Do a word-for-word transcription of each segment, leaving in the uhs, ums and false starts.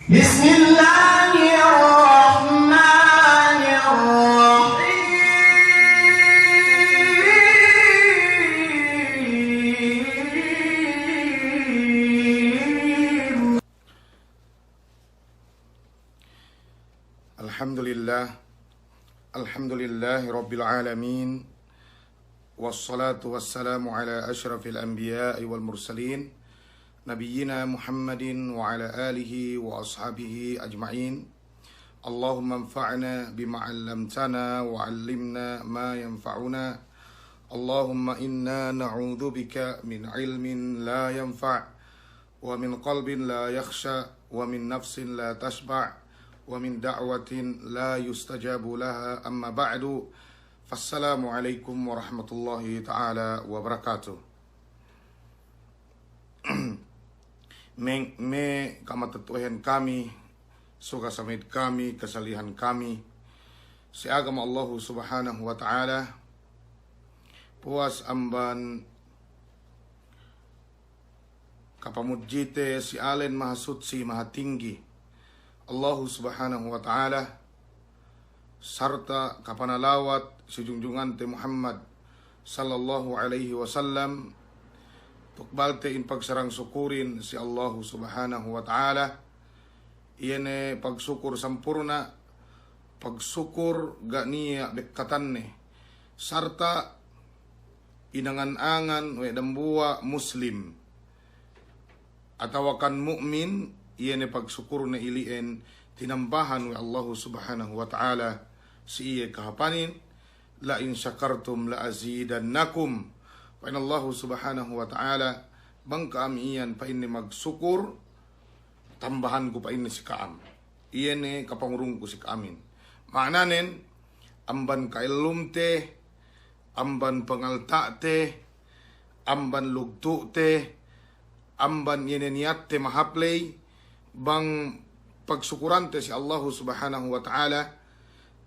بسم الله الرحمن الرحيم. الحمد لله. الحمد لله رب العالمين. والصلاة والسلام على أشرف الأنبياء والمرسلين، نبينا محمد وعلى آله وأصحابه أجمعين. اللهم انفعنا بما علمتنا وعلمنا ما ينفعنا. اللهم إنا نعوذ بك من علم لا ينفع، ومن قلب لا يخشع، ومن نفس لا تشبع، ومن دعوة لا يستجاب لها. أما بعد، فالسلام عليكم ورحمة الله تعالى وبركاته. Me', me' kamatetto'ahan kami, suga samid kami, kasalihan kami si agama Allahu Subhanahu wa Ta'ala, puwas amban kapamudjite si alen mahasutsi, mahatinggi, Allahu Subhanahu wa Ta'ala, sarta' kapanalawat si jungjungante Muhammad sallallahu alaihi wasallam, tukbalte in pagsarang-sukurin si Allahu Subhanahu wa Ta'ala, iye ne pagsukur sampurna', pagsukur ga' niya' bekkatanne, sarta' inangan-angan we' dambuwa' Muslim atawakan mu'min, iye ne pagsukurne ili'en tinambahan we' Allahu Subhanahu wa Ta'ala si iye kahapanin, "La in shakartum la azidannakum." Pa'in Allahu Subhanahu wa Ta'ala, "Bang ka'am iyan," pa'inne, "magsukur, tambahanku," pa'inne, "si ka'am." Iye ne kapangurungku si ka'amin. Ma'ananen, amban ka'ellumte, amban pangalta'te, amban lugtu'te, amban iye ne niyatte mahāp ley, bang pagsukurante si Allahu Subhanahu wa Ta'ala,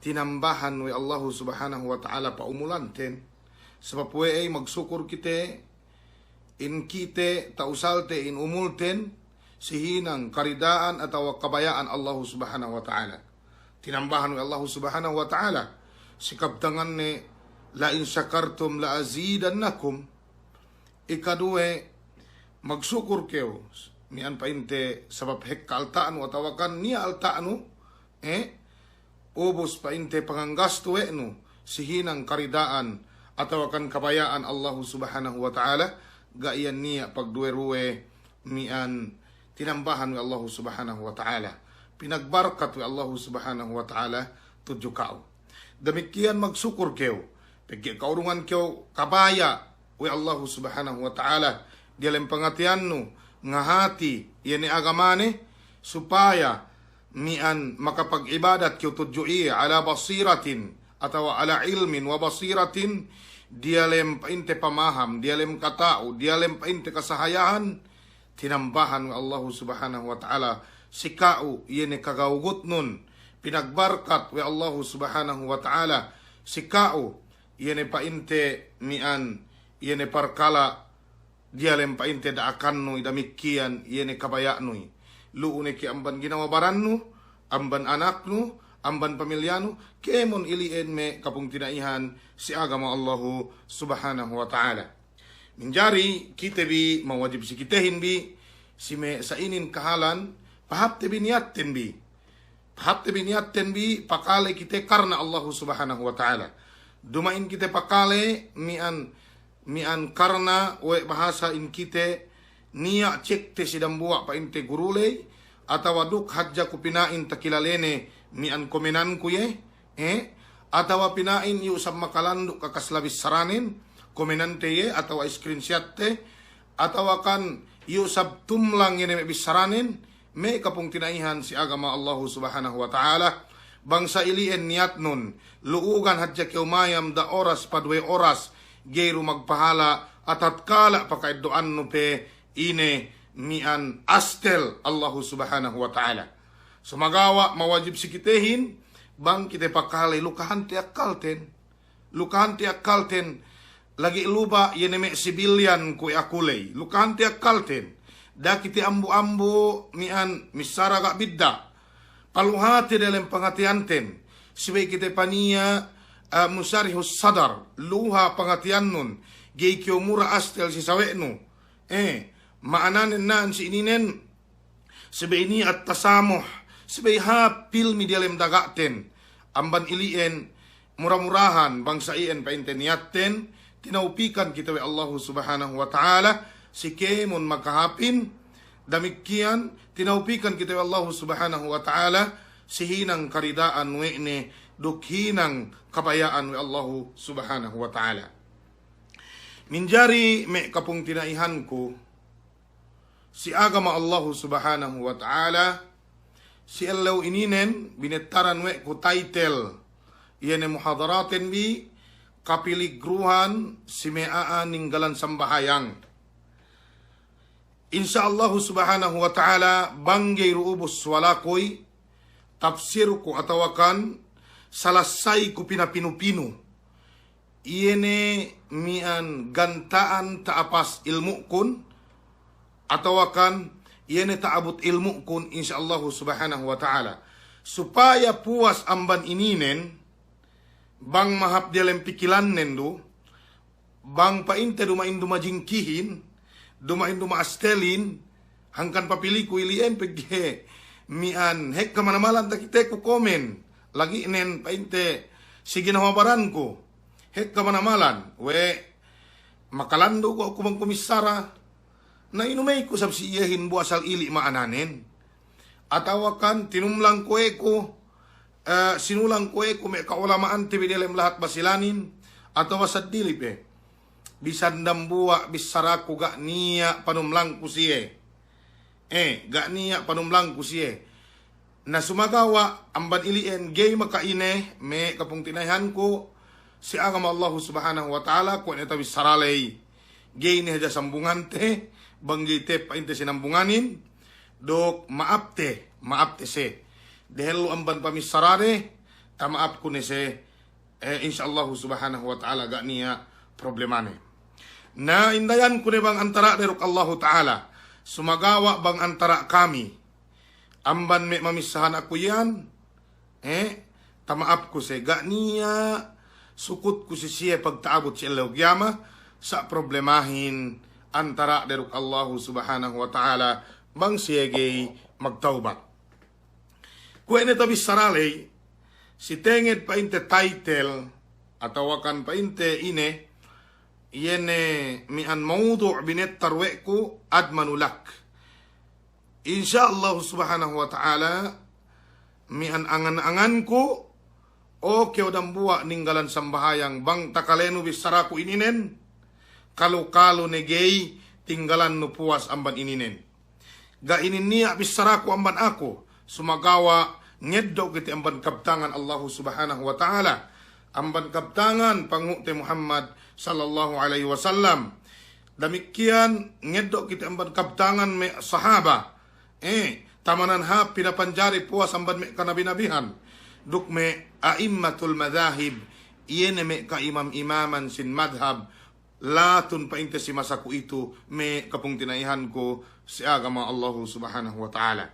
tinambahan we' Allahu Subhanahu wa Ta'ala pa'umulanten. Sabab we'ey magsukur kite, in kite ta'usalte in umulten si hinang karida'an atawa kabaya'an Allahu Subhanahu wa Ta'ala. Tinambahan we' Allahu Subhanahu wa Ta'ala si kabtanganne, "La in shakartum la azidannakum." Ikaduwe, magsukur kew, miya'an pa'inte sabab hekka alta'nu atawakan niya' alta'nu, eh, ubus pa'inte panganggastu we' nu si hinang karida'an atawakan kabaya'an Allahu Subhanahu wa Ta'ala, ga' iyan niya' pagduwe-ruwe, miya'an tinambahan we' Allahu Subhanahu wa Ta'ala. Pinagbarkat we' Allahu Subhanahu wa Ta'ala tudju ka'u. Damikkiyan magsukur kew, pegge' ka'urungan kew kabaya' we' Allahu Subhanahu wa Ta'ala diyalem pangatiyannu ngahati iye ne agamane, supaya miya'an makapag'ibadat kew tudju iye ala basiratin atawa ala ilmin wa basiratin, diyalem pa'inte pamaham, diyalem kata'u, diyalem pa'inte kasahayahan, tinambahan we' Allahu Subhanahu wa Ta'ala si ka'u iye ne kagawgutnun, pinagbarkat we' Allahu Subhanahu wa Ta'ala si ka'u iye ne pa'inte miya'an, iye ne parkala' diyalem pa'inte da'akannu, damikkiyan iye ne kabaya'nu. Lu'u ne ke amban ginawa barannu, amban anaknu, amban pamilyanu, kēmon ili'en me' kapungtina'ihan si agama Allahu Subhanahu wa Ta'ala. Manjari kite bi, mawajib si kitehin bi, si me' sa'inin kahalan, pahāpte bi niyatten bi. Pahāpte bi niyatten bi, pakale kite karna Allahu Subhanahu wa Ta'ala. Duma'in kite pakale miya'an, miya'an karna we' bahasa in kite niya' cekte si dambuwa' pa'inte guru ley, atawa duk hadja ku pina'in takilalene miya'an komenanku iye, eh, atawa pina'in iyu' sab makalandu' kakas labis saranen, komenante iye, atawa screenshot te, atawakan iyu' sab tumlang iye ne me' bissaranen, me' kapungtina'ihan si agama Allahu Subhanahu wa Ta'ala, bang sa ili'en niyatnun, lu'ugan hadja kew mayam da oras pa duwe oras, ga'i du magpahala', atatkala' paka'eddo'annu pe ine miya'an astel Allahu Subhanahu wa Ta'ala. Sumagawa' mawajib si kitehin, bang kite pakale lukahante akkalten. Lukahante akkalten, lagi' luba' iye ne me' sibilyan kuwe' aku ley. Lukahante akkalten. Da'a kite ambu-ambu mi'an missara ga' bidda'. Paluhate delem pangateyanten. Subey kite paniya', eh, munshirahus sadar. Luha pangateyannun. Ga'i kew mura astel si sawe'nu. Eh, ma'ananen na'an si ininen. Subey niya' at-tasamuh. Subey hāp pilmi delem daga'ten. Amban ili'en, mura-murahan bang sa iyan pa'inte niyatten, tinawpikan kite we' Allahu Subhanahu wa Ta'ala, si kēmon makahāpin, damikkiyan, tinawpikan kite we' Allahu Subhanahu wa Ta'ala, si hinang karida'an we' ne, duk hinang kabaya'an we' Allahu Subhanahu wa Ta'ala. Minjari me' kapungtina'ihanku, si agama Allahu Subhanahu wa Ta'ala, si ellew ininen binettaran we' ku title, iye ne muhadaraten bi, kapiligruhan si me' a'a ninggalan sambahayang. Insya Allahu Subhanahu wa Ta'ala, bang ga'i du ubus walakuy, tafsirku atawakan salasayku pinapinu-pinu. Iye ne mi'an ganta'an ta'apas ilmu'kun, atawakan iye ne ta'abut ilmu'kun, insya Allahu Subhanahu wa Ta'ala. Supaya puwas amban ininen, bang mahāp diyalem pikilannen du, bang pa'inte duma'in-duma'in jingkihin, duma'in-duma'in astelin, hangkan papiliku ili'en pegge' mi'an hekka manamalan takiteku komen, lagi'nen pa'inte si ginawa baranku, hekka manamalan, we' makalandu' ko' aku bang ku missara, na inumeyku sab si iyehin bu asal ili' ma'ananen. Atawakan tinumlang kuwe'ku, eh, sinulang kuwe'ku me' ka'ulama'ante bi diyalem lahat Basilanin, atawa seddili pe. Bisan dambuwa' bissaraku ga' niya' panumlangku siye. Eh, ga' niya' panumlangku siye. Na sumagawa' amban ili'en ga'i maka'ine me' kapungtina'ihanku si agama Allahu Subhanahu wa Ta'ala, kuwe' ne tabissara ley. Ga'i ne hadja sambungante, bang ga'i te pa'inte sinambunganin, duk ma'apte, ma'apte se. Dehellu amban pamissarade, tama'apku ne se, eh, insya Allahu Subhanahu wa Ta'ala ga' niya' problemane. Na indayanku ne bang antara'de duk Allahu Ta'ala, sumagawa' bang antara' kami, amban me' mamissahan aku iyan, eh, tama'apku se, ga' niya' sukutku si siye pagta'abut si ellew kiyama, sa' problemahin antara'de duk Allahu Subhanahu wa Ta'ala, bang siye ga'i magtawbat. Kuwe' ne tabissara ley, si tenged pa'inte title, atawakan pa'inte ine, iye ne mi'an mawdu' binettar we' ku admanu lak. Insya Allahu Subhanahu wa Ta'ala, mi'an angan-anganku, o kew dambuwa' ninggalan sambahayang bang takalenu bissaraku ininen, kalu-kalu ne ga'i tinggalannu puwas amban ininen. Ga' inin niya' bissaraku amban aku, sumagawa' ngeddo' kite amban kabtangan Allahu Subhanahu wa Ta'ala, amban kabtangan Panghu'te Muhammad sallallahu alaihi wasallam. Damikkiyan ngeddo' kite amban kabtangan me' sahaba. Eh, tamanan hāp pinapanjari puwas amban me' kanabi-nabihan. Duk me' a'immatul madhahib, iye ne me' ka'imam-imaman sin madhab, latun pa'inte si masa kuwe'itu me' kapungtina'ihanku si agama Allahu Subhanahu wa Ta'ala.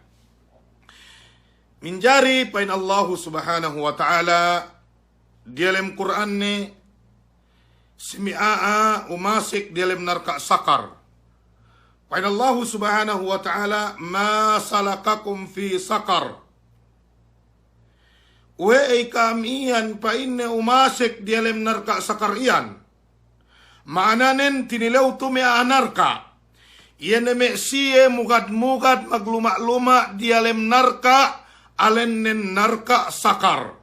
Minjari pa'in Allahu Subhanahu wa Ta'ala diyalem Kur'anne, si me' a'a umasek diyalem narka' Sakar. Pa'in Allahu Subhanahu wa Ta'ala, "Ma salakakum fi Sakar?" We'ey ka'am iyan pa'inne umasek diyalem narka' Sakar iyan? Ma'ananen tinilew tu me' a'a narka'. Iye ne me' siye mugad-mugad magluma'-luma' diyalem narka', alennen narka' Sakar.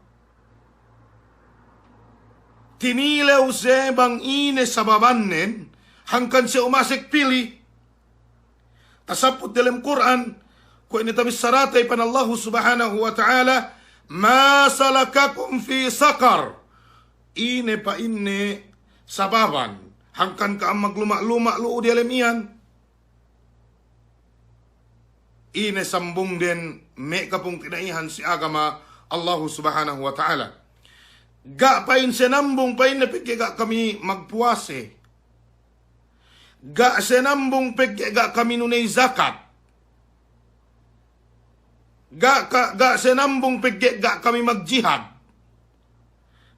Tinilew siye bang ine sababannen, hangkan siye umasek pili. Tasabbut diyalem Kur'an, kuwe' ne tabissarate pa'in Allahu Subhanahu wa Ta'ala, "Ma salakakum fi Sakar?" Ine pa'inne sababan, hangkan ka'am magluma'-luma' lu'u diyalem iyan? Ine sambungden me' kapungtina'ihan si agama Allahu Subhanahu wa Ta'ala? Ga' pa'in sinambung pa'inne pegge' ga' kami magpuwase. Ga' sinambung pegge' ga' kami nuney zakat. Ga' ka-, ga' sinambung pegge' ga' kami magjihad.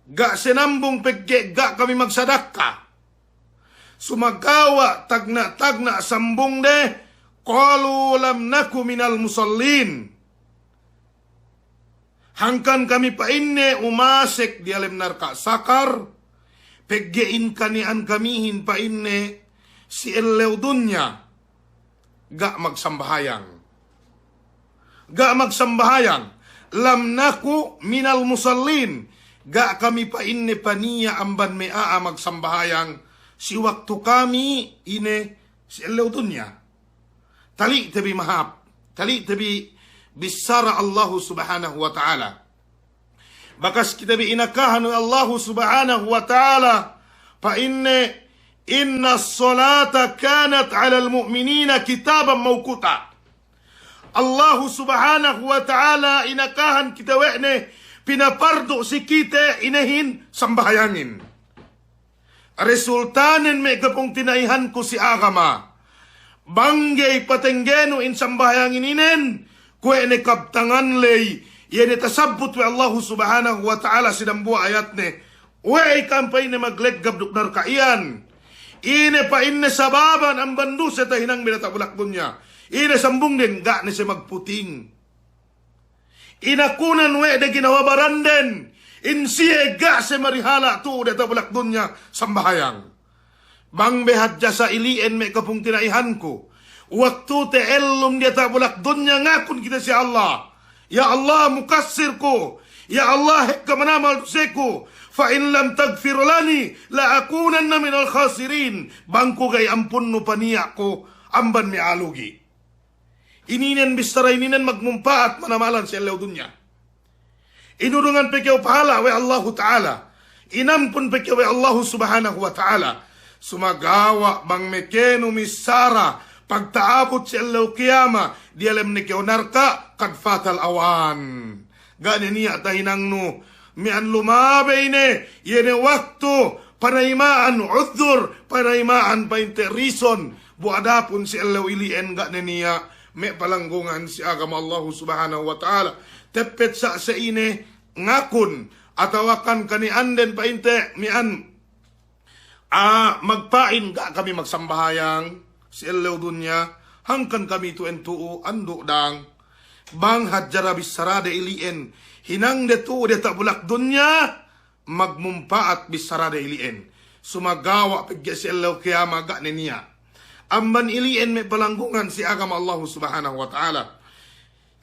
Ga' sinambung pegge' ga' kami magsadakka. Sumagawa' tagna'-tagna' sambungde, qalu lam naku minal musallin. Hangkan kami pa'inne umasek diyalem narka' sakar, pegge' in kani'an kamihin pa'inne si ellew dunya ga' magsambahayang. Ga' magsambahayang. Lam naku minal musallin. Ga' kami pa'inne paniya' amban me' a'a magsambahayang si waktu kami ine si ellew dunya. Tali'te bi mahāp, tali'te bi bissara Allahu Subhanahu wa Ta'ala. Bakas kite bi inakahan we' Allahu Subhanahu wa Ta'ala, pa'inne, innas salata kanat 'alal mu'minina kitaban mawquta. Allahu Subhanahu wa Ta'ala inakahan kite we' ne, pinapardu' si kite inehin sambahayangin. Resultanen me' kapungtina'ihanku si agama. Bang ga'i patenggenu in sambahayangin inen, kuwe' ne kabtangan ley, iye ne tasabbut we' Allahu Subhanahu wa Ta'ala si dambuwa' ayatne. We'ey kam pa'inne magleggab duk narka' iyan. Ine pa'inne sababan amban duse tahinang me' diyata' bulak dunya. Ine sambungden, ga' ne siye magputing. Inakunan we' de ginawa baranden, in siye ga' siye marihala' tu'u diyata' bulak dunya sambahayang. Bang be hadja sa ili'en me' kapungtina'ihanku, waktute ellum diyata' bulak dunya ngakun kite si Allah, "Ya Allah, mukassir ku. Ya Allah, hekka manamal duseku. Fa in lam taghfir lani, la akunanna minal khasirin." Bang ku ga'i ampunnu paniya' ku amban me' a'a lugi'. Ininen bissara ininen magmumpa'at manamalan si ellew dunya. Inurungan pe kew pahala' we' Allahu Ta'ala. Inampun pe kew we' Allahu Subhanahu wa Ta'ala. Sumagawa' bang mekenu missara pagta'abut si ellew kiyama, diyalem ne kew narka', qad fatal awan. Ga' ne niya' tahinangnu, miya'an lumabey ne, iye ne waktu, panayima'an udhur, panayima'an pa'inte reason, bu adapun si ellew ili'en ga' ne niya' me' palanggungan si agama Allahu Subhanahu wa Ta'ala. Teppet sa' sa'ine ngakun, atawakan kani'anden pa'inte miya'an, a, magpa'in ga' kami magsambahayang si ellew dunya, hangkan kami tu'en tu'u andu' dang. Bang hadja da bissarade ili'en hinangde tu'u diyata' bulak dunya, magmumpa'at bissarade ili'en. Sumagawa' pegge' si ellew kiyama ga' ne niya'. Amban ili'en me' palanggungan si agama Allahu Subhanahu wa Ta'ala.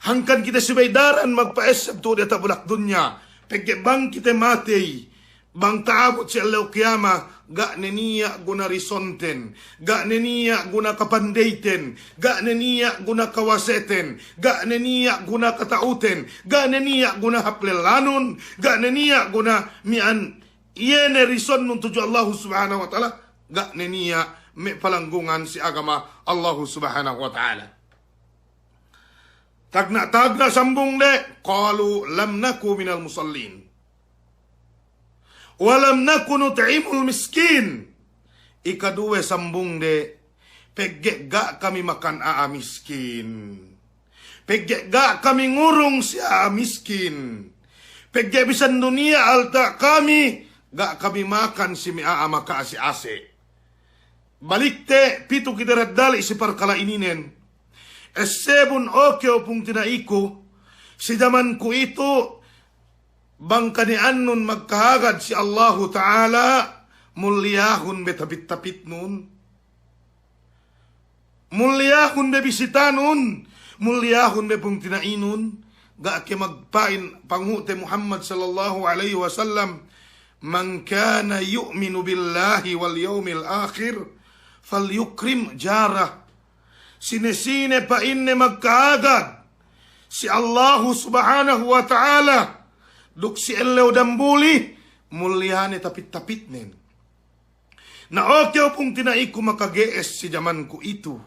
Hangkan kite subey daran magpa'esseb tu'u diyata' bulak dunya. Pegge' bang kite matey, bang ta'abut si ellew kiyama, ga' ne niya' guna risonten, ga' ne niya' guna kapandeyten, ga' ne niya' guna kawaseten, ga' ne niya' guna kata'uten, ga' ne niya' guna hap lellanun, ga' ne niya' guna miya'an iye ne risonnun tudju Allahu Subhanahu wa Ta'ala, ga' ne niya' me' palanggungan si agama Allahu Subhanahu wa Ta'ala. Tagna'-tagna' sambungde, qalu lam naku minal musallin. Wa lam naku nut'imul miskin. Ikaduwe sambungde, pegge' ga' kami makan a'a miskin. Pegge' ga' kami ngurung si a'a miskin. Pegge' bisan duniya' alta' kami, ga' kami makan si me' a'a maka'ase'-ase'. Balikte, pitu kite daddali' si parkala' ininen. Essebun, o kew pungtina'iku, si jaman kuwe'itu, bang kani'annun magkahagad si Allahu Ta'ala, mulliyahun be tapit-tapitnun. Mulliyahun be bisitanun, mulliyahun be pungtina'inun, ga' ke magpa'in pangu'te Muhammad sallallahu alaihi wasallam, "Man kana yu'minu billahi wal yawmil akhir, falyukrim jarah." Sine-sine pa'inne magkahagad si Allahu Subhanahu wa Ta'ala, duk si ellew dambuli, mulliyane tapit-tapitnen. Na, o kew pungtina'iku makage'es si jaman kuwe'itu.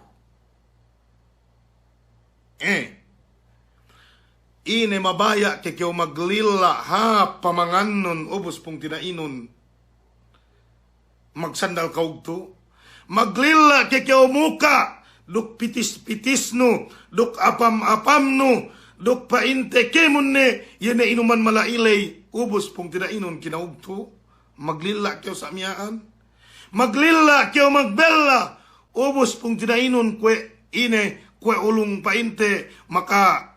Eh. Ine mabaya' ke kew maglilla' hap pamangannun ubus pungtina'inun magsandal kawugtu'. Maglilla' ke kew muka', duk pitis-pitisnu, duk apam-apamnu, duk pa'inte kēmon ne, iye ne inuman mala'iley, ubus pungtina'inun kinaugtu', maglilla' kew sa' miya'an. Maglilla' kew magbella, ubus pungtina'inun kuwe' ine, kuwe' ulung pa'inte, maka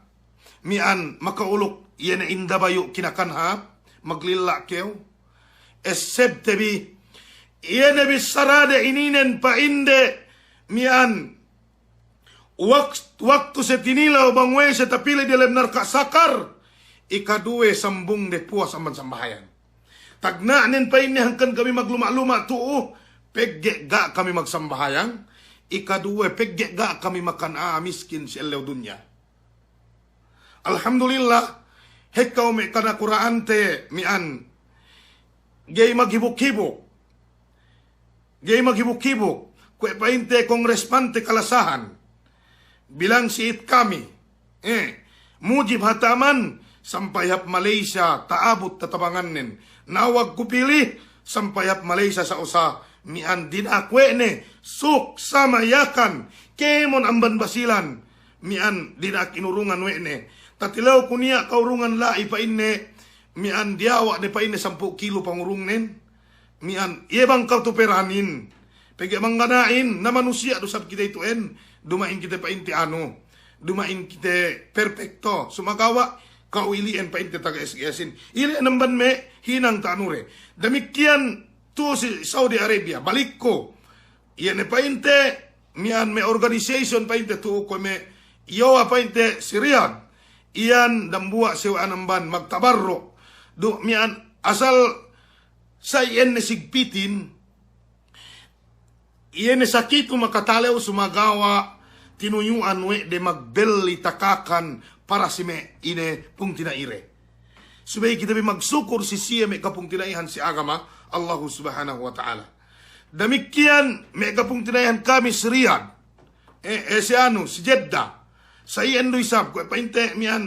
miya'an, maka uluk, iye ne indabayu' kinakan hāp, maglilla' kew. Essebte bi, iye ne bissarade ininen pa'inde, miya'an, wak-, waktu siye tinilew bang we'ey siye tapili' diyalem narka' sakar, ikaduwe sambungde puwas amban sambahayang. Tagna'nen pa'inne hangkan kami magluma'-luma' tu'u, pegge' ga' kami magsambahayang, ikaduwe pegge' ga' kami makan a'a miskin si ellew dunya. Alhamdulillah, hekka u me' kanakura'ante miya'an, ga'i maghibuk-hibuk. Ga'i maghibuk-hibuk, kuwe' pa'inte kongresmante kalasahan. Bilang si'it kami, eh, Mujib Hataman, sampay hap Malaysia ta'abut tatabangannen. Nawag ku pilih, sampay hap Malaysia sa'usa, miya'an dina'ak we' ne, suk sama Yakan, kēmon amban Basilan, miya'an dina'ak inurungan we' ne. Tatilew ku niya' ka'urungan la'i pa'inne, miya'an diyawa' ne pa'inne sampū' kilu pangurungnen. Miya'an, iye bang kew tu peranin. Pegge' manggana'in, na manusiya' du isab kite itu'en, duma'in kite pa'inte anu, duma'in kite perpekto, sumagawa' ka'u ili'en pa'inte taga S G S-in. Ili'en amban me' hinang ta'anure. Damikkiyan tu'u si Saudi Arabia, balikku. Iye ne pa'inte, miya'an me' organization pa'inte tu'u kuwe' me' iyowa pa'inte si Riyadh. Iyan dambuwa' siye we' anamban magtabarru'. Du miya'an asal sa' iyan ne sigpitin, iye ne sakitu makatalew sumagawa' tinuyu'an we' de magbelli takakan para si me' ine pungtina'ide. Subey kite bi magsukur si siye me' kapungtina'ihan si agama Allahu Subhanahu wa Ta'ala. Damikkiyan me' kapungtina'ihan kami si Riyadh. Eh, eh, si anu, si Jeddah. Sa' iyan du isab, kuwe' pa'inte miya'an,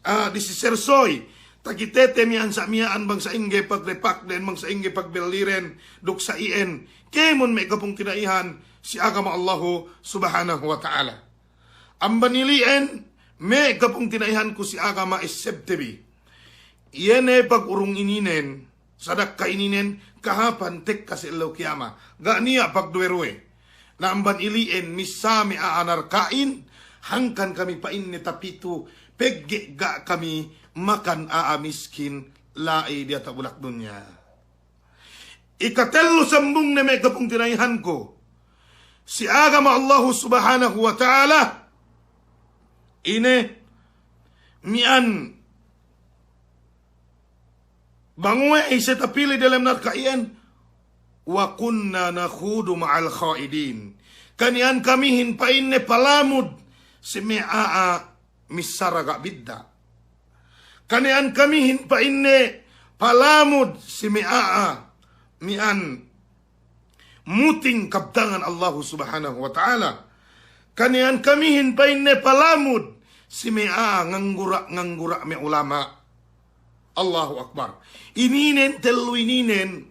ah, di si Sersoy. Takitete miya'an sa' miya'an bang sa'ingge pagdepakden, bang sa'ingge pagbelliren, duk sa' iyan. Kēmon me' kapungtina'ihan si agama Allahu Subhanahu wa Ta'ala. Amban ili'en, me' kapungtina'ihanku si agama essebte bi. Iye ne pagurung ininen, sadakka ininen, kahāpan tekka si ellew kiyama. Ga' niya' pagduwe-ruwe. Na amban ili'en missā me' a'a narka'in, hangkan kami pa'inne tapitu, pegge' ga' kami makan a'a miskin la'i diyata' bulak dunya. Ikatellu sambungne me' kapungtina'ihanku si agama Allahu Subhanahu wa Ta'ala, ine miya'an bang we'ey siye tapili' diyalem narka' iyan, wa kunna nakhudu ma'al kha'idin. Kani'an kamihin pa'inne palamud si me' a'a missara ga' bidda'. Kani'an kamihin pa'inne palamud si me' a'a miya'an muting kabtangan Allahu Subhanahu wa Ta'ala. Kani'an kamihin pa'inne palamud si me' a'a nganggura'-nganggura' me' ulama'. Allahu Akbar. Ininen, tellu ininen,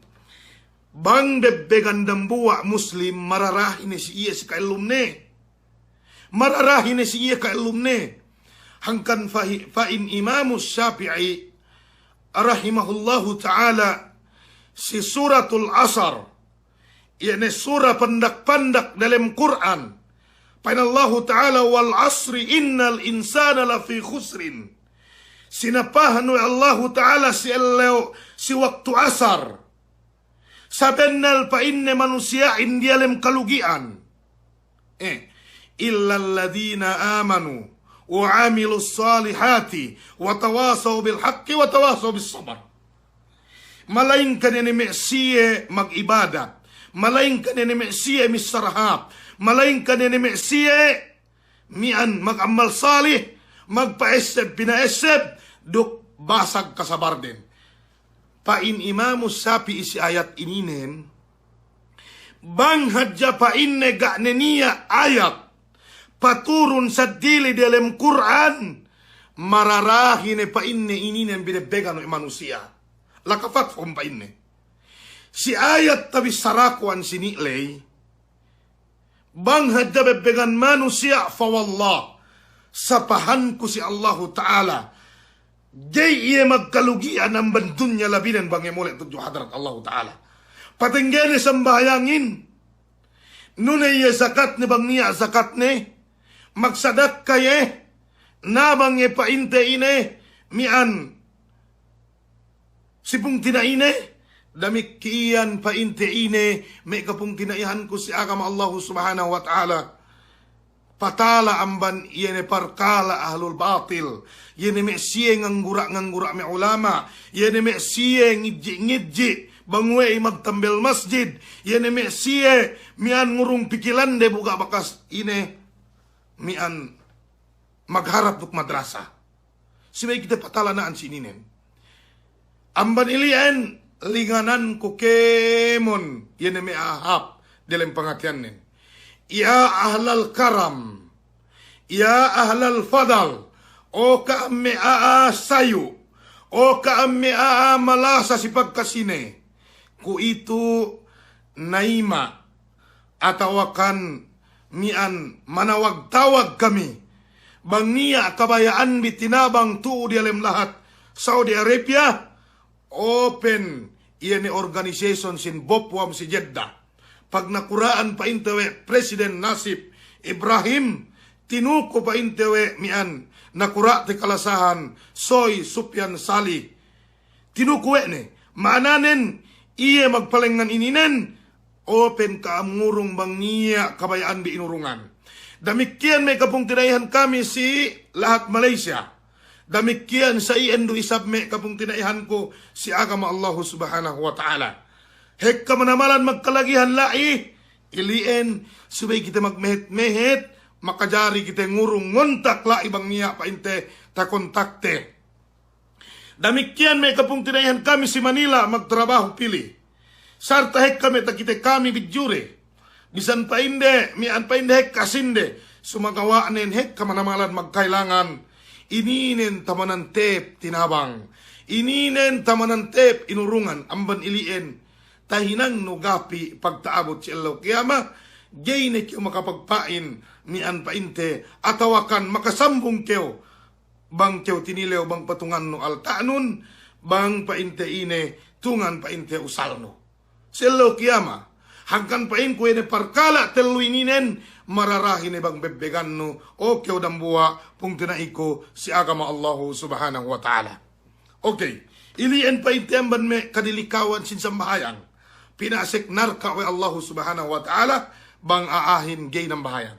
bang bebbegan dambuwa' Muslim mararahi ne si iye si ka'ellumne. Mararahi ne si iye ka'ellumne. Hangkan fahi-, pa'in Imamu Shafi'i rahimahullahu ta'ala si Suratul Asr, iye ne sura pandak-pandak dalem Kur'an. Pa'in Allahu ta'ala, "Wal asri innal insana lafi khusrin." Sinapahan we' Allahu ta'ala si ellew, si waktu asar. Sabennal pa'inne manusiya'in diyalem kalugi'an. Eh, "Illal ladhina amanu wa amilus salihati wa tawasaw bil haqqi wa tawasaw bis sabr." Malayingkan iye ne me' siye mag'ibadat. Malayingkan iye ne me' siye missara hāp. Malayingkan iye ne me' siye miya'an mag'ammal salih, magpa'esseb pina'esseb, duk basag kasabarden. Pa'in Imamu Shafi'i si ayat ininen, bang hadja pa'inne ga' ne niya' ayat paturun seddili diyalem Kur'an, mararahi ne pa'inne ininen binebbegan we' manusiya'. Lakafatfum pa'inne. Si ayat tabissaraku ensini' ley, Bang hadja bebbegan manusiya', fa wallah, sapahanku si Allahu Ta'ala, ga'i iye magkalugi'an amban dunya labinen bang iye mole' tudju hadarat Allahu Ta'ala. Patenggene sambahayangin, nune iye zakatne bang niya' zakatne, magsadakka iye, na bang iye pa'inte ine, mi'an si pungtina'ine, damikkiyan pa'inte ine, me' kapungtina'ihanku si agama Allahu Subhanahu wa Ta'ala. Patala amban iye ne parkala' ahlul batil, iye ne me' siye nganggura'-nganggura' me' ulama', iye ne me' siye ngidji'-ngidji' bang we'ey magtambel masjid, iye ne me' siye mi'an ngurung pikilande bu ga' bakas ine mi'an magharap duk madrasa. Subey kite patalana'an si ininen. Amban ili'en lingananku kēmon, iye ne me' a'a hāp delem pangatiyannen. Ya ahlal karam, ya ahlal fadal, o ka'am me' a'a sayu', o ka'am me' a'a malasa si pagkasine, kuwe'itu nayima' atawakan mi'an manawag-tawag kami, bang niya' kabaya'anbi tinabang tu'u diyalem lahat Saudi Arabia, open iye ne organization sin BOPWAM si Jeddah. Pagnakura'an pa'inte we' Presiden Nasib Ibrahim, tinuku pa'inte we' mi'an nakura'te kalasahan Soy Sufyan Salih. Tinuku we' ne, ma'ananen iye magpalengngan ininen, open ka'am ngurung bang niya' kabaya'anbi inurungan. Damikkiyan me' kapungtina'ihan kami si lahat Malaysia. Damikkiyan sa iyan du isab me' kapungtina'ihanku si agama Allahu Subhanahu wa Ta'ala. Hekka manamalan magkalagihan la'i, ili'en subey kite magmehet-mehet, makajari kite ngurung ngontak la'i bang niya' pa'inte takontakte. Damikkiyan me' kapungtina'ihan kami si Manila magtrabahu pī. Sarta hekka me' takite kami bidjure. Bisan pa'inde, mi'an pa'inde hekka sinde. Sumagawa'nen hekka manamalan magkailangan. Ininen tamanan tep tinabang. Ininen tamanan tep inurungan amban ili'en. Tahinangnu gapi' pagta'abut si ellew kiyama. Ga'i ne kew makapagpa'in mi'an pa'inte atawakan makasambung kew. Bang kew tinilew bang patungannu alta'nun, bang pa'inte ine tungan pa'inte usalnu. Si ellew kiyama, hangkan pa'inku ine parkala' tellu ininen, mararahi ne bang bebbegannu, o kew dambuwa' pungtina'iku si agama Allahu Subhanahu wa Ta'ala. Okey, ili'en pa'inte amban me' kadilikawan sin sambahayang. Pinasek narka' we' Allahu Subhanahu wa Ta'ala, bang a'ahin ga'i nambahayang.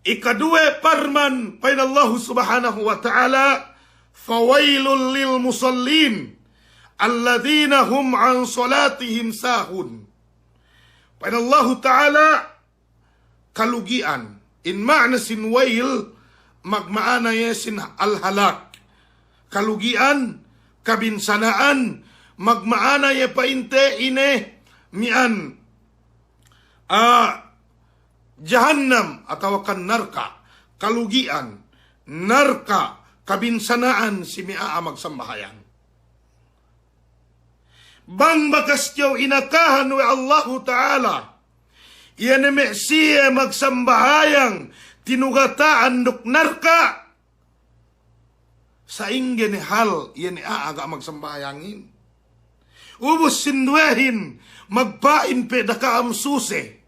Ikaduwe parman pa'in Allahu Subhanahu wa Ta'ala, "Fawailul lil musallin, alladhina hum an salatihim sahun." Pa'in Allahu Ta'ala, kalugi'an. In ma'na sin wail, magma'ana iye sin al-halak. Kalugi'an, kabinsana'an, magma'ana iye pa'inte ine mi'an, ah, jahannam atawakan narka', kalugi'an, narka', kabinsana'an si me' a'a magsambahayang. Bang bakas kew inakahan we' Allahu Ta'ala, iye ne me' siye magsambahayang tinugata'an duk narka', sa'ingge ne hal iye ne a'a ga' magsambahayangin? Ubus sinduwehin, magpa'in pe da ka'am suse,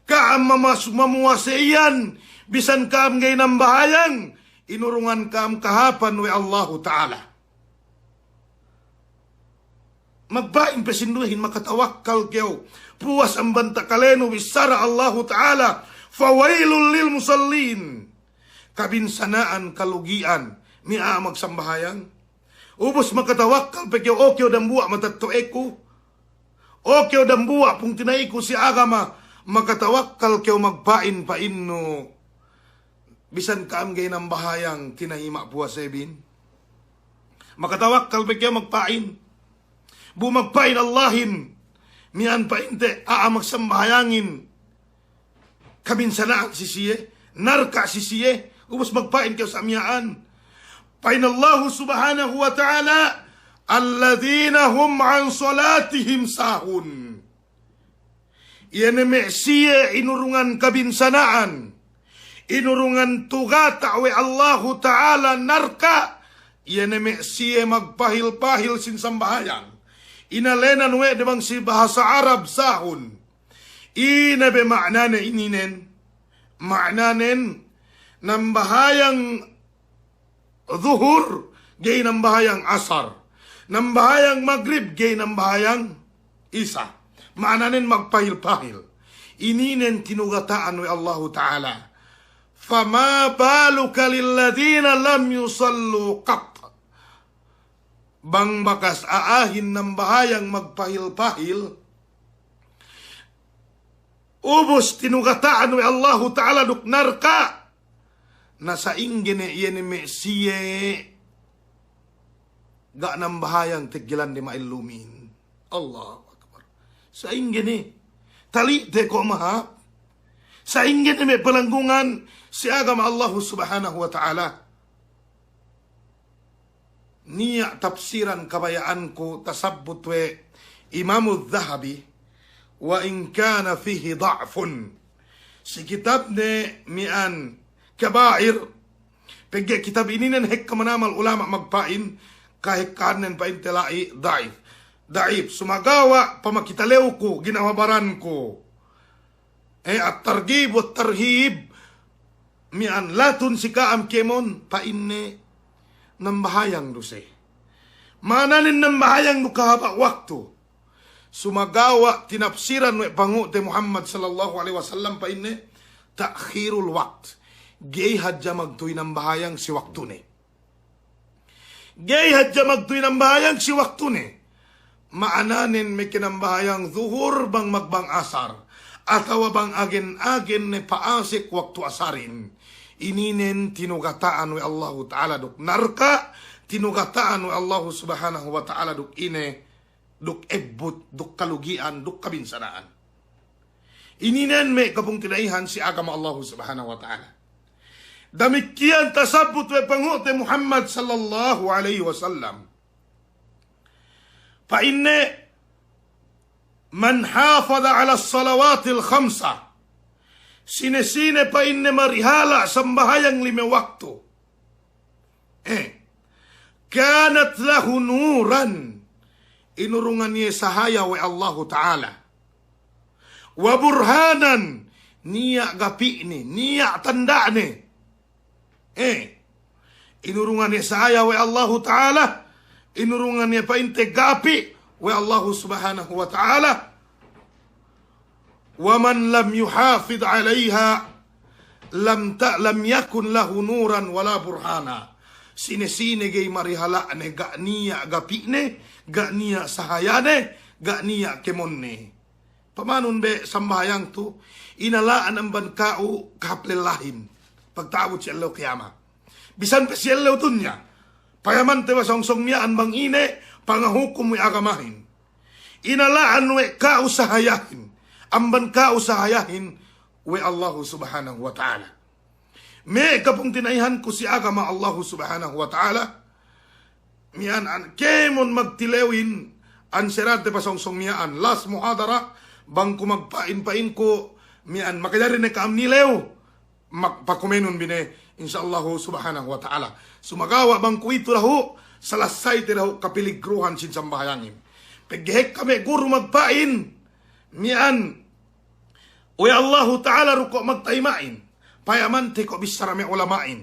ka'am mamas-, mamuwase iyan, bisan ka'am ga'i nambahayang, inurungan ka'am kahāpan we' Allahu Ta'ala. Magpa'in pe sinduwehin, makatawakkal kew puwas amban takalenu bissara Allahu Ta'ala, "Fawailul lil musallin." Kabinsana'an, kalugi'an me' a'a magsambahayang. Ubus makatawakkal pe kew, o kew dambuwa' matetto'eku, o kew dambuwa' pungtina'iku si agama, makatawakkal kew magpa'in pa'innu, bisan ka'am ga'i nambahayang tinayima' puwasebin. Makatawakkal pe kew magpa'in. Bu magpa'in Allahin, mi'an pa'inte a'a magsambahayangin kabinsana'an si siye, narka' si siye, ubus magpa'in kew sa' miya'an. Pa'in Allahu Subhanahu wa Ta'ala, "Alladhina hum an salatihim sahun." Iye ne me' siye inurungan kabinsana'an, inurungan tugata' we' Allahu Ta'ala narka', iye ne me' siye magpahil-pahil sin sambahayang. Inalenan we' de bang si bahasa Arab sahun. Ine be ma'nane ininen? Ma'nanen nambahayang Duhur, ga'i nambahayang Asar. Nambahayang Magrib, ga'i nambahayang Isa. Ma'ananen magpahil-pahil. Ininen tinugata'an we' Allahu Ta'ala. فما بالك بالذين لم يصلوا قط. Bang bakas a'ahin nambahayang magpahil-pahil, ubus tinugata'an we' Allahu Ta'ala duk narka'. Na sa'ingge ne iye ne me' siye ga' nambahayang teggelan de ma'ellumin. Allahu Akbar. Sa'ingge ne. Tali'te ko' mahāp. Sa'ingge ne me' palanggungan si agama Allahu Subhanahu wa Ta'ala. Niya' tafsiran kabaya'anku tasabbut we' Imamu Dhahabi, وإن كان فيه ضعف. Si kitabne miya'an Kaba'ir, pegge' kitab ininen hekka manamal ulama' magpa'in, kahekkahannen pa'inte la'i da'if. Da'if, sumagawa' pamakita lewku, ginawa baranku. Eh, at-targhib wat-tarhib. Miya'an latun si ka'am kēmon, pa'inne nambahayang du siye. Ma'ananen nambahayang du kahaba' waktu. Sumagawa' tinapsiran we' pangu'te Muhammad sallallahu alaihi wasallam pa'inne ta'khirul waqt. Ga'i hadja magtuy nambahayang si waktune. Ga'i hadja magtuy nambahayang si waktune. Ma'ananen meke nambahayang Duhur bang magbang Asar. Atawa bang agen-agen ne pa'asek waktu Asarin. Ininen tinugata'an we' Allahu Ta'ala duk narka', tinugata'an we' Allahu Subhanahu wa Ta'ala duk ine, duk ebbut, duk kalugi'an, duk kabinsana'an. Ininen me' kapungtina'ihan si agama Allahu Subhanahu wa Ta'ala. Damikkiyan tasabbut we' pangu'te Muhammad sallallahu alaihi wasallam. Pa'inne, من حافظ على الصلوات الخمس. Sine-sine pa'inne marihala' sambahayang lime waktu. Eh, كانت له نورا. Inurungan iye sahaya we' Allahu Ta'ala. وبرهانا, niya' gapi'ne, niya' tanda'ne. Eh, inurungan iye sahaya we' Allahu Ta'ala, inurungan iye pa'inte gapi' we' Allahu Subhanahu wa Ta'ala. ومن لم يحافظ عليها لم ت-، لم يكن له نورا ولا برهانا. Sine-sine ga'i marihala'ne ga' niya' gapi'ne, ga' niya' sahayane, ga' niya' kēmonne. Pamanun be sambahayang tu, inala'an amban ka'u kahāp lellahin pagta'abut si ellew kiyama. Bisan pe si ellew dunya, payamante ba songsong miya'an bang ine pangahukum we' agamahin. Inala'an we' ka'u sahayahin, amban ka'u sahayahin we' Allahu Subhanahu wa Ta'ala. Me' kapungtina'ihanku si agama Allahu Subhanahu wa Ta'ala, miya'an an-, kēmon magtilewin, answerante pasongsong miya'an, last muhadara, bang ku magpa'in-pa'inku, miya'an makajari ne ka'am nilew, mag-, pakumenun bi ne, insya Allahu Subhanahu wa Ta'ala. Sumagawa' bang kuwe'itu dahu', salasayte dahu' kapiligruhan sin sambahayangin. Pegge' hekka me' guru magpa'in, miya'an, we' Allahu Ta'ala du ko' magta'ima'in, payamante ko' bissara me' ulama'in.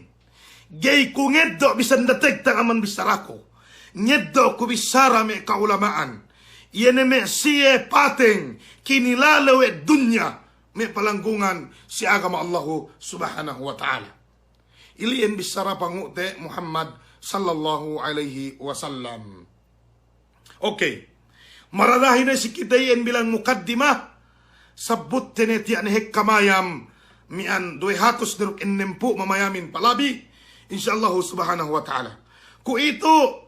Ga'i ku ngeddo' bisan dategtang amban bissaraku. Ngeddo' ku bissara me' ka'ulama'an. Iye ne me' siye pateng kinilale we' dunya me' palanggungan si agama Allahu Subhanahu wa Ta'ala. Ili'en bissara pangu'te Muhammad sallallahu alaihi wasallam. Okey. Maradahi ne si kite iyan bilang mukaddimah, sabbutte ne tiya' ne hekka mayam, miya'an duwe hatus ne duk ennempū' mamayamin palabi, insya Allahu Subhanahu wa Ta'ala. Kuwe'itu,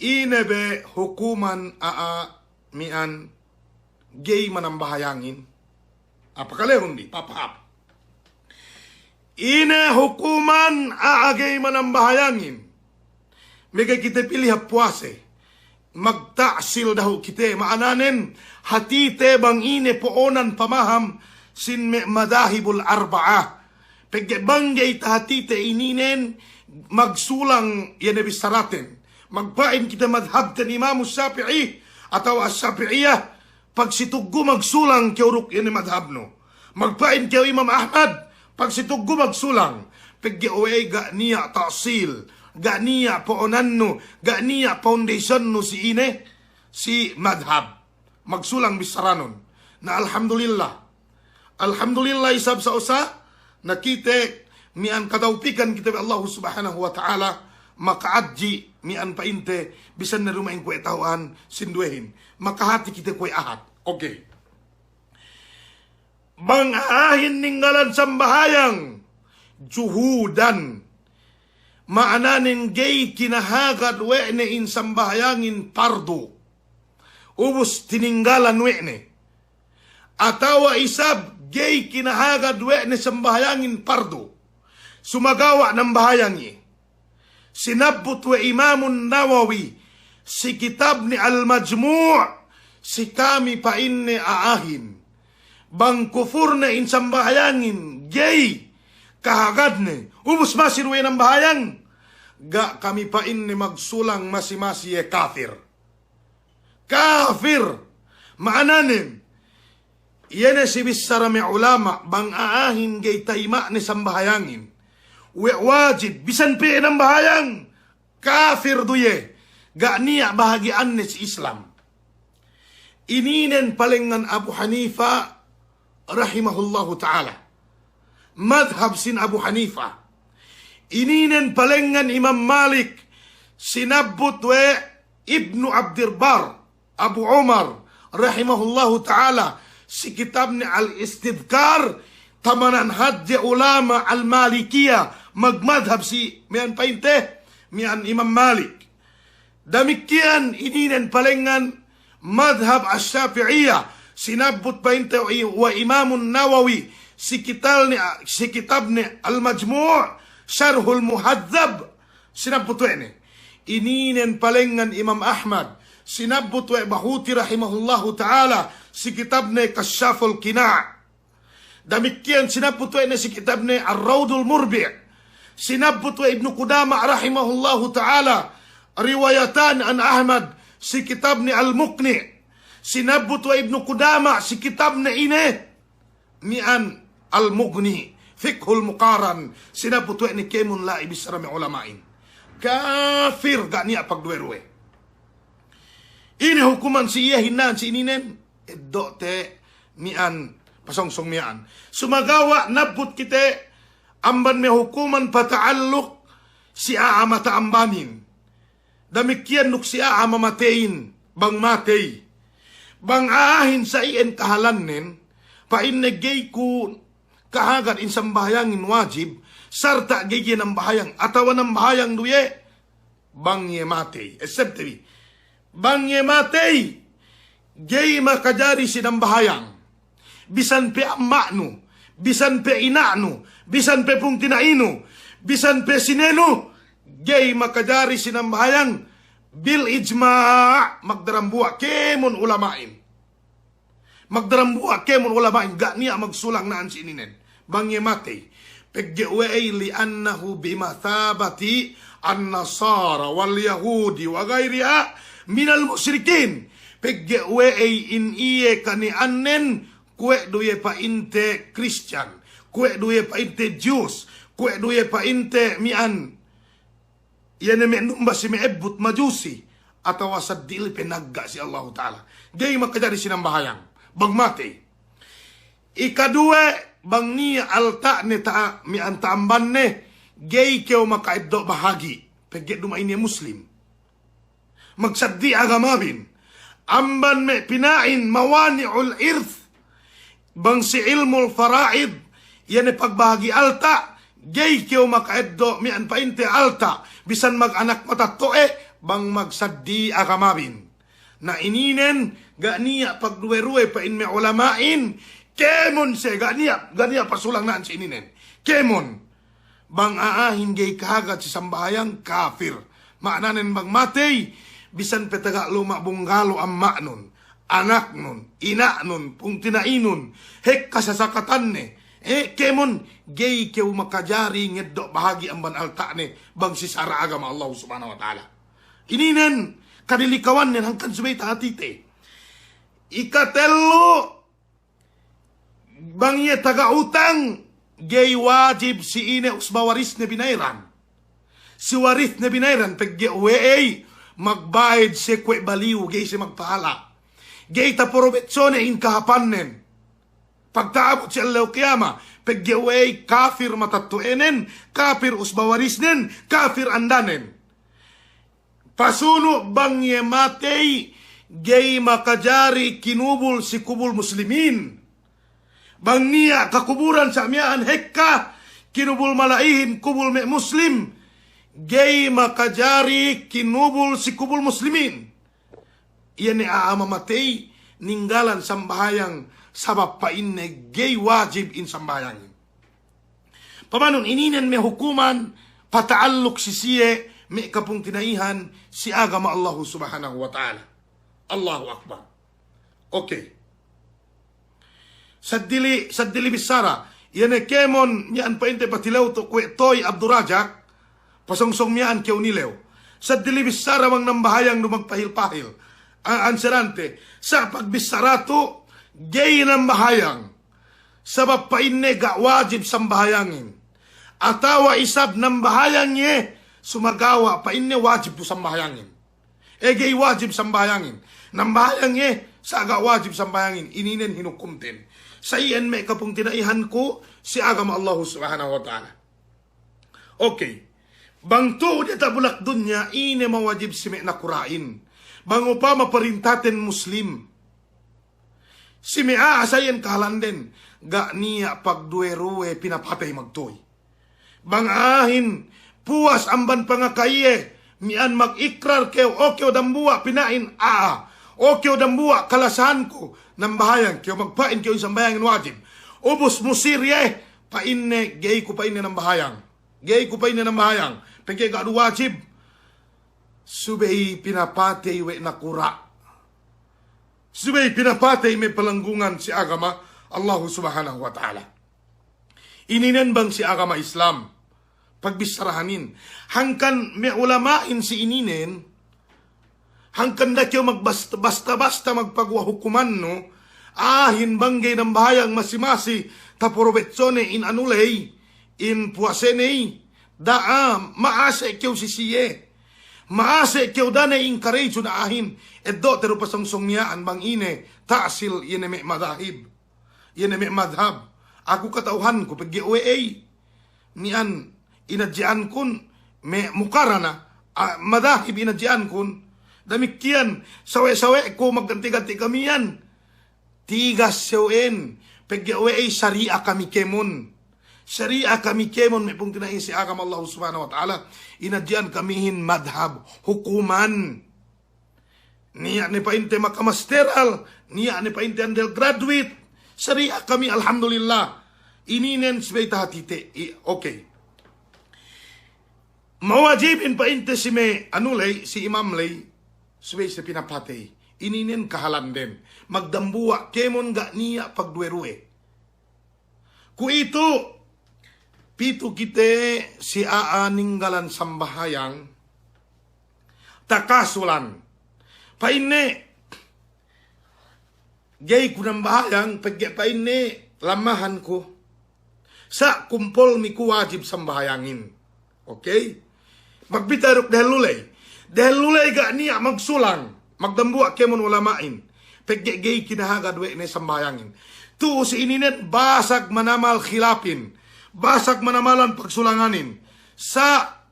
ine be hukuman a'a miya'an gey manambahayangin? Apa kalehun di, papahap. Ine hukuman a'a gey manambahayangin? Mege kite pili hap puwase. magta'sil dahu' kite, ma'ananen hatite bang ine po'onan pamaham sin me' madahibul arba'ah. Pegge' bang ga'i tahatite ininen magsulang iye ne bissaraten. Magpa'in kite madhabten Imamu Shafi'i atawa Ash-Shafi'iyah, pagsituggu magsulang kew duk iye ne madhabnu. Magpa'in kew Imam Ahmad, pagsituggu magsulang. Pegge' we'ey ga' niya' ta'sil, ga' niya' po'onannu, ga' niya' foundationnu si ine, si madhab. Magsulang bissaranun. Na alhamdulillah. Alhamdulillah isab sa'usa, na kite mi'an katawpikan kite we' Allahu Subhanahu wa Ta'ala, maka'adji' mi'an pa'inte, bisan ne duma'in kuwe' tahu'an sinduwehin. Makahati kite kuwe' ahad. Oke. Bang a'ahin ninggalan sambahayang, juhudan. Ma'ananen ga'i kinahagad we' ne in sambahayangin pardu. Ubus tininggalan we' ne. Atawa isab ga'i kinahagad we' ne sambahayangin pardu. Sumagawa' nambahayang iye. Sinabbut we' Imamun Nawawi si kitabne Al-Majmu', si kami pa'inne a'ahin. Bang kufurne in sambahayangin, ga'i kahagadne, ubus masi du iye nambahayang, ga' kami pa'inne magsulang masi-masi iye kafir. Kafir. Ma'ananen, iye ne si bissara me' ulama', bang a'ahin ga'i tayima'ne sambahayangin we' wajib, bisan pe iye nambahayang, kafir du iye, ga' niya' bahagi'anne si Islam. Ininen palengngan Abu Hanifa rahimahullahu ta'ala. Madhab sin Abu Hanifa. Ininen palengngan Imam Malik, sinabbut we' Ibnu Abdil Bar, Abu Umar, rahimahullahu ta'ala, si kitabne Al-Istidhkar, tamanan hadje ulama' Al-Malikiyah, magmadhab si mi'an pa'inte, mi'an Imam Malik. Damikkiyan ininen palengngan madhab Ash-Shafi'iyah, sinabbut pa'inte we' Imamun Nawawi, si kitalne, si kitabne Al-Majmu', Sharhul Muhadhab, sinabbut we' ne. Ininen palengngan Imam Ahmad, sinabbut we' Bahuti rahimahullahu ta'ala, si kitabne Kashaful Qina'. Damikkiyan sinabbut we' ne si kitabne Ar-Rawdul Murbi'. Sinabbut we' Ibnu Qudama rahimahullahu ta'ala, Riwayatan an Ahmad, si kitabne Al-Muqni'. Sinabbut we' Ibnu Qudama si kitabne ine, mi'an Al-Mughni, Fiqhul Muqaran, sinabbut we' ne kēmon la'i bissara me' ulama'in. Kafir, ga' niya' pagduwe-ruwe. Ine hukuman si iye hinang si ininen, eddo'te mi'an pasongsong mi'an. Sumagawa' nabbut kite amban me' hukuman pata'alluk si a'a mata'ambanin. Damikkiyan duk si a'a mamateyin, bang matey. Bang a'ahin sa iyan kahalannen, pa'inne ga'i ku kahagad in sambahayangin wajib, sarta' ga'i iye nambahayang, atawa nambahayang du iye, bang iye matey. Esebte bi. Bang iye matey, ga'i makajari sinambahayang. Bisan pe amma'nu, bisan pe ina'nu, bisan pe pungtina'inu, bisan pe sinenu, ga'i makajari sinambahayang bil ijma', magdarambuwa' kēmon ulama'in. Magdarambuwa' kēmon ulama'in, ga' niya' magsulang na'an si ininen. Bang iye matey. Pegge' we'ey li'annahu bimathabati an-nasara wal yahudi wa ghayriha minal mushrikin. Pegge' we'ey in iye kani'annen kuwe' du iye pa'inte Christian, kuwe' du iye pa'inte Jews, kuwe' du iye pa'inte mi'an iye ne me' numba si me' ebbut Majusi, atawa saddi' li pe nagga' si Allahu Ta'ala. Ga'i makajari sinambahayang bang matey. Ikaduwe, bang niya' alta'ne ta-, mi'an ta'ambanne, ga'i kew maka'eddo' bahagi', pegge' duma'in iye Muslim. Magsaddi' agamabin. Amban me' pina'in mawani'ul irth, bang si ilmul fara'id, iye ne pagbahagi' alta', ga'i kew maka'eddo' mi'an pa'inte alta', bisan mag-anak matetto'e, bang magsaddi' agamabin. Na ininen, ga' niya' pagduwe-ruwe pa'in me' ulama'in, kēmon siye, ga' niya', ga' niya' pasulang na'an si ininen. Kēmon. Bang a'ahin ga'i kahagad si sambahayang, kafir. Ma'ananen bang matey, Bisan pe taga luma' bungalo amma'nun, anaknun, ina'nun, pungtina'inun, hekka sasakatanne, e, kēmon, ga'i kew makajari ngeddo' bahagi' amban alta'ne bang si sara' agama Allahu Subhanahu wa Ta'ala. Ininen, kadilikawannen hangkan subey tahatite. Ikatellu, bang iye taga utang, ga'i wajib si ine usba warisne binayran. Si warisne binayran, pegge' we'ey magbayed siye kuwe' baliyu, ga'i siye magpahala'. Ga'i taporobetsone in kahapannen pagta'abut si ellew kiyama, pegge' we'ey kafir matetto'anen, kafir usba warisnen, kafir andanen. Pasunu' bang iye matey, ga'i makajari kinubul si kubul muslimin. Bang niya' kakuburan sa' miya'an hekka, kinubul mala'ihin kubul me' muslim, ga'i makajari kinubul si kubul muslimin. Iye ne a'a mamatey ninggalan sambahayang, sabab pa'inne ga'i wajib in sambahayangin. Pamanun ininen me' hukuman pata'alluk si siye me' kapungtina'ihan si agama Allahu Subhanahu wa Ta'ala. Allahu Akbar. Okey. Seddili, seddili bissara. Iye ne kēmon miya'an pa'inte patilew tu kuwe' toy Abdurajak, pasongsong miya'an kew nilew. Seddili bissara bang nambahayang du magpahil-pahil. A-, anserante. Sa' pagbissara tu ga'i nambahayang. Sabab pa'inne ga' wajib sambahayangin. Atawa isab nambahayang iye, sumagawa' pa'inne wajib du sambahayangin. E, ga'i wajib sambahayangin. Nambahayang iye, sa' ga' wajib sambahayangin. Ininen hinukumten. Sa' iyan me' kapungtina'ihanku si agama Allahu Subhanahu wa Ta'ala. Okey. Bang tu'u diyata' bulak dunya, ine mawajib si me' nakura'in. Bang upama parintaten muslim. Si me' a'a sa' iyan kahalanden, ga' niya' pagduwe-ruwe pinapatey magtuy. Bang a'ahin puwas amban pangaka'iye, miya'an magikrar kew, o kew dambuwa' pina'in a'a, o kew dambuwa' kalasahanku, nambahayang kew, magpa'in kew in sambahayangin wajib. Ubus musir iye, pa'inne, ga'i ku pa'inne nambahayang. Ga'i ku pa'inne nambahayang. Pegge' ga' du wajib. Subey pinapatey we' nakura'. Subey pinapatey me' palanggungan si agama Allahu Subhanahu wa Ta'ala. Ininen bang si agama Islam pagbissarahanin. Hangkan me' ulama'in si ininen, hangkan da'a kew magbasta-basta magpaguwa' hukumannu, a'ahin bang ga'i nambahayang masi-masi, taporobetsone in anu ley, in puwasene, da'a, ma'ase' kew si siye. Ma'ase' kew dane in karejun a'ahin, eddo'te du pasongsong miya'an bang ine, ta'sil iye ne me' madahib. Iye ne me' madhab. Aku kata'uhanku pegge' we'ey. Miya'an inadji'ankun me' mukarana, a, madahib inadji'ankun. Damikkiyan, sawe'-sawe'ku magganti-ganti kamiyan. Tigas sewen, pegge' we'ey sari'a kami kēmon. Sari'a kami kēmon me' pungtina'i si agama Allahu Subhanahu wa Ta'ala. Inadji'an kamihin madhab, hukuman. Niya' ne pa'inte makamasteral, niya' ne pa'inte undergraduate. Sari'a kami, alhamdulillah. Ininen subey tahatite. I, okey. Mawajibin pa'inte si me' anu ley, si imam ley, subey siye pinapatey. Ininen kahalanden. Magdambuwa' kēmon ga' niya' pagduwe-ruwe. Kuwe'itu, pitu kite si a'a ninggalan sambahayang, takasulan. Pa'inne, ga'i ku nambahayang, pegge' pa'inne lamahanku. Sa' kumpolmi ku wajib sambahayangin. Okey? Magbitay duk dehellu ley. Dehellu ley ga' niya' magsulang. Magdambuwa' kēmon ulama'in. Pegge' ga'i kinahagad we' ne sambahayangin. Tu'u si ininen basag manamal khilapin. Basag manamalan pagsulanganin. Sa'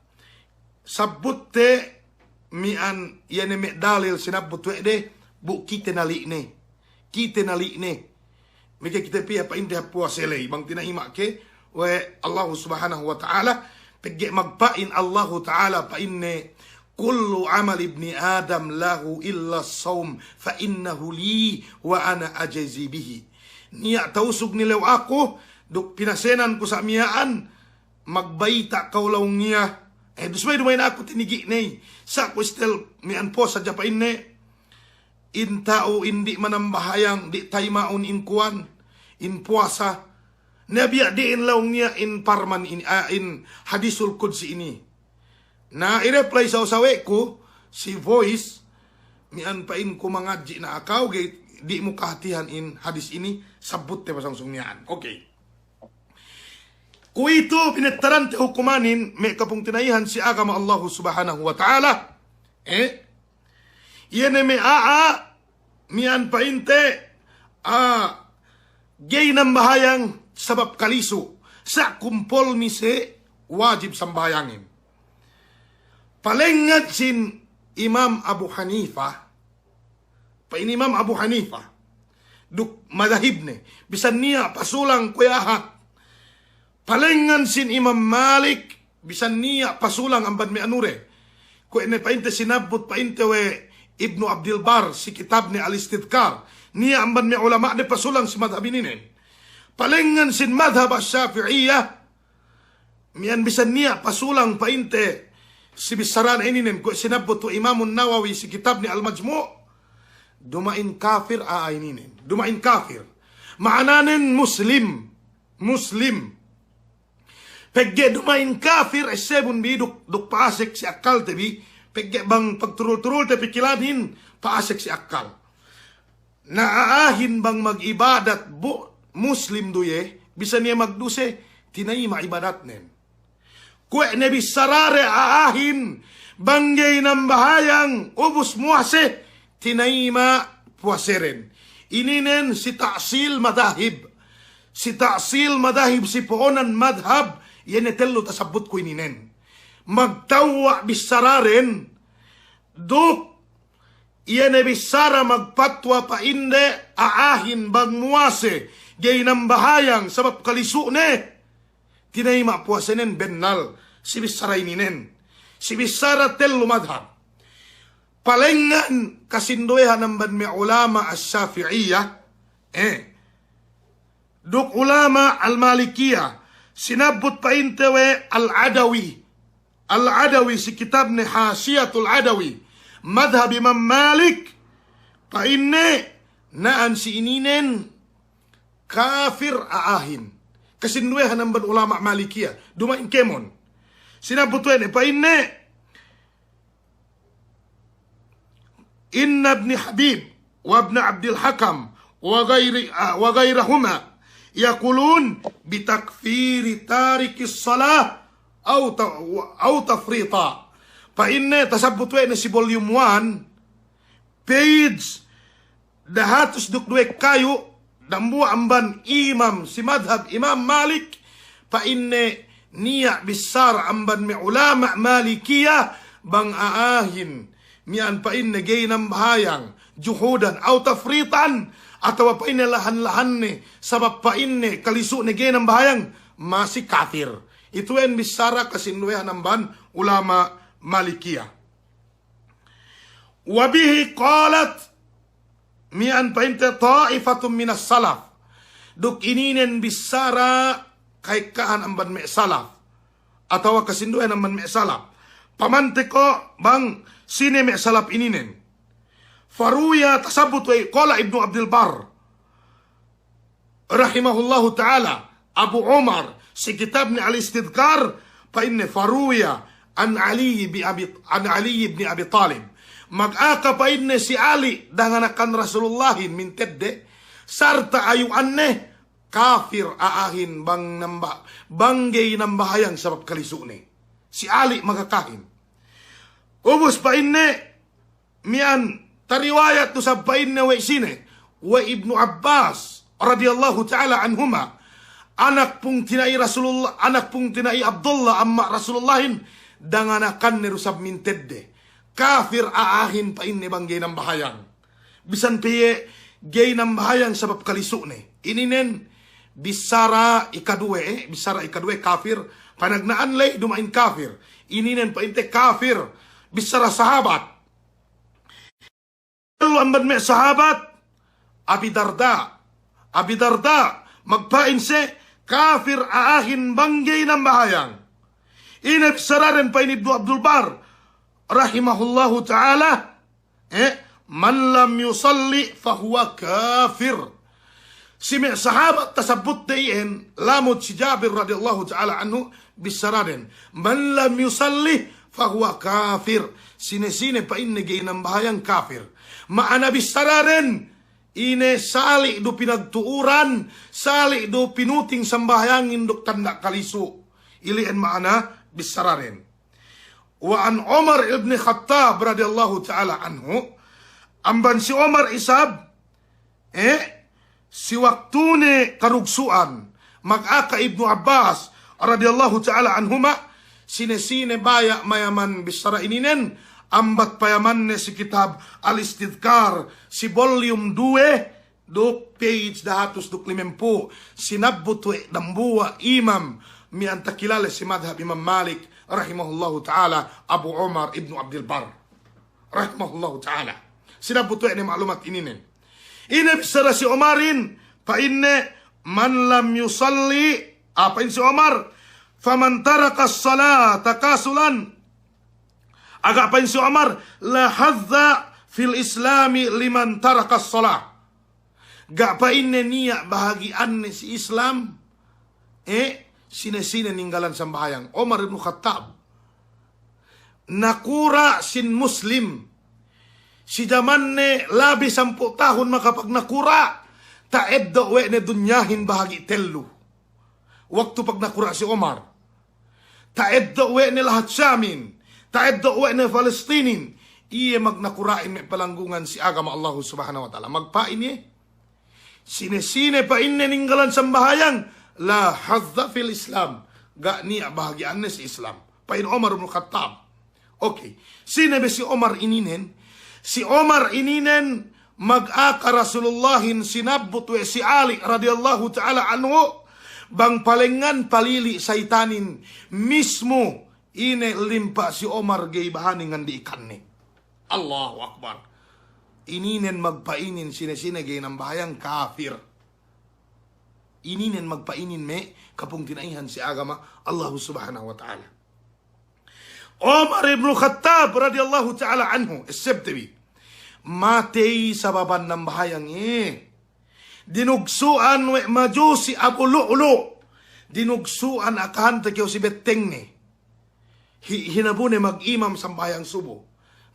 sabbutte miya'an iye ne me' dalil sinabbut we' de, bu kite nali'ne. Kite nali'ne. Meke kite piye pa'inte hap puwase ley, bang tina'ima' ke we' Allahu Subhanahu wa Ta'ala, pegge' magpa'in Allahu Ta'ala pa'inne, "Kullu amal ibni Adam lahu illa as-sawm, fa innahu li wa ana ajzi bihi." Niya' ta'usug nilew aku, duk pinasenanku sa' miya'an, magbayta' kaw laung niya', Eh, du subey duma'in aku tinigi' ne. Sa' ku istel miya'an puwasa hadja pa'inne. In ta'u in di' manambahayang, di' tayima'un in kuwan, in puwasa. Na biya' diin laung niya' in parman ini, ah, in hadisul qudsi ini. Na i-reply sawe'-sawe'ku si voice, miya'an pa'inku mangadji' na akaw, ga'i di' mu kahatihan in hadis ini, sabbutte pasangsung miya'an. Okay. Kuwe'itu pinettaran te hukumanin, me' kapungtina'ihan si agama Allahu Subhanahu wa Ta'ala. Eh? Iye ne me' a'a, miya'an pa'inte, ah, ga'i nambahayang sabab kalisu', sa' kumpol misi wajib sambahayangin. Palengngan sin Imam Abu Hanifa, pa'in Imam Abu Hanifa, duk madahibne, bisan niya' pasulang kuwe' ahad. Palengngan sin Imam Malik, bisan niya' pasulang amban me' anure. Kuwe' ne pa'inte sinabbut pa'inte we' Ibnu Abdil Bar si kitabne Al-Istidhkar. Niya' amban me' ulama'de pasulang si madhab ininen. Palengngan sin madhab As-Shafi'iyah, miya'an bisan niya' pasulang pa'inte si bissarane ininen kuwe' sinabbut we' Imamun Nawawi si kitabne Al-Majmu'. Duma'in kafir a'a ininen. Duma'in kafir. Ma'ananen muslim. Muslim. Pegge' duma'in kafir, essebun bi duk, duk pa'asek si akkalte bi, pegge' bang pagturul-turulte pikilanin, pa'asek si akkal. Na a'ahin bang mag'ibadat bu muslim du iye, bisan iye magduse, tinayima' ibadatnen. Kuwe' ne bissarade a'ahin, bang ga'i nambahayang, ubus muwase, tinayima' puwaseden. Ininen si ta'sil madahib. Si ta'sil madahib si po'onan madhab, iye ne tellu tasabbutku ininen. Magtewwa' bissaraden, duk iye ne bissara magpatwa pa'inde a'ahin bang muwase, ga'i nambahayang sabab kalisu'ne, tinayima' puwasenen bennal, si bissara ininen. Si bissara tellu madhab. Palengngan kasinduwehan amban me' ulama' As-Shafi'iyah, eh, duk ulama' Al-Malikiyah, sinabbut pa'inte we' Al-Adawi. Al-Adawi si kitabne Hashiyatul Adawi, madhab Imam Malik, pa'inne, na'an si ininen kafir a'ahin. Kasinduwehan amban ulama' Malikiyah, duma'in kēmon. Sinabbut we' ne, pa'inne, إن ابن حبيب وابن عبد الحكم وغير، آه، وغيرهما يقولون بتكفير تارك الصلاة أو ت-، أو تفريطا. Pa'inne tasabbut we' ne si volume one, page dahatus duk duwe kayu', dambuwa' amban imam si madhab Imam Malik, pa'inne niya' bissara amban me' ulama' Malikiyah, bang a'ahin, miya'an pa'inne ga'i nambahayang, juhudan aw tafritan, atawa pa'inne lahan-lahanne, sabab pa'inne kalisu'ne ga'i nambahayang, masi kafir. Itu'en bissara kasinduwehan amban ulama' Malikiyah. وبه قالت, miya'an pa'inte, طائفة من السلف. Duk ininen bissara ka'ekkahan amban me' salaf. Atawa kasinduwehan amban me' salaf. Pamante ko' bang sine me' salaf ininen. فروي, tasabbut we' قال ابن عبد البر rahimahullahu ta'ala, Abu Umar, si kitabne Al-Istidhkar, pa'inne فروي عن علي بأبي، عن علي بن أبي طالب. Magaka pa'inne si Ali, danganakan Rasulullahin mintedde, sarta ayu'anne, kafir a'ahin bang namba-, bang ga'i nambahayang sabab kalisu'ne. Si Ali magakahin. Ubus pa'inne, miya'an tariwayat du isab pa'inne we' sine, we' Ibnu Abbas radiyallahu ta'ala anhuma, anak pungtina'i Rasulullah, anak pungtina'i Abdullah amma' Rasulullahin, danganakanne du isab mintedde. Kafir a'ahin pa'inne bang ga'i nambahayang. Bisan pe iye ga'i nambahayang sabab kalisu'ne. Ininen bissara ikaduwe, eh, bissara ikaduwe kafir. Panagna'an ley duma'in kafir. Ininen pa'inte kafir. Bissara sahabat. Tellu amban me' sahabat, Abi Darda. Abi Darda, magpa'in siye, kafir a'ahin bang ga'i nambahayang. Ine bissaraden pa'in Ibnu Abdul Bar, rahimahullahu ta'ala, eh, "Man lam yusalli fahuwa kafir." Si me' sahabat tasabbutde iyan, lamud si Jabir radiyallahu ta'ala anhu, bissaraden, "Man lam yusalli fahuwa kafir." Sine-sine pa'inne ga'i nambahayang kafir. Ma'ana bissaraden, ine sali' du pinagtu'uran, sali' du pinuting sambahayangin duk tanda' kalisu. Ili'en ma'ana bissaraden. Wa an Umar ibn Khattab radiyallahu ta'ala anhu, amban si Umar isab, eh, si waktune karugsu'an, magaka Ibnu Abbas radiyallahu ta'ala anhuma, sine-sine baya' mayaman bissara ininen, ambat payamanne si kitab Al-Istidhkar, si volume duwe, duk page dahatus duk limempū', sinabbut we' dambuwa' imam miya'an takilale si madhab Imam Malik, rahimahullahu ta'ala, Abu Umar ibnu Abdil Bar, rahimahullahu ta'ala. Sinabbut we' ne ma'lumat ininen. Ine bissara si Umarin, pa'inne, "Man lam yusalli," a, pa'in si Umar, "faman taraka as-salata kasulan." Aga' pa'in si Umar, "La hazza fil islami liman taraka as-salah." Ga' pa'inne niya' bahagi'anne si Islam, eh, sine-sine ninggalan sambahayang. Umar ibnu Khattab. Nakura' sin Muslim. Si jamanne labi sampū' tahun makapagnakura', ta'eddo' we' ne dunyahin bahagi' tellu. Waktu pagnakura' si Umar. Ta'eddo' we' ne lahat Shamin, ta'eddo' we' ne Palestinin, iye magnakura'in me' palanggungan si agama Allahu Subhanahu wa Ta'ala. Magpa'in iye, sine-sine pa'inne ninggalan sambahayang, la hazza fil Islam, ga' niya' bahagi'anne si Islam. Pa'in Umar ibn Khattab. Okey. Sine be si Umar ininen? Si Umar ininen magaka Rasulullahin sinabbut we' si Ali radiyallahu ta'ala anhu, bang palengngan palili' saytanin, mismu ine limpa' si Umar ga'i bahani ngandi'ikanne. Allahu Akbar. Ininen magpa'inin sine-sine ga'i nambahayang kafir. Ininen magpa'inin me' kapungtina'ihan si agama Allahu Subhanahu wa Ta'ala. Umar ibnul Khattab radiyallahu ta'ala anhu, essebte bi. Matey sababan nambahayang iye. Dinugsu'an we' Majusi Abu Lu'lu'. Dinugsu'an akahante kew si bettengne. Hi-, hinabune magimam sambahayang subu.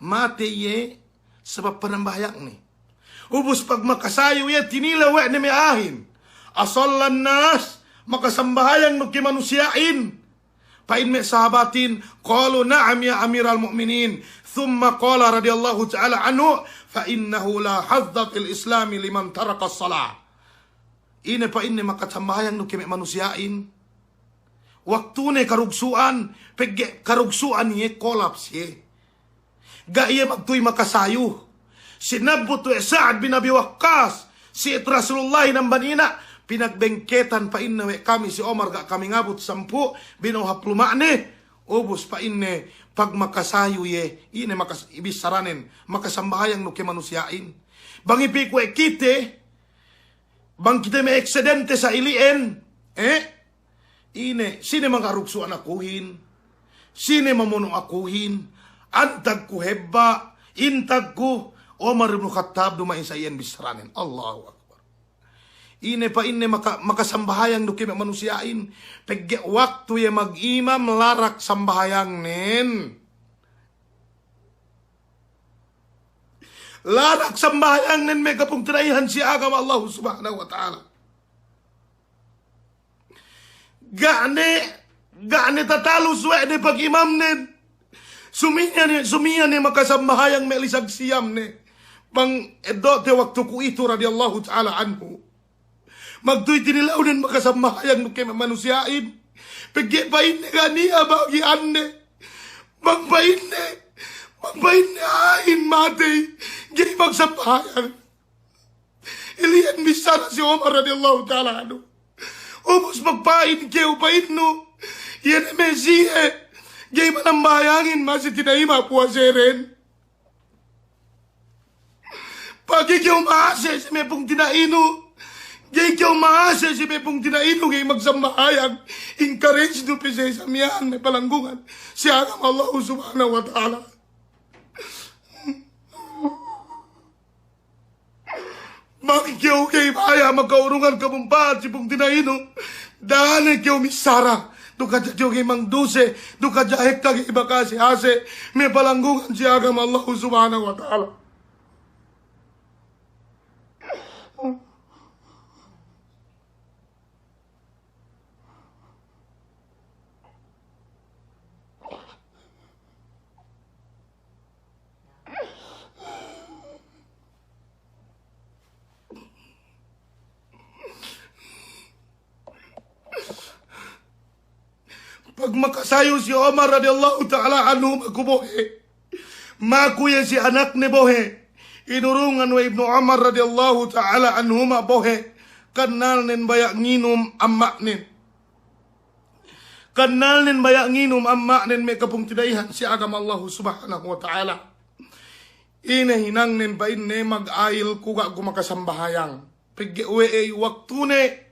Matey iye sabab panambahayangne. Ubus pagmakasayu iye tinilew we' ne me' a'ahin. Asallan nas, makasambahayang nu ke manusiya'in? Pa'in me' sahabatin, qalu, na'am ya amiral mu'minin. Thumma qala radiyallahu ta'ala anhu, fa innahu la hazza fil islami liman tarakas salah. Ine pa'inne makasambahayang nu ke me' manusiya'in? Waktune karugsu'an, pegge' karugsu'an iye kolaps iye. Ga' iye magtuy makasayu. Sinabbut we' Sa'ad bin Abi Waqqas, si Rasulullahin amban ina', pinagbengketan pa'inne we' kami si Umar ga' kami ngabut sampū', bino'o hap luma'ne, ubus pa'inne pagmakasayu iye, ine makas-, ibissaranen, makasambahayang nu ke manusiya'in. Bang ipi' kuwe' kite, bang kite me' eksidente sa ili'en, eh? Ine, sine magarugsu'an akuhin? Sine mamono' akuhin? Antag ku hebba', intag ku, Umar ibn Khattab duma'in sa iyan bissaranen. Allahu Akbar. Ine pa'inne maka-, makasambahayang du ke me' manusiya'in? Pegge' waktu iye magimam larak sambahayangnen. Larak sambahayangnen me' kapungtina'ihan si agama Allahu Subhanahu wa Ta'ala. Ga' ne, ga' ne tatalus we' ne pagimamnen. Sumiyan ne, sumiyan ne makasambahayang me' lisag siyamne. Bang eddo'te waktu kuwe'itu radiyallahu ta'ala anhu. Magtuy tinilewnen makasambahayang nu ke me' manusiya'in. Pegge' pa'inne ga' niya' bahagi'anne. Bang pa'inne, bang pa'inne a'ahin matey, ga'i magsambahayang. Ili'en bissara si Umar radiyallahu ta'ala anhu. Ubus magpa'in kew pa'innu, iye ne me' siye ga'i manambahayangin masi tina'ima' puwaseden. Pegge' kew ma'ase' si me' pungtina'inu, Ga'i kew ma'ase si pe pungtina'inu ga'i magsambahayang. Encourage du pe siye sa miya'an me' palanggungan si agama Allahu Subhanahu wa Ta'ala. Bang kew ga'i baya' maka'urungan kamumpa'at si pungtina'inu, da'a ne kew missara. Duk hadja kew ga'i mangduse, duk hadja ekka ga'i maka'ase-ase, me' palanggungan si agama Allahu Subhanahu wa Ta'ala. Pagmakasayu si Umar radiyallahu ta'ala anhuma ku bohe', maku iye si anakne bohe', inurungan we' Ibnu Umar radiyallahu ta'ala anhuma bohe', kannalnen baya' nginum amma'nen. Kannalnen baya' nginum amma'nen me' kapungtina'ihan si agama Allahu Subhanahu wa Ta'ala. Ine hinangnen pa'inne, mag'ayil ku ga' ku makasambahayang. Pegge' we'ey waktune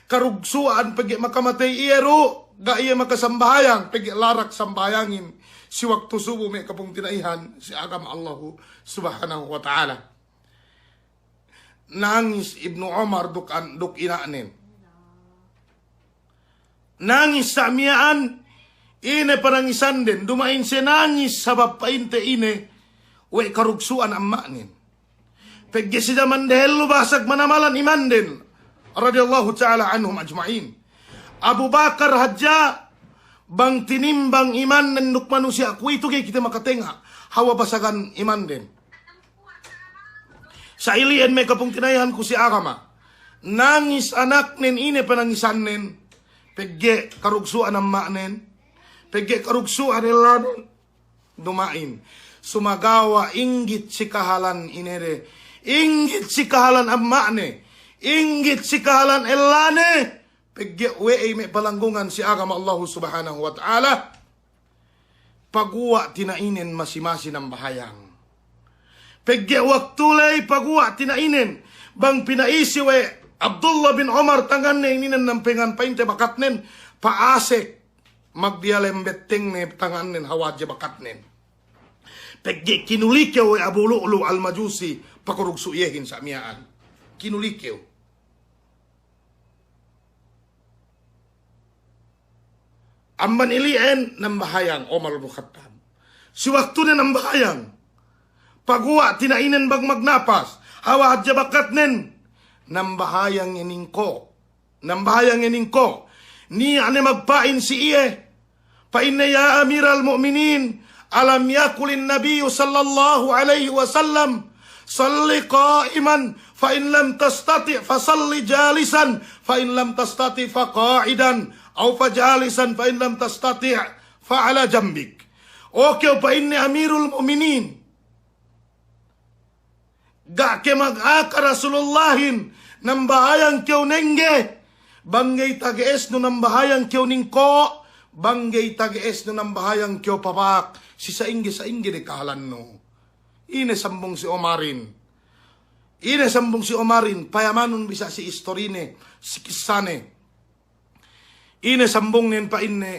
karugsu'an, pegge' makamatey iye du, ga' iye makasambahayang, pegge' larak sambahayangin si waktu subu me' kapungtina'ihan si agama Allahu Subhanahu wa Ta'ala. Nangis Ibnu Umar duk an-, duk ina'nen. Nangis sa' miya'an, ine panangisanden, duma'in siye nangis sabab pa'inte ine, we' karugsu'an amma'nen. Pegge' si jaman dehellu basag manamalan imanden, radiyallahu ta'ala anhum ajma'in. Abu Bakar hadja, bang tinimbang imannen duk manusiya' kuwe'itu ga'i kite makatenga', hawal basagan imanden. Sa' ili'en me' kapungtina'ihanku si agama. Nangis anaknen, ine panangisannen, pegge' karugsu'an amma'nen, pegge' karugsu'an ellanen. Duma'in, sumagawa' inggit si kahalan inede, inggit si kahalan amma'ne, inggit si kahalan ellane, pegge' we'ey me' palanggungan si agama Allahu Subhanahu wa Ta'ala, paguwa' tina'inen masi-masi nambahayang. Pegge' waktu ley paguwa' tina'inen, bang pina'isi we' Abdullah bin Umar tanganne ininen nampengan pa'inte bakatnen, pa'asek. Magdiyalem bettengne tangannen hawal hadja bakatnen. Pegge' kinulikew we' Abu Lu'lu' al-Majusi, pakurugsu' iyehin sa' miya'an. Kinulikew. Amban ili'en nambahayang Umar bin Khattab. Si waktune nambahayang. Paguwa' tina'inen bang magnapas. Hawal hadja bakatnen. Nambahayang iye ningko'. Nambahayang iye ningko', niya' ne magpa'in si iye. Pa'inne, "Ya Amiral Mu'minin, alam yaqulin Nabiyyu sallallahu alaihi wasallam, salli qa'iman, fa in lam tastati' fa salli jalisan, fa in lam tastati' fa qa'idan, aw fa jalisan fa in lam tastati' fa ala jambik." O kew, pa'inne, Amirul Mu'minin, ga' ke magaka Rasulullahin, nambahayang kew nengge, bang ga'i tage'esnu nambahayang kew ningko', bang ga'i tage'esnu nambahayang kew pabak, si sa'ingge-sa'ingge de kahalannu. Ine sambung si Umarin. Ine sambung si Umarin, payamanun bisa si istorine, si kissane. Ine sambungnen pa'inne,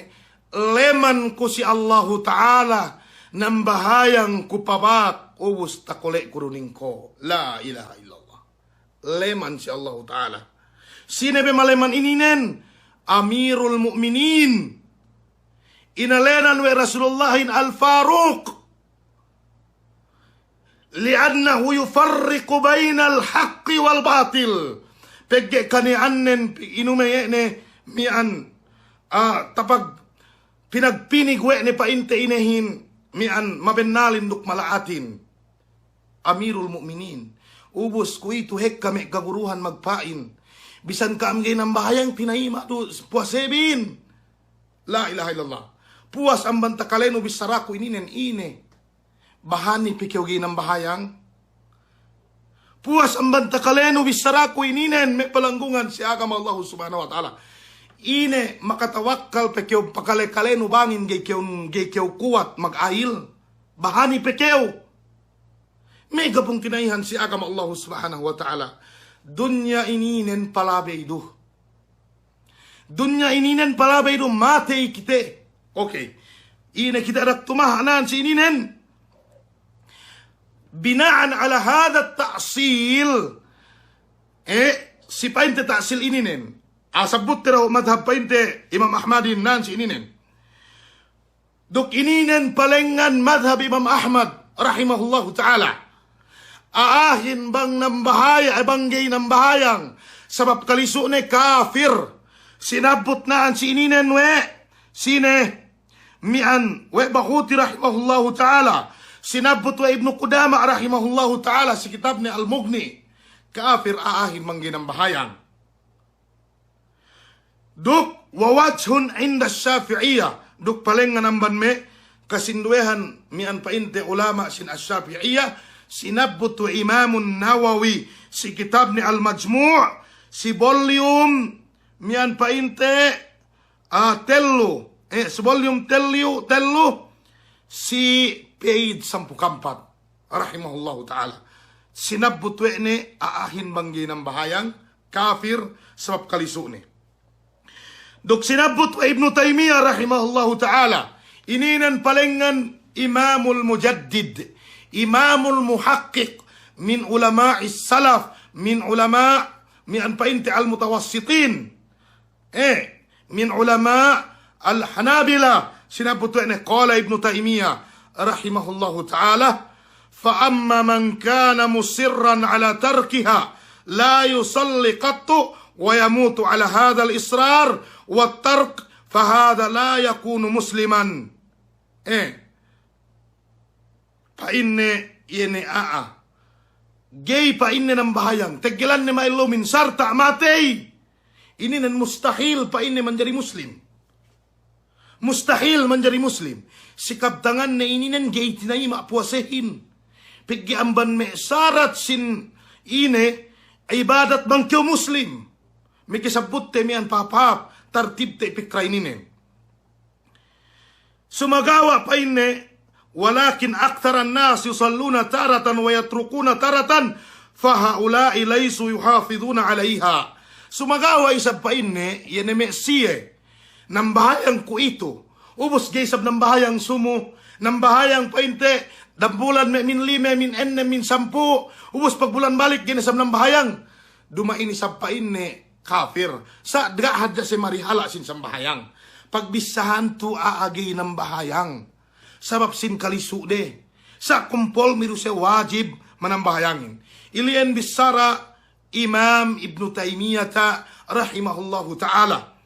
leman ku si Allahu Ta'ala, nambahayang ku pabak, ubus takole'ku du ningko'. La ilaha illallah. Leman si Allahu Ta'ala. Sine be maleman ininen? Amirul Mu'minin. Inēnan we' Rasulullahin Al-Faruq. Li'annahu yufarriqu bainal haqqi wal batil. Pegge' kane'annen inume iye ne miya'an, ah, tapag pinagpinig we' ne pa'inte inehin miya'an mabennalin duk mala'atin. Amirul Mu'minin. Ubus kuwe'itu hekka me' kaguruhan magpa'in, bisan ka'am ga'i nambahayang tinayima' du puwasebin. La ilaha illallah. Puwas amban takalenu bissaraku ininen ine. Bahani pe kew ga'i nambahayang? Puwas amban takalenu bissaraku ininen me' palanggungan si agama Allahu Subhanahu wa Ta'ala. Ine makatawakkal pe kew pakale-kalenu bangin ga'i kew, ga'i kew kuwat magayil? Bahani pe kew? Me' kapungtina'ihan si agama Allahu Subhanahu wa Ta'ala. Dunya ininen palabey du. Dunya ininen palabey du, matey kite. Okey. Ine kite adak tumaha' nan si ininen. Bina'an ala hadha ta'sil. Eh, si pa'inte ta'sil ininen. Asabutte daw madhab pa'inte Imam Ahmadin nan si ininen. Duk ininen palengngan madhab Imam Ahmad rahimahullahu ta'ala. A'ahin bang nambahaya-, eh, bang gey nambahayang. Sabab kalisu'ne kafir. Sinabut na'an si ininen we'. Sine? Mi'an we' Bahuti rahimahullahu ta'ala. Sinabut we' Ibnu Qudama rahimahullahu ta'ala si kitabne Al-Mughni. Kafir a'ahin bang gey nambahayang. Duk, wa wajhun inda Shafi'iyyah. Duk palengngan amban me' kasinduwehan mi'an pa'inte ulama' sin Ash-Shafi'iyyah, sinabut we' Imamun Nawawi si kitabne Al-Majmu', si volume mi'an pa'inte, ah, tellu, eh, si volume tellu, tellu, si page sampū' kampat. Rahimahullahu ta'ala. Sinabut we' ne a'ahin bang gey nambahayang, kafir, sabab kalisu'ne. Duk sinabut we' Ibnu Taymiyyah rahimahullahu ta'ala. Ininen palengngan Imamul Mujaddid, Imamul Muhaqqiq, min ulama'is salaf, min ulama', mi'an pa'inte al-mutawassitin. Eh, min ulama' al-Hanabila, sinabut we' ne, qala Ibnu Taymiyyah rahimahullahu ta'ala, fa amma man kana musirran ala tarkiha la yusalli qattu wa yamutu ala hadhal israr wat tark, fa hadha la yakunu musliman. Eh, Pa'inne, iye ne a'a. Gey pa'inne nambahayang. Teggelanne ma'ellumin sarta' matey. Ininen mustahil pa'inne manjari muslim. Mustahil manjari muslim. Si kabtanganne ininen gey tinayima' puwasehin. Pegge' amban me' sarat sin ine ibadat bang kew muslim. Meke sabutte mi'an pahāp-hāp, tartibte pikra ininen. Sumagawa' pa'inne, walakin aktharan nas yusalluna taratan wa yatrukuna taratan, fa ha'ula'i laysu yuhafidhuna 'alayha. Sumagawa' isab pa'inne, iye ne me' siye nambahayang kuwe'itu. Ubus ga'i isab nambahayang sumu, nambahayang pa'inte, dambulan me' min lime, min ennem, min sampū', ubus pagbulan balik ga'i ne isab nambahayang. Duma'in isab pa'inne kafir. Sa' da'a hadja siye marihala' sin sambahayang. Pagbissāhan tu a'a ga'i nambahayang. Sabab sin kalisu'de. Sa' kumpolmi du siye wajib manambahayangin. Ili'en bissara Imam Ibnu Taymiyata rahimahullahu ta'ala.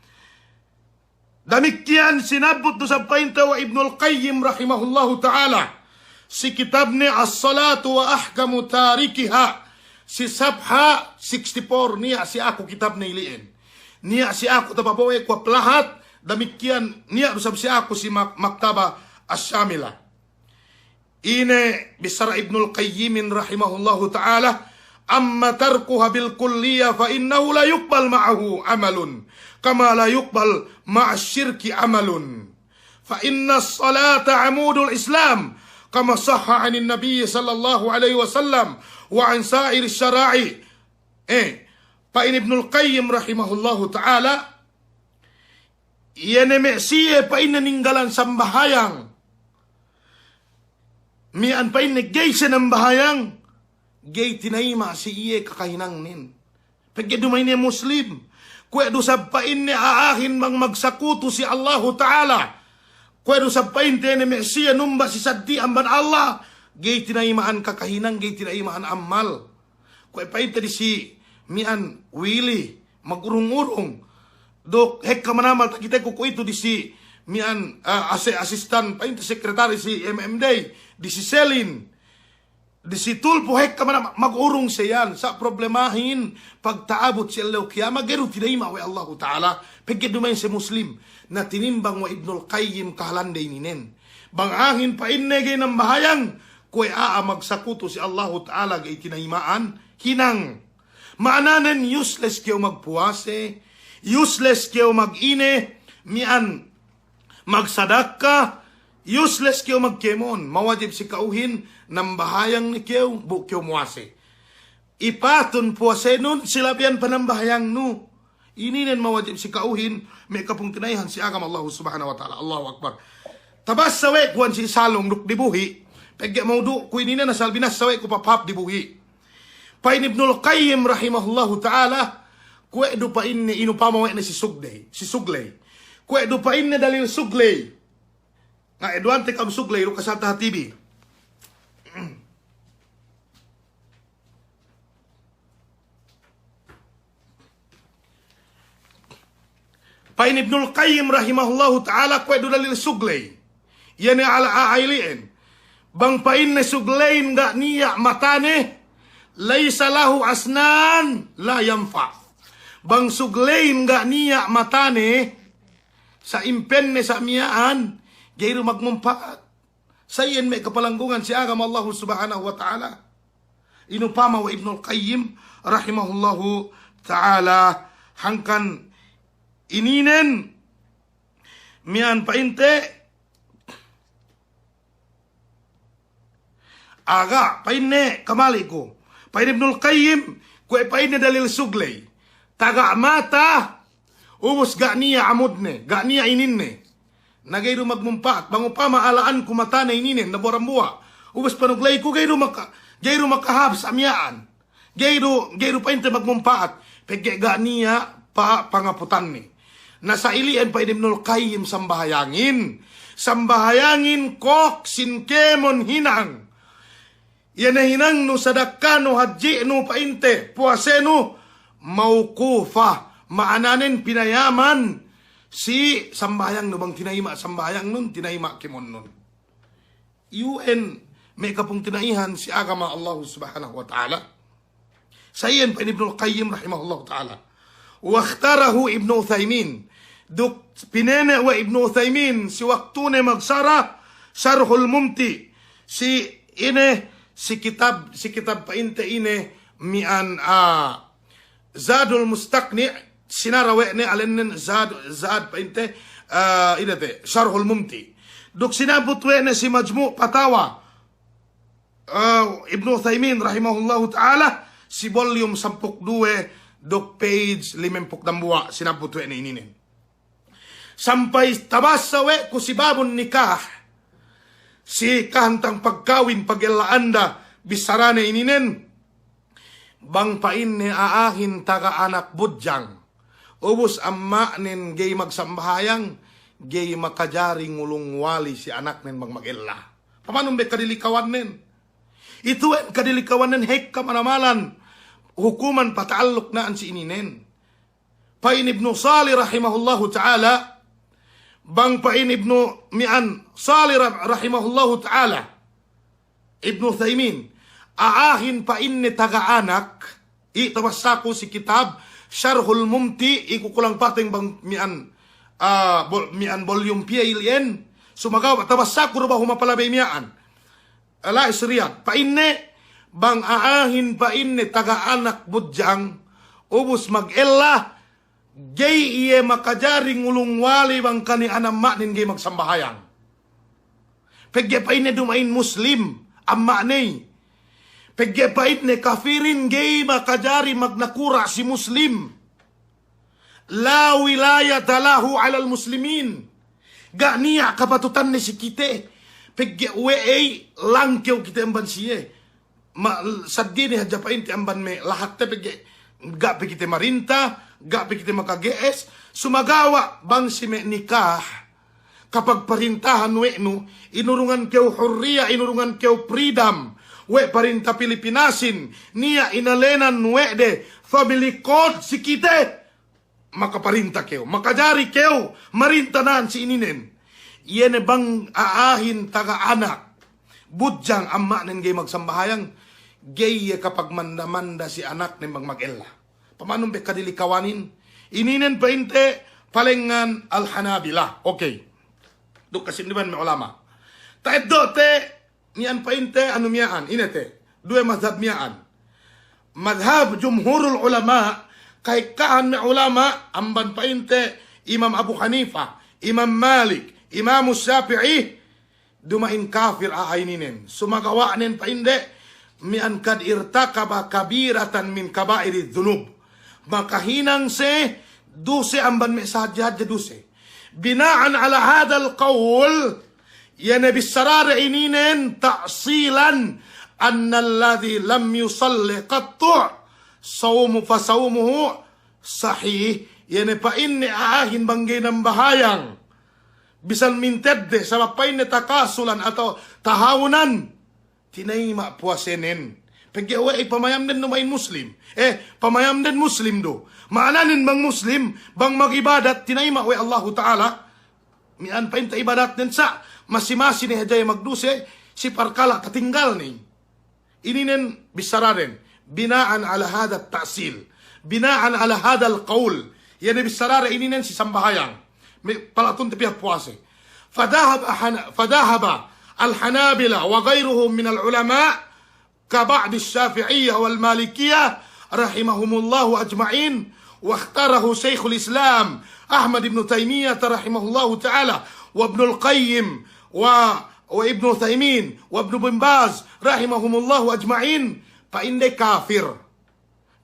Damikkiyan sinabut du isab pa'inte we' Ibnul Qayyim rahimahullahu ta'ala. Si kitabne As-Salatu wa Ahkamu Tarikiha. Si safha sixty-four, niya' si aku kitabne ili'en. Niya' si aku tapabo'e kuwe' palahat, damikkiyan niya' du isab si aku si mak-, Maktaba Asy-Syamila. Ine bissara Ibnul Qayyimin rahimahullahu ta'ala, amma tarkuha bil kulliyya fa innahu la yuqbal ma'ahu amalun, kama la yuqbal ma'ash shirki amalun. Fa innas salata amudul Islam, kama sahha anin Nabi sallallahu alaihi wasallam wa an sa'irish shara'i. Eh, pa'in Ibnul Qayyim rahimahullahu ta'ala, iye ne me' siye pa'inne ninggalan sambahayang. Miya'an pa'inne ga'i siye nambahayang, ga'i tinayima' si iye kakahinangnen. Pegge' duma'in iye Muslim. Kuwe' du isab pa'inne a'ahin bang magsakutu si Allahu Ta'ala. Kuwe' du isab pa'inte ne me' siye numba si saddi amban Allah. Ga'i tinayima'an kakahinang, ga'i tinayima'an ammal. Kuwe' pa'inte disi miya'an wili, magurung-urung. Duk hekka manamal takiteku kuwe'itu disi miya'an, ah, ase-, asistan pa'inte sekretari si M M D, disi Selin. Disi Tulpu hekka manamal magurung siye iyan. Sa' problemahin pagta'abut si ellew kiyamat ga'i du tinayima' we' Allahu Ta'ala. Pegge' duma'in siye Muslim. Na tinimbang we' Ibnul Qayyim kahalande ininen. Bang a'ahin pa'inne ga'i nambahayang, kuwe' a'a magsakutu si Allahu Ta'ala ga'i tinayima'an hinang. Ma'ananen useless kew magpuwase, useless kew magine, miya'an magsadakka, useless kew magkēmon, mawajib si ka'uhin, nambahayang ne kew, bu kew muwase. Ipatun puwasenun si labihan panambahayangnun. Ininen mawajib si ka'uhin, me' kapungtina'ihan si agama Allahu Subhanahu wa Ta'ala. Allahu Akbar. Tabassa we' kuwan si Salung duk dibuhi'. Pegge' mawdu'ku ininen asal binassa we' ku pahāp-hāp dibuhi'. Pa'in Ibnul Qayyim rahimahullahu ta'ala, kuwe' du pa'inne inupama we' ne si sugley, si sugley. Kuwe' du pa'inne dalil sugley. Nga' eduwante kam sugley, du kasal taha T V. Pa'in Ibnul Qayyim rahimahullahu ta'ala kuwe' du dalil sugley. Iye ne ala a'a ili'en. Bang pa'inne sugleyin ga' niya' matane, laysa lahu asnan, la yanfa'. Bang sugleyin ga' niya' matane, sa' impenne sa' miya'an, ga'i du magmumpa'at. Sa' iyan me' kapalanggungan si agama Allahu Subhanahu wa Ta'ala. Inupama we' Ibnul Qayyim rahimahullahu ta'ala hangkan ininen miya'an pa'inte aga, pa'inne kamali' ku. Pa'in Ibnul Qayyim, kuwe' pa'inne dalil sugley. Taga mata, ubus ga' niya' amudne, ga' niya' ininne. Na ga'i du magmumpa'at, bang upama ala'anku matane ininen, dambuwa'-dambuwa'. Ubus panugleyku ga'i du maka-, ga'i du makahāp sa' miya'an. Ga'i du, ga'i du pa'inte magmumpa'at. Pegge' ga' niya' pa-, pangaputanne. Na sa' ili'en pa'in Ibnul Qayyim sambahayangin. Sambahayangin kōk sin kēmon hinang. Iye ne hinangnu, sadakkanu, hadji'nu, pa'inte, puwasenu, mawqufa, ma'ananen pinayaman si sambahayangnu, bang tinayima' sambahayangnun, tinayima' kēmonnun. Iyu'en me' kapungtina'ihan si agama Allahu Subhanahu wa Ta'ala. Sa' iyan pa'in Ibnul Qayyim rahimahullahu ta'ala. Wakhtarahu Ibnu Uthaymin. Duk pinene' we' Ibnu Uthaymin si waktune magsara Sharhul Mumti'. Si ine, si kitab, si kitab pa'inte ine miya'an, ah, Zadul Mustaqni', sinara we' ne alennen Zad, Zad pa'inte, ah, ine te, Sharhul Mumti'. Duk sinabut we' ne si Majmu' Fatawa. Ah, Ibnu Uthaymin rahimahullahu ta'ala, si volume sampū' duk duwe, duk page limempū' dambuwa', sinabut we' ne ininen. Sampay tabassa we' ku si babun nikah, si kahantang pagkawin, pagella-anda, bissarane ininen, bang pa'inne a'ahin taga anak budjang. Ubus amma'nen ga'i magsambahayang, ga'i makajari ngulung wali si anaknen bang magella. Pamanun be kadilikawannen? Itu'en kadilikawannen hekka manamalan hukuman pata'alluk na'an si ininen. Pa'in Ibnu Salih rahimahullahu ta'ala, bang pa'in Ibnu miya'an Salih ra-, rahimahullahu ta'ala, Ibnu Uthaymin, a'ahin pa'inne taga anak, i' tabassaku si kitab Sharhul Mumti', i' ku kulang pateng bang miya'an, ah, bol-, miya'an volume piye ili'en, sumagawa' tabassaku du bahu mapalabey miya'an. Ala' isriyat, pa'inne, bang a'ahin pa'inne taga anak budjang, ubus magella, ga'i iye makajari ngulung wali bang kani'an amma'nen ga'i magsambahayang. Pegge' pa'inne duma'in Muslim amma'ney. Pegge' pa'inne kafirin ga'i makajari magnakura' si Muslim. La wilayata lahu 'alal muslimin. Ga' niya' kapatutanne si kite. Pegge' we'ey langkew kite amban siye. Ma-, saddine hadja pa'inte amban me' lahatte pegge' ga' pe kite marinta, ga' pe kite makage'es, sumagawa' bang si me' nikah, kapagparintahan we' nu, inurungan kew hurriya, inurungan kew freedom, we' parinta Pilipinasin, niya' inalenan we' de family court si kite. Makaparinta kew, makajari kew marinta na'an si ininen. Iye ne bang a'ahin taga anak budjang amma'nen ga'i magsambahayang, ga'i iye kapagmanda-manda si anaknen bang magella. Pamanun be kadilikawanin? Ininen pa'inte palengngan Al-Hanabila. Okey. Duk kasinduwehan me' ulama'. Ta'eddo'te miya'an pa'inte anu miya'an, ine te, duwe madhab miya'an. Madhab jumhurul ulama', kahekkahan me' ulama', amban pa'inte Imam Abu Hanifa, Imam Malik, Imam Shafi'i, duma'in kafir a'a ininen. Sumagawa'nen pa'inde, mi'an qad irtakaba kabiratan min kaba'iri dhunub. Maka hinang siye duse amban me' sahadje-hadje duse. Bina'an ala hadhal qawl, iye ne bissarade ininen ta'silan, annalladhi lam yusalli qattu sawmu, fa sawmuhu sahih. Iye ne pa'inne a'ahin bang ga'i nambahayang bisan mintedde, sabab pa'inne takasulan atawa tahawunan, tinayima' puwasenen. Pegge' we'ey pamayamden duma'in Muslim. Eh, pamayamden Muslim du. Ma'ananen bang Muslim, bang mag'ibadat, tinayima' we' Allahu Ta'ala. Mi'an pa'inte ibadatnen sa', masi-masi ne hadja iye magduse, si parkala' tatinggalne. Ininen bissaraden, bina'an ala hadha ta'sil, bina'an ala hadhal qawl, iye ne bissarade ininen si sambahayang, me' palatunte pī hap puwase. Fadhahaba hana-, fadhahaba al-Hanabila wa ghayruhum minal ulama' ka ba'di Shafi'iyya wal Malikiyya rahimahumullahu ajma'in, wa ikhtarahu Shaykhul Islam Ahmad ibn Taymiyyah rahimahullahu ta'ala, wa Ibnul Qayyim, wa, wa Ibnu Uthaymin, wa Ibnu bin Baz rahimahumullahu ajma'in, pa'inde kafir.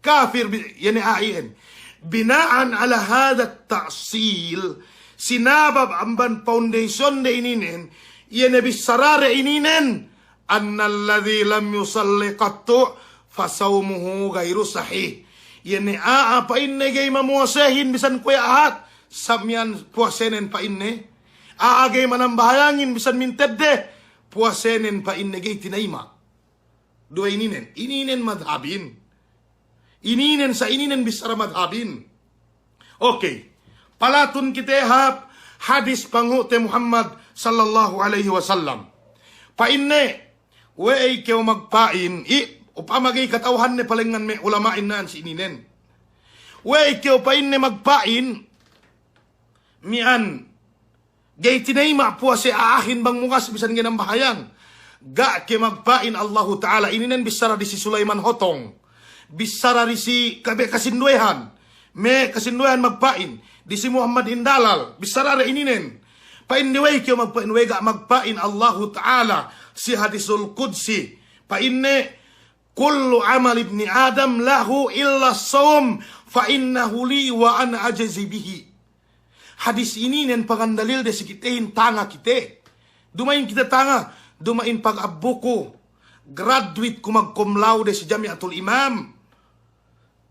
Kafir bi-, iye ne a'a iyan. Bina'an ala hadha ta'sil, sinabab amban foundation de ininen, iye ne bissarade ininen, annalladhi lam yusalli qattu fa sawmuhu ghayru sahih. Iye ne a'a pa'inne ga'i mamuwasehin bisan kuwe' ahad, sa' mi'an puwasenen pa'inne. A'a ga'i manambahayangin bisan mintedde, puwasenen pa'inne ga'i tinayima'. Duwe ininen, ininen madhabin. Ininen sa' ininen bissara madhabin. Okey. Palatun kite hap hadis panghu'te Muhammad sallallahu alaihi wasallam. Pa'inne, we'ey kew magpa'in, i, upama ga'i kata'uhanne palengngan me' ulama'in na'an si ininen. We'ey kew pa'inne magpa'in, mi'an ga'i tinayima' puwase a'ahin bang mugas bisan ga'i nambahayang. Ga' ke magpa'in Allahu Ta'ala, ininen bissara disi Sulaiman Hotong. Bissara disi kabe kasinduwehan. Me' kasinduwehan magpa'in. Disi Muhammad Indalal. Bissarade ininen. Pa'inde we'ey kew magpa'in, we' ga' magpa'in Allahu Ta'ala si hadisul qudsi. Pa'inne, kullu amal ibni Adam lahu illa sawm fa innahu li wa ana ajzi bihi. Hadis ininen pangandalilde si kitehin tanga kite. Duma'in kite tanga, duma'in pag'abbuku, graduate ku mag-cum laude si Jami'atul Imam.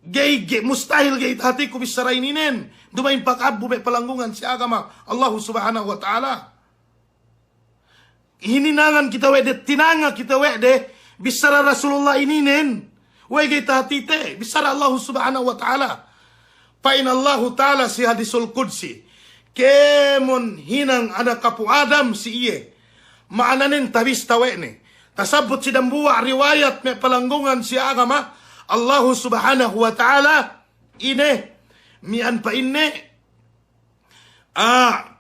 Ga'i, ga'i, mustahil ga'i tahatiku bissara ininen. Duma'in pag'abbu me' palanggungan si agama Allahu Subhanahu wa Ta'ala. Hininangan kite we' de, tinanga kite we' de, bissara Rasulullah ininen. We'ey ga'i tahatite, bissara Allahu Subhanahu wa Ta'ala. Pa'in Allahu Ta'ala si hadisul qudsi, kēmon hinang anak apu' Adam si iye. Ma'ananen tabista we' ne. Tasabbut si dambuwa' riwayat me' palanggungan si agama Allahu Subhanahu wa Ta'ala, ine, mi'an pa'inne, ah,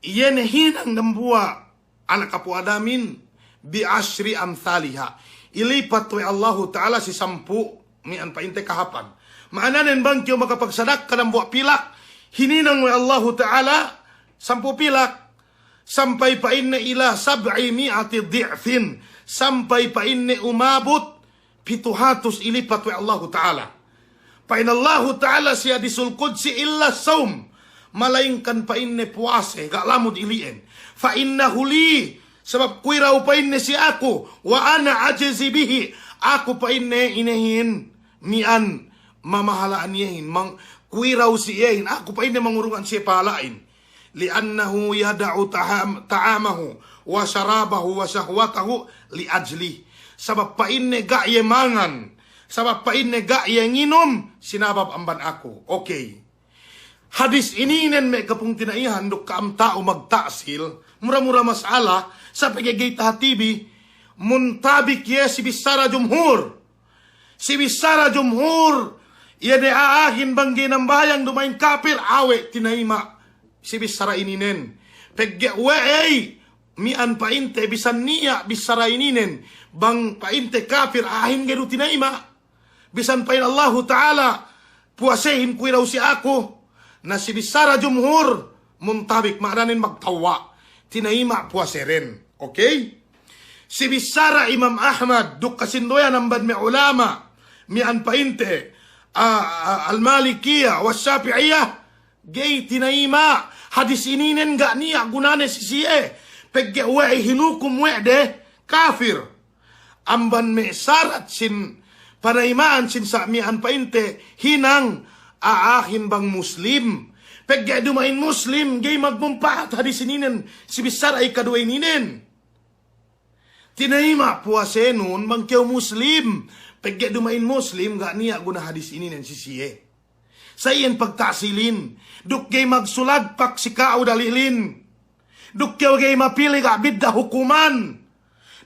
iye ne hinang dambuwa' anak apu' Adamin bi ashri amthaliha. Ilipat we' Allahu Ta'ala si sampū' mi'an pa'inte kahapan. Ma'ananen bang kew makapagsadakka dambuwa' pilak, hininang we' Allahu Ta'ala sampū' pilak. Sampay pa'inne ila sab'i mi'ati di'fin. Sampay pa'inne umabut pitu hatus ilipat we' Allahu Ta'ala. Pa'in Allahu Ta'ala si hadisul qudsi, illa sawm, malaingkan pa'inne puwase, ga' lamud ili'en. Fa innahu li, sabab kuwe' daw pa'inne si aku, wa ana ajzi bihi, aku pa'inne inehin, mi'an mamahala'an iyehin, mang-, kuwe' daw si iyehin, aku pa'inne mangurungan siye pahala'in. Li'annahu yada'u ta'am-, ta'amahu wa sharabahu wa shahwatahu li ajli. Sabab pa'inne ga' iye mangan, sabab pa'inne ga' iye nginum, sinabab amban aku. Okey. Hadis ininen me' kapungtina'ihan duk ka'am ta'u magta'sil, mura-mura mas'ala, sa' pegge' ga'i tahatibi, muntabik iye si bissara jumhur. Si bissara jumhur, iye ne a'ahin bang ga'i nambahayang duma'in kapir, awe' tinayima' si bissara ininen. Pegge' we'ey, mi'an pa'inte bisan niya' bissara ininen, bang pa'inte kapir, a'ahin ga'i du tinayima'. Bisan pa'in Allahu Ta'ala, puwasehin kuwe' daw si aku. Na si bissara jumhur, muntabik, ma'ananen magtawwa'. Tinayima' puwaseden. Okey? Si bissara Imam Ahmad duk kasinduwehan amban me' ulama' miya'an pa'inte, a, a, Al-Malikiyah was-Shafi'iyah, ga'i tinayima' hadis ininen, ga' niya' gunane si siye, pegge' we'ey hinukum we' de kafir. Amban me' sarat sin panayima'an sin sa' miya'an pa'inte hinang a'ahin bang Muslim. Pegge' duma'in Muslim, ga'i magmumpa'at hadis ininen si bissara ikaduwe ininen. Tinayima' puwasenun bang kew Muslim, pegge' duma'in Muslim, ga' niya' guna hadis ininen si siye. Sa' iyan pagta'silin, duk ga'i magsulagpak si ka'u dalilin. Duk kew ga'i mapili ga' bidda' hukuman.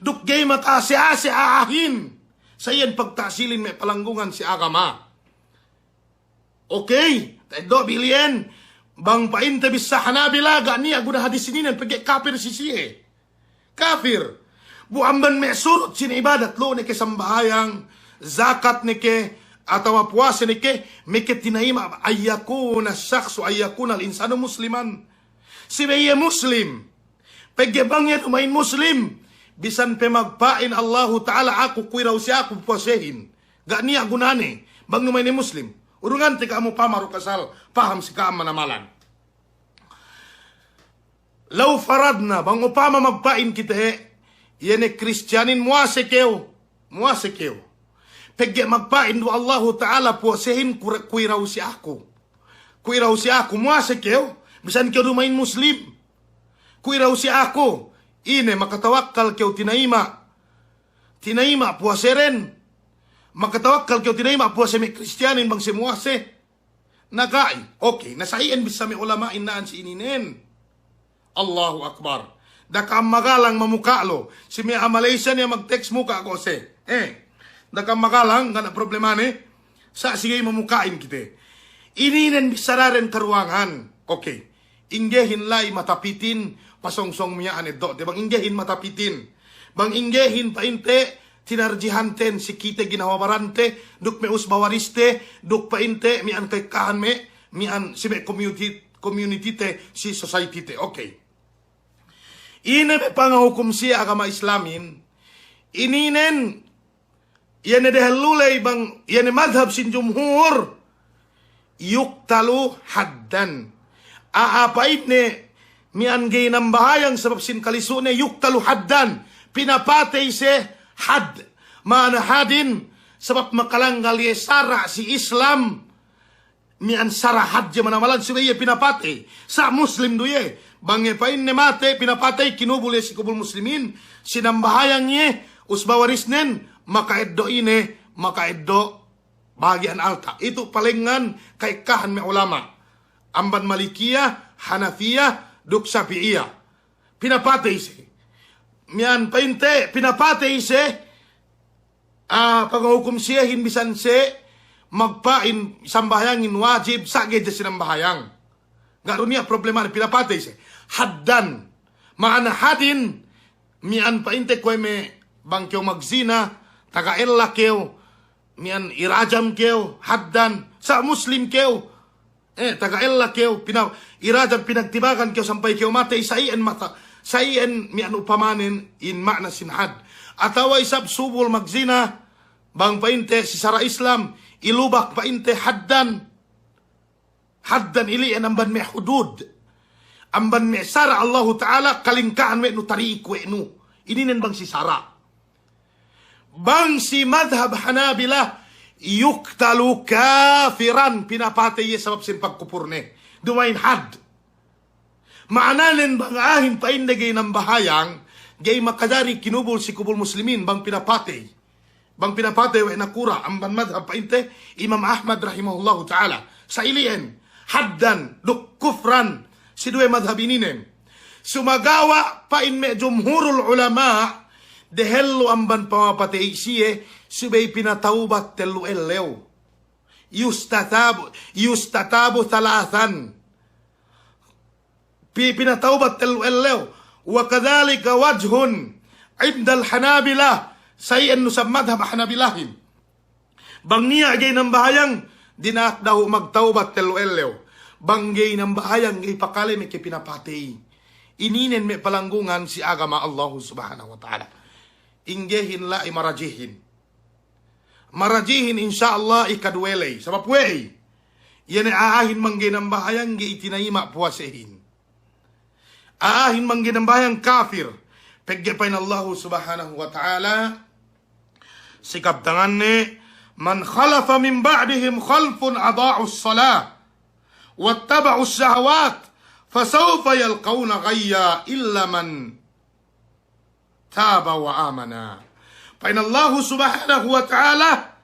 Duk ga'i maka'ase'-ase' a'ahin. Sa' iyan pagta'silin me' palanggungan si agama. Okey, ta'eddo' bi li'en, bang pa'inte bissā Hanabila, ga' niya' guna hadis ininen, pegge' kafir si siye. Kafir. Bu amban me' surut sin ibadat, lu'u ne ke sambahayang, zakat ne ke, atawa puwase ne ke, meke tinayima', an yakuna shakhsu, an yakuna al-insanu musliman. Subey iye Muslim. Pegge' bang iye duma'in Muslim, bisan pe magpa'in Allahu Ta'ala aku, kuwe' dahu' si aku puwasehin. Ga' niya' gunane, bang duma'in iye Muslim. Urungante ka'am upama du asal paham si ka'am manamalan. Law faradna, bang upama magpa'in kite, iye ne Kristiyanin, muwase kew, muwase kew. Pegge' magpa'in du Allahu Ta'ala puwasehin, kuwe', kuwe' dahu' si aku. Kuwe' dahu' si aku, muwase kew, bisan kew duma'in Muslim. Kuwe' dahu' si aku, ine, makatawakkal kew tinayima', tinayima' puwaseden? Makatawakkal kew tinayima' puwase me' Kristiyanin bang siye muwase? Na ga'i. Okey, na sa' iyan bissā me' ulama'in na'an si ininen. Allahu Akbar. Da'a ka'am magalang mamuka' lu. Si me' a'a Malaysia niya' mag-text muka' ko' se. Eh. Da'a ka'am magalang, ga' niya' problemane. Sa' si ga'i mamuka'in kite. Ininen bissaraden karuwangan. Okey. Inggehin la'i matapitin, pasongsong miya'an eddo'te. Bang inggehin matapitin. Bang inggehin pa'inte, tinarjihanten si kite ginawa barante, duk me' usba wariste, duk pa'inte, miya'an ka'ekkahan me', miya'an si me' community, community te, si society te. Okey. Ine me' pangahukum siye agama Islamin, ininen, iye ne dehellu ley bang, iye ne madhab sin jumhur, yuktalu haddan. A'a pa'inne miya'an ga'i nambahayang sabab sin kalisu'ne, yuktalu haddan. Pinapatey siye had. Ma'ana hadin, sabab makalanggal iye sara' si Islam. Miya'an sara' hadje manamalan subey iye pinapatey. Sa' Muslim du iye. Bang iye pa'inne matey, pinapatey, kinubul iye si kubul Muslimin. Sinambahayang iye, usba warisnen, maka'eddo' ine, maka'eddo' bahagi'an alta'. Itu palengngan ka'ekkahan me' ulama'. Amban Malikiyah, Hanafiyah, duk Shafi'iyah. Pinapatey siye. Miya'an pa'inte, pinapatey siye. Ah, pangahukum siyehin bisan siye magpa'in sambahayangin wajib, sa' ga'i hadja sinambahayang. Ga' du niya' problemane, pinapatey siye. Haddan. Ma'ana hadin, miya'an pa'inte kuwe' me' bang kew magzina, taga ella kew, miya'an irajam kew, haddan, sa' Muslim kew. Eh, taga ella kew, pina-, irajam, pinagtibagan kew sampay kew matey, sa' iyan mata-, sa' iyan miya'an upamanen in ma'na sin had. Atawa isab subul magzina, bang pa'inte si sara' Islam, ilubak pa'inte haddan. Haddan ili'en amban me' hudud. Amban me' sara' Allahu Ta'ala, kalingka'an we' nu, tari'ik we' nu. Ininen bang si sara'. Bang si madhab Hanabila, yuktalu kafiran, pinapatey iye sabab sin pagkupurne. Duma'in had. Ma'ananen bang a'ahin pa'inde ga'i nambahayang, ga'i makajari kinubul si kubul Muslimin bang pinapatey. Bang pinapatey we' nakura', amban madhab pa'inte Imam Ahmad rahimahullahu ta'ala. Sa' ili'en, haddan, duk kufran, si duwe madhab ininen. Sumagawa' pa'in me' jumhurul ulama', dehellu amban pamapatey siye, subey pinatawbat tellu ellew. Yustatabu, yustatabu thalathan. Pi-, pinatawbat tellu ellew. Wa kadhalika wajhun indal Hanabilah. Sa' iyan nu sab madhab Hanabilahin. Bang niya' ga'i nambahayang, dina'ak dahu' magtawbat tellu ellew. Bang ga'i nambahayang, ga'i pakale, meke pinapatey. Ininen me' palanggungan si agama Allahu Subhanahu wa Ta'ala. Inggehin la'i marajihin. Marajihin insya Allah ikaduwe ley. Sabab we'ey? Iye ne a'ahin mangga'i nambahayang ga'i tinayima' puwasehin. A'ahin mangga'i nambahayang kafir. Pegge' pa'in Allahu Subhanahu wa Ta'ala, si kabtanganne, "Man khalafa min ba'dihim khalfun ada'us salah wattaba'us shahawat fasawfa yalqawna ghayya illa man taba wa amana." Pa'in Allahu Subhanahu wa Ta'ala,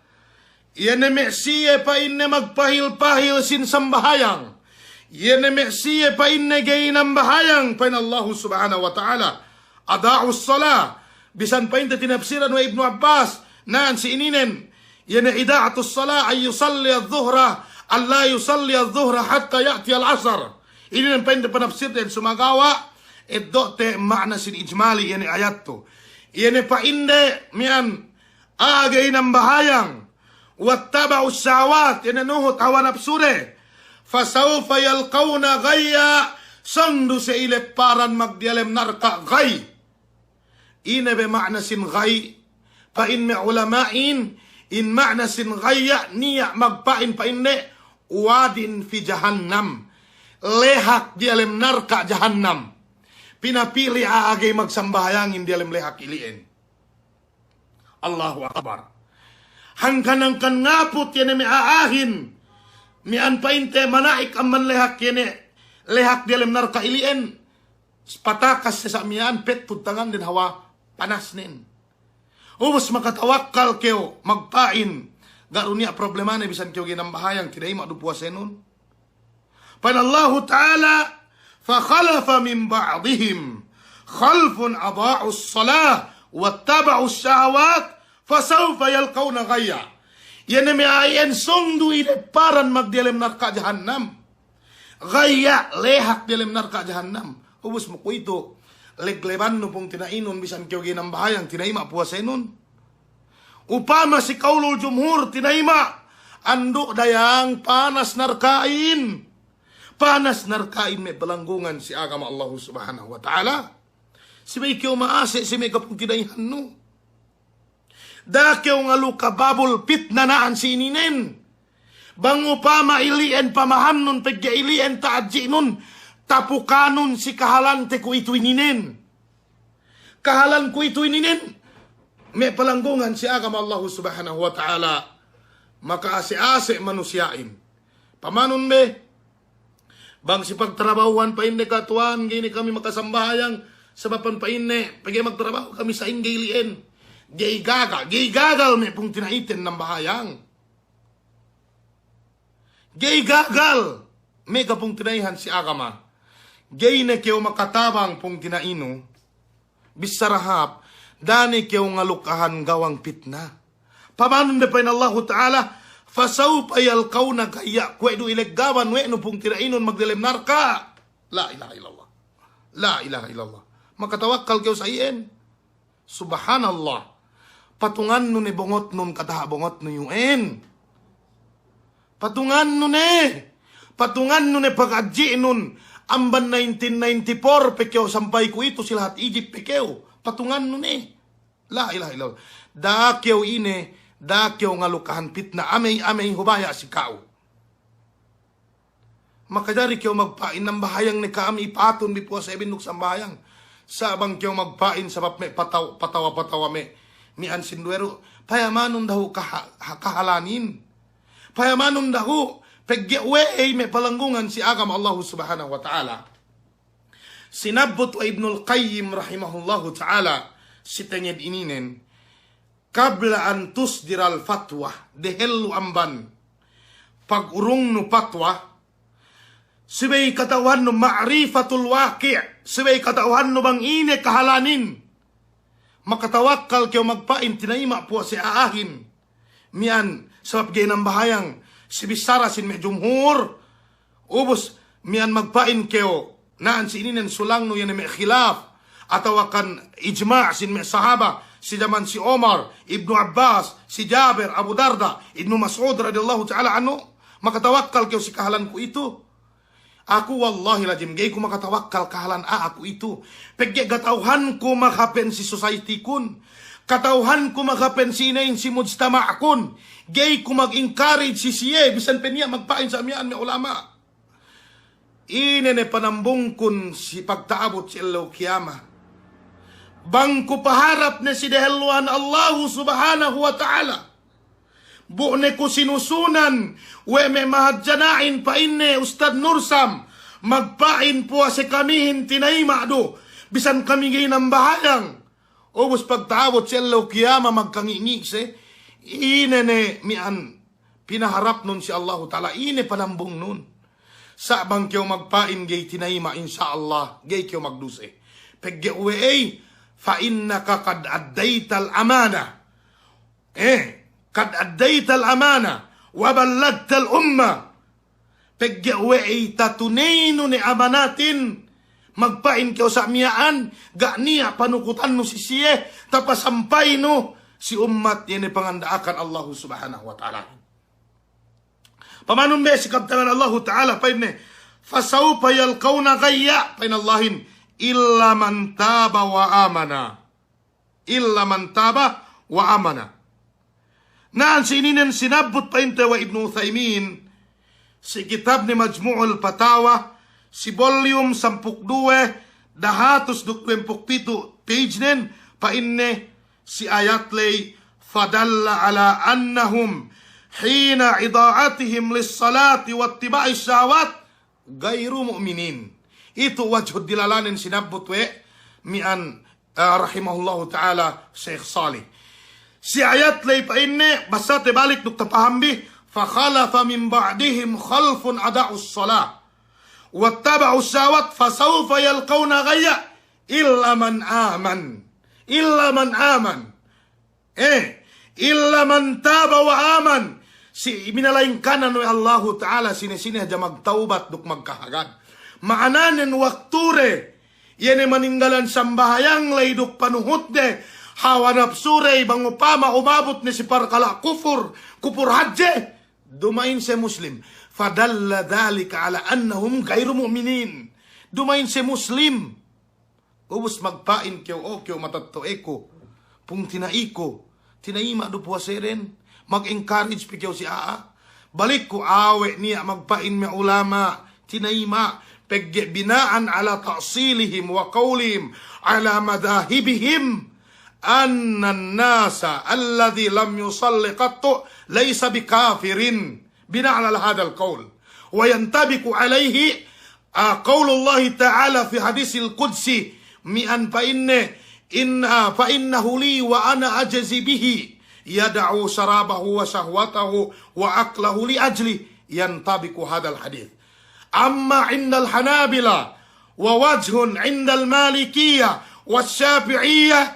iye ne me' siye pa'inne magpahil-pahil sin sambahayang, iye ne me' siye pa'inne ga'i nambahayang, pa'in Allahu Subhanahu wa Ta'ala, ada'us salah, bisan pa'inte tinapsiran we' Ibnu Abbas, na'an si ininen, iye ne ida'atus salah, an yusalli adh-dhuhra, an la yusalli adh-dhuhra hatta ya'ti al-'asr. Ininen pa'inte panapsirden sumagawa', eddo'te ma'na sin ijmali iye ne ayat tu. Iye ne pa'inde miya'an a'a ga'i nambahayang, wattaba'us shahawat, iye ne nuhut hawa napsude, fasawfa yalqawna ghayya, sōng du siye ilepparan magdiyalem narka' ghay. Ine be ma'na sin ghay? Pa'in me' ulama'in, in ma'na sin ghayya niya' magpa'in pa'inne wadin fi jahannam. Lehak diyalem narka' jahannam. Pinapili a'a ga'i magsambahayangin diyalem lehak ili'en. Allahu Akbar. Hangkan-hangkan ngaput iye ne me' a'ahin. Miya'an pa'inte mana'ik amban lehak iye ne, lehak diyalem narka' ili'en. Patakas siye sa' miya'an pettud tanganden hawa panasnen. Ubus makatawakkal kew magpa'in, ga' du niya' problemane bisan kew ga'i nambahayang, tinayima' du puwasenun. Pa'in Allahu Ta'ala, "Fa khalafa min ba'dihim khalfun ada'us salah wattaba'us shahawat fasawfa yalqawna ghayya." Iye ne me' a'a iyan sōng du ilepparan magdiyalem narka' jahannam. Ghayya, lehak diyalem narka' jahannam. Ubus mu kuwe'itu, leglebannu pungtina'inun bisan kew ga'i nambahayang tinayima' puwasenun. Upama si kaulul jumhur tinayima', andu' dayang panas narka'in. Panas narka'in me' palanggungan si agama Allahu Subhanahu wa Ta'ala. Subey kew ma'ase' si me' kapungtina'ihannu. Da'a kew ngaluka babul pitna na'an si ininen. Bang upama ili'en pamahamnun pegge' ili'en ta'adji'nun, tapukanun si kahalante kuwe'itu ininen. Kahalan kuwe'itu ininen, me' palanggungan si agama Allahu Subhanahu wa Ta'ala, maka'ase'-ase' manusiya'in. Pamanun be, bang si pagtarabahuhan pa'inne, "Ka' Tuwan, ga'i ne kami makasambahayang, sabab pa'inne, pegge' magtarabahu kami sa'ingge ili'en." Ga'i gagal, ga'i gagal me' pungtina'iten nambahayang. Ga'i gagal me' kapungtina'ihan si agama. Ga'i ne kew makatabang pungtina'inu. Bissara hāp, da'a ne kew ngalukahan gawang pitna. Pamanun be pa'in Allahu Ta'ala, "Fasawfa yalqawna ghayya." Kuwe' du ileggaban we' nu pungtina'inun magdiyalem narka'. La ilaha illallah. La ilaha illallah. Makatawakkal kew sa' iyan. Subhanallah. Patungannu ne bongotnun kataha' bongotnu yu'en. Patungannu ne. Patungannu ne pag'adji'nun. Amban nineteen ninety-four pe kew sampay kuwe'itu si lahat Egypt pe kew. Patungannu ne. La ilaha illallah. Da'a kew ine, da'a kew ngalukahan pitna amey-amey hubaya' si ka'u. Makajari kew magpa'in nambahayang ne ka'am, ipatun bi puwase bin duk sambahayang. Sa' bang kew magpa'in sabab me' pataw-, patawa-patawa me', miya'an sinduwe du. Payamanun dahu' kaha-, ha-, kahalanin. Payamanun dahu' pegge' we'ey me' palanggungan si agama Allahu Subhanahu wa Ta'ala. Sinabbut we' Ibnul Qayyim rahimahullahu ta'ala si tenged ininen, qabla an tusdiral fatwa, dehellu amban pagurungnu patwa, subey kata'uhannu ma'rifatul waqi', subey kata'uhannu bang ine kahalanin. Makatawakkal kew magpa'in tinayima' puwase a'ahin. Miya'an sabab ga'i nambahayang si bissara sin me' jumhur. Ubus miya'an magpa'in kew na'an si ininen sulangnu iye ne me' khilaf atawakan ijma' sin me' sahaba si jaman si Umar, Ibnu Abbas, si Jabir, Abu Darda, Ibnu Mas'ud radiyallahu ta'ala anhu. Makatawakkal kew si kahalan kuwe'itu. Aku wallahi lazim, ga'i ku makatawakkal kahalan a'a kuwe'itu. Pegge' gata'uhanku makapen si society kun. kata'uhanku makapin si inehin si mujtama'kun, ga'i ku mag-encourage si siye, bisan pe niya' magpa'in sa' miya'an me' ulama'. Ine ne panambungkun si pagta'abut si ellew kiyama? Bang ku paharap ne si dehelluhan Allahu Subhanahu wa Ta'ala, bu ne ku sinusunan we' me' mahadjana'in, pa'inne, Ustad Nursam, magpa'in puwase kamihin tinayima' du, bisan kami ga'i nambahayang. Ubus pagta'abut si ellew kiyama magkangi'-ngi' se, ine ne miya'an pinaharapnun si Allahu Ta'ala, ine panambungnun? Sa' bang kew magpa'in ga'i tinayima', insya Allah ga'i kew magduse. Pegge' we'ey, fa innaka qad addaytal amana. Eh, qad addaytal amana wa ballagtal ummah. Pegge' we'ey, tatuneynu ne amanatin, magpa'in kew sa' miya'an, ga' niya' panukutannu si siye, tapasampaynu si ummat, iye ne panganda'akan Allahu Subhanahu wa Ta'ala. Pamanun be si kabtangan Allahu Ta'ala, pa'inne, fasawfa yalqawna ghayya, pa'in Allahin, illa man taba wa amana. Illa man taba wa amana. Na'an si ininen sinabbut pa'inte we' Ibnu Uthaymin si kitabne Majmu'ul Fatawa, si volume sampū' duk duwe, dahatus duk duwempū' pitu' page nen, pa'inne si ayat ley, fadalla ala annahum hina ida'atihim lis-salati wattiba'is shahawat ghayru mu'minin. Itu wajhud dilalanen sinabbut we' miya'an, eh, rahimahullahu ta'ala, Sheikh Salih. Si ayat ley pa'inne, basate balik duk tapaham bi, fa khalafa min ba'dihim khalfun ada'us salah wattaba'us shahawat fasawfa yalqawna ghayya illa man aman. Illa man aman. Eh, illa man taba wa aman. Si minalaingkanan we' Allahu Ta'ala sine-sine hadja magtawbat duk magkahagad. Ma'ananen waktu de, iye ne maninggalan sambahayang ley duk panuhut de hawa napsu de, bang upama umabut ne si parkala' kufur, kufur hadje, duma'in siye Muslim. Fadalla dhalika ala annahum ghayru mu'minin. Duma'in siye Muslim. Ubus magpa'in kew, o kew matetto'eku, pungtina'iku, tinayima' du puwaseden, mag-encourage pe kew si a'a. Balikku, awe' niya' magpa'in me' ulama', tinayima', pegge' bina'an ala ta'silihim wa qawlihim ala madhahibihim, annan nasa alladhi lam yusalli qattu laysa bikafirin. Bina'an ala hadhal qawl. Wa yantabiqu alayhi, ah, qawlullahi ta'ala fi hadithil qudsi, miya'an pa'inne, in, ah, fa innahu li wa ana ajzi bihi, yada'u sharabahu wa shahwatahu wa aklahu li ajli, yantabiqu hadhal hadith. Amma indal Hanabila, wa wajhun indal Malikiyya, wa Shafi'iyya,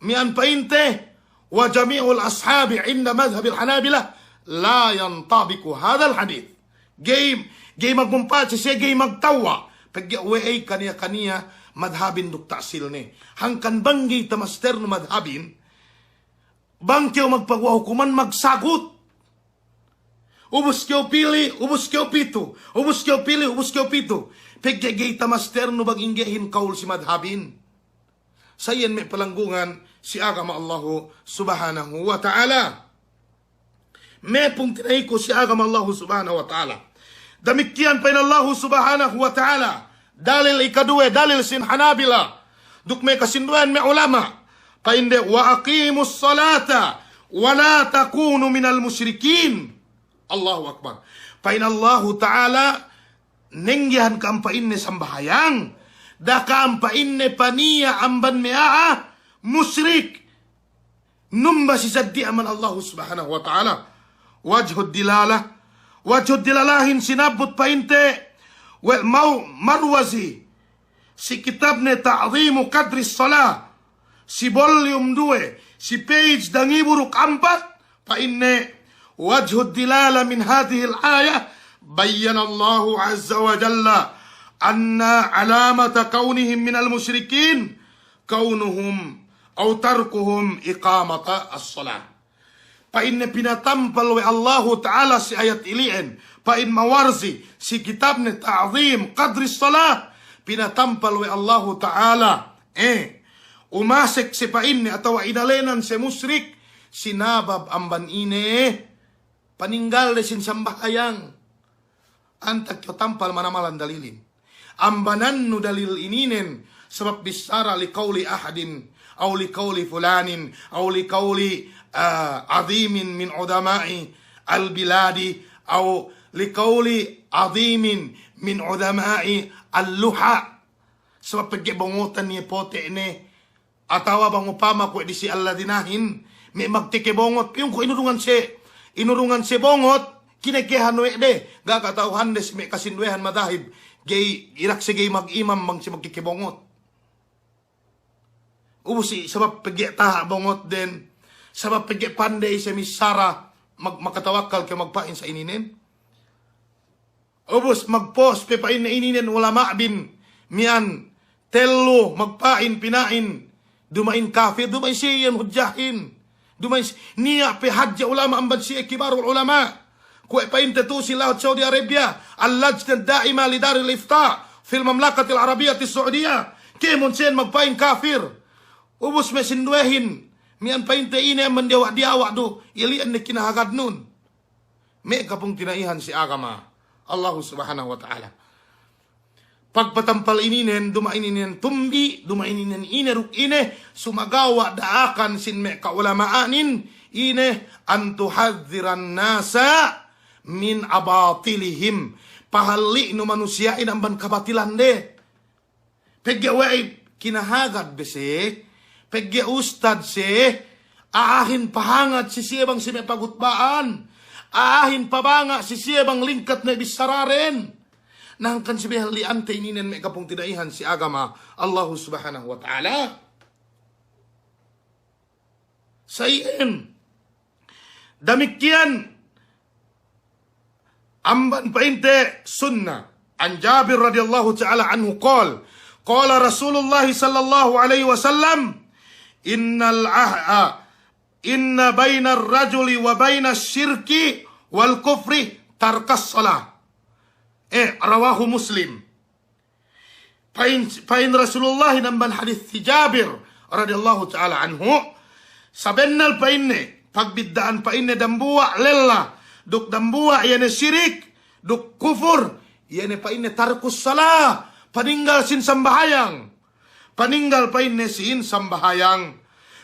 miya'an pa'inte, wa jami'ul ashabi inda madhhabil Hanabila, la yantabiqu hadhal hadith. Ga'i, ga'i magmumpa'at si siye, ga'i magtewwa'. Pegge' we'ey, kaniya-kaniya madhhabin duk ta'silne. Hangkan bang ga'i tamasternu madhhabin, bang kew magpaguwa' hukuman, magsagut. Ubus kew pili', ubus kew pitu. Ubus kew pili', ubus kew pitu. Pegge' ga'i tamasternu bang inggehin qawl si madhhabin. Sa' iyan me' palanggungan si agama Allahu Subhanahu wa Ta'ala. Me' pungtina'iku si agama Allahu Subhanahu wa Ta'ala. Damikkiyan pa'in Allahu Subhanahu wa Ta'ala, dalil ikaduwe, dalil sin Hanabila duk me' kasinduwehan me' ulama'. Pa'inde, wa aqimus salata wa la takunu minal mushrikin. Allahu Akbar. Pa'in Allahu Ta'ala, nenggehan ka'am pa'inne sambahayang, da'a ka'am pa'inne paniya' amban me' a'a mushrik, numba si saddi amban Allahu Subhanahu wa Ta'ala. Wajhud dilalah, wajhud dilalahin sinabbut pa'inte we' Mau-, Marwazi si kitabne Ta'dhimu Qadris Salah, si volume duwe, si page dangibu duk ampat, pa'inne, wajhud dilala min hadhihil ayah, bayyana Allahu azza wa jalla anna alamata kawnihim minal mushrikin kaunuhum aw tarkuhum iqamata as-salah. Pa'inne pinatampal we' Allahu Ta'ala si ayat ili'en, pa'in Mawarzi si kitabne Ta'dhim Qadris Salah, pinatampal we' Allahu Ta'ala, eh, umasek siye pa'inne atawa inalenan siye musrik, sinabab amban ine, paninggalde sin sambahayang. Antak kew tampal manamalan dalilin. Ambanannu dalil ininen, sabab bissara liqawli ahadin, aw liqawli fulanin, aw liqawli, ah, adhimin min udhama'i al-biladi, aw liqawli adhimin min udhama'i al-luha. Sabab pegge' bongotan iye pote' ne, atawa bang upama kuwe' disi alladhinahin, me' magtekebongot, piyung ko' inurungan siye, inurungan siye bongot, kinekehan we' de, ga' kata'uhande si me' kasinduwehan madahib, ga'i, irak siye ga'i magimam bang siye magkekebongot. Ubus si, sabab pegge' taha' bongotden, sabab pegge' pandey siye missara, mag-, makatawakkal kew magpa'in sa ininen. Ubus magpos pe pa'inne ininen ulama'bin, miya'an tellu magpa'in pina'in, duma'in kafir, duma'in siye iyan hujjahin. Duma'in si-, niya' pe hadje ulama' amban siye kibarul ulama'. Kuwe' pa'inte tu'u si lahat Saudi Arabia, al-Lajna ad-Da'ima li Daril Ifta fil Mamlakatil Arabiyatis Saudiyah. Kēmon siyen magpa'in kafir. Ubus me' sinduwehin, miya'an pa'inte ine amban diyawa'-diyawa' du, ili'an ne kinahagadnun. Me' kapungtina'ihan si agama Allahu Subhanahu wa Ta'ala. Pagpatampal ininen, duma'in ininen tumbi', duma'in ininen ine duk ine, sumagawa' da'akan sin me' ka'ulama'anin, ine, an tuhadhdhiran nasa min abatilihim. Pahalli'nu manusiya'in amban kabatilande. Pegge' we'ey kinahagad be siye, pegge' ustad siye, a'ahin pahangad si siye bang si me' pagutba'an, a'ahin pabanga' si siye bang lingkat me' bissaraden. Na hangkan si behelli'ante ininen me' kapungtina'ihan si agama Allahu Subhanahu wa Ta'ala. Sa iyan. Damikkiyan amban pa'inte sunnah. An Jabir radiyallahu ta'ala anhu qal, qala Rasulullah sallallahu alaihi wasallam, innal ah-, ah, inna bainar rajuli wa bainash shirki wal kufri tarkas salah. Eh, rawahu Muslim. Pa'in, pa'in Rasulullah amban hadis si Jabir radiyallahu ta'ala anhu, sabennal pa'inne, pagbidda'an pa'inne dambuwa' lella, duk dambuwa' iye ne sirik, duk kufur, iye ne pa'inne tarkus salah, paninggal sin sambahayang. Paninggal pa'inne sin sambahayang.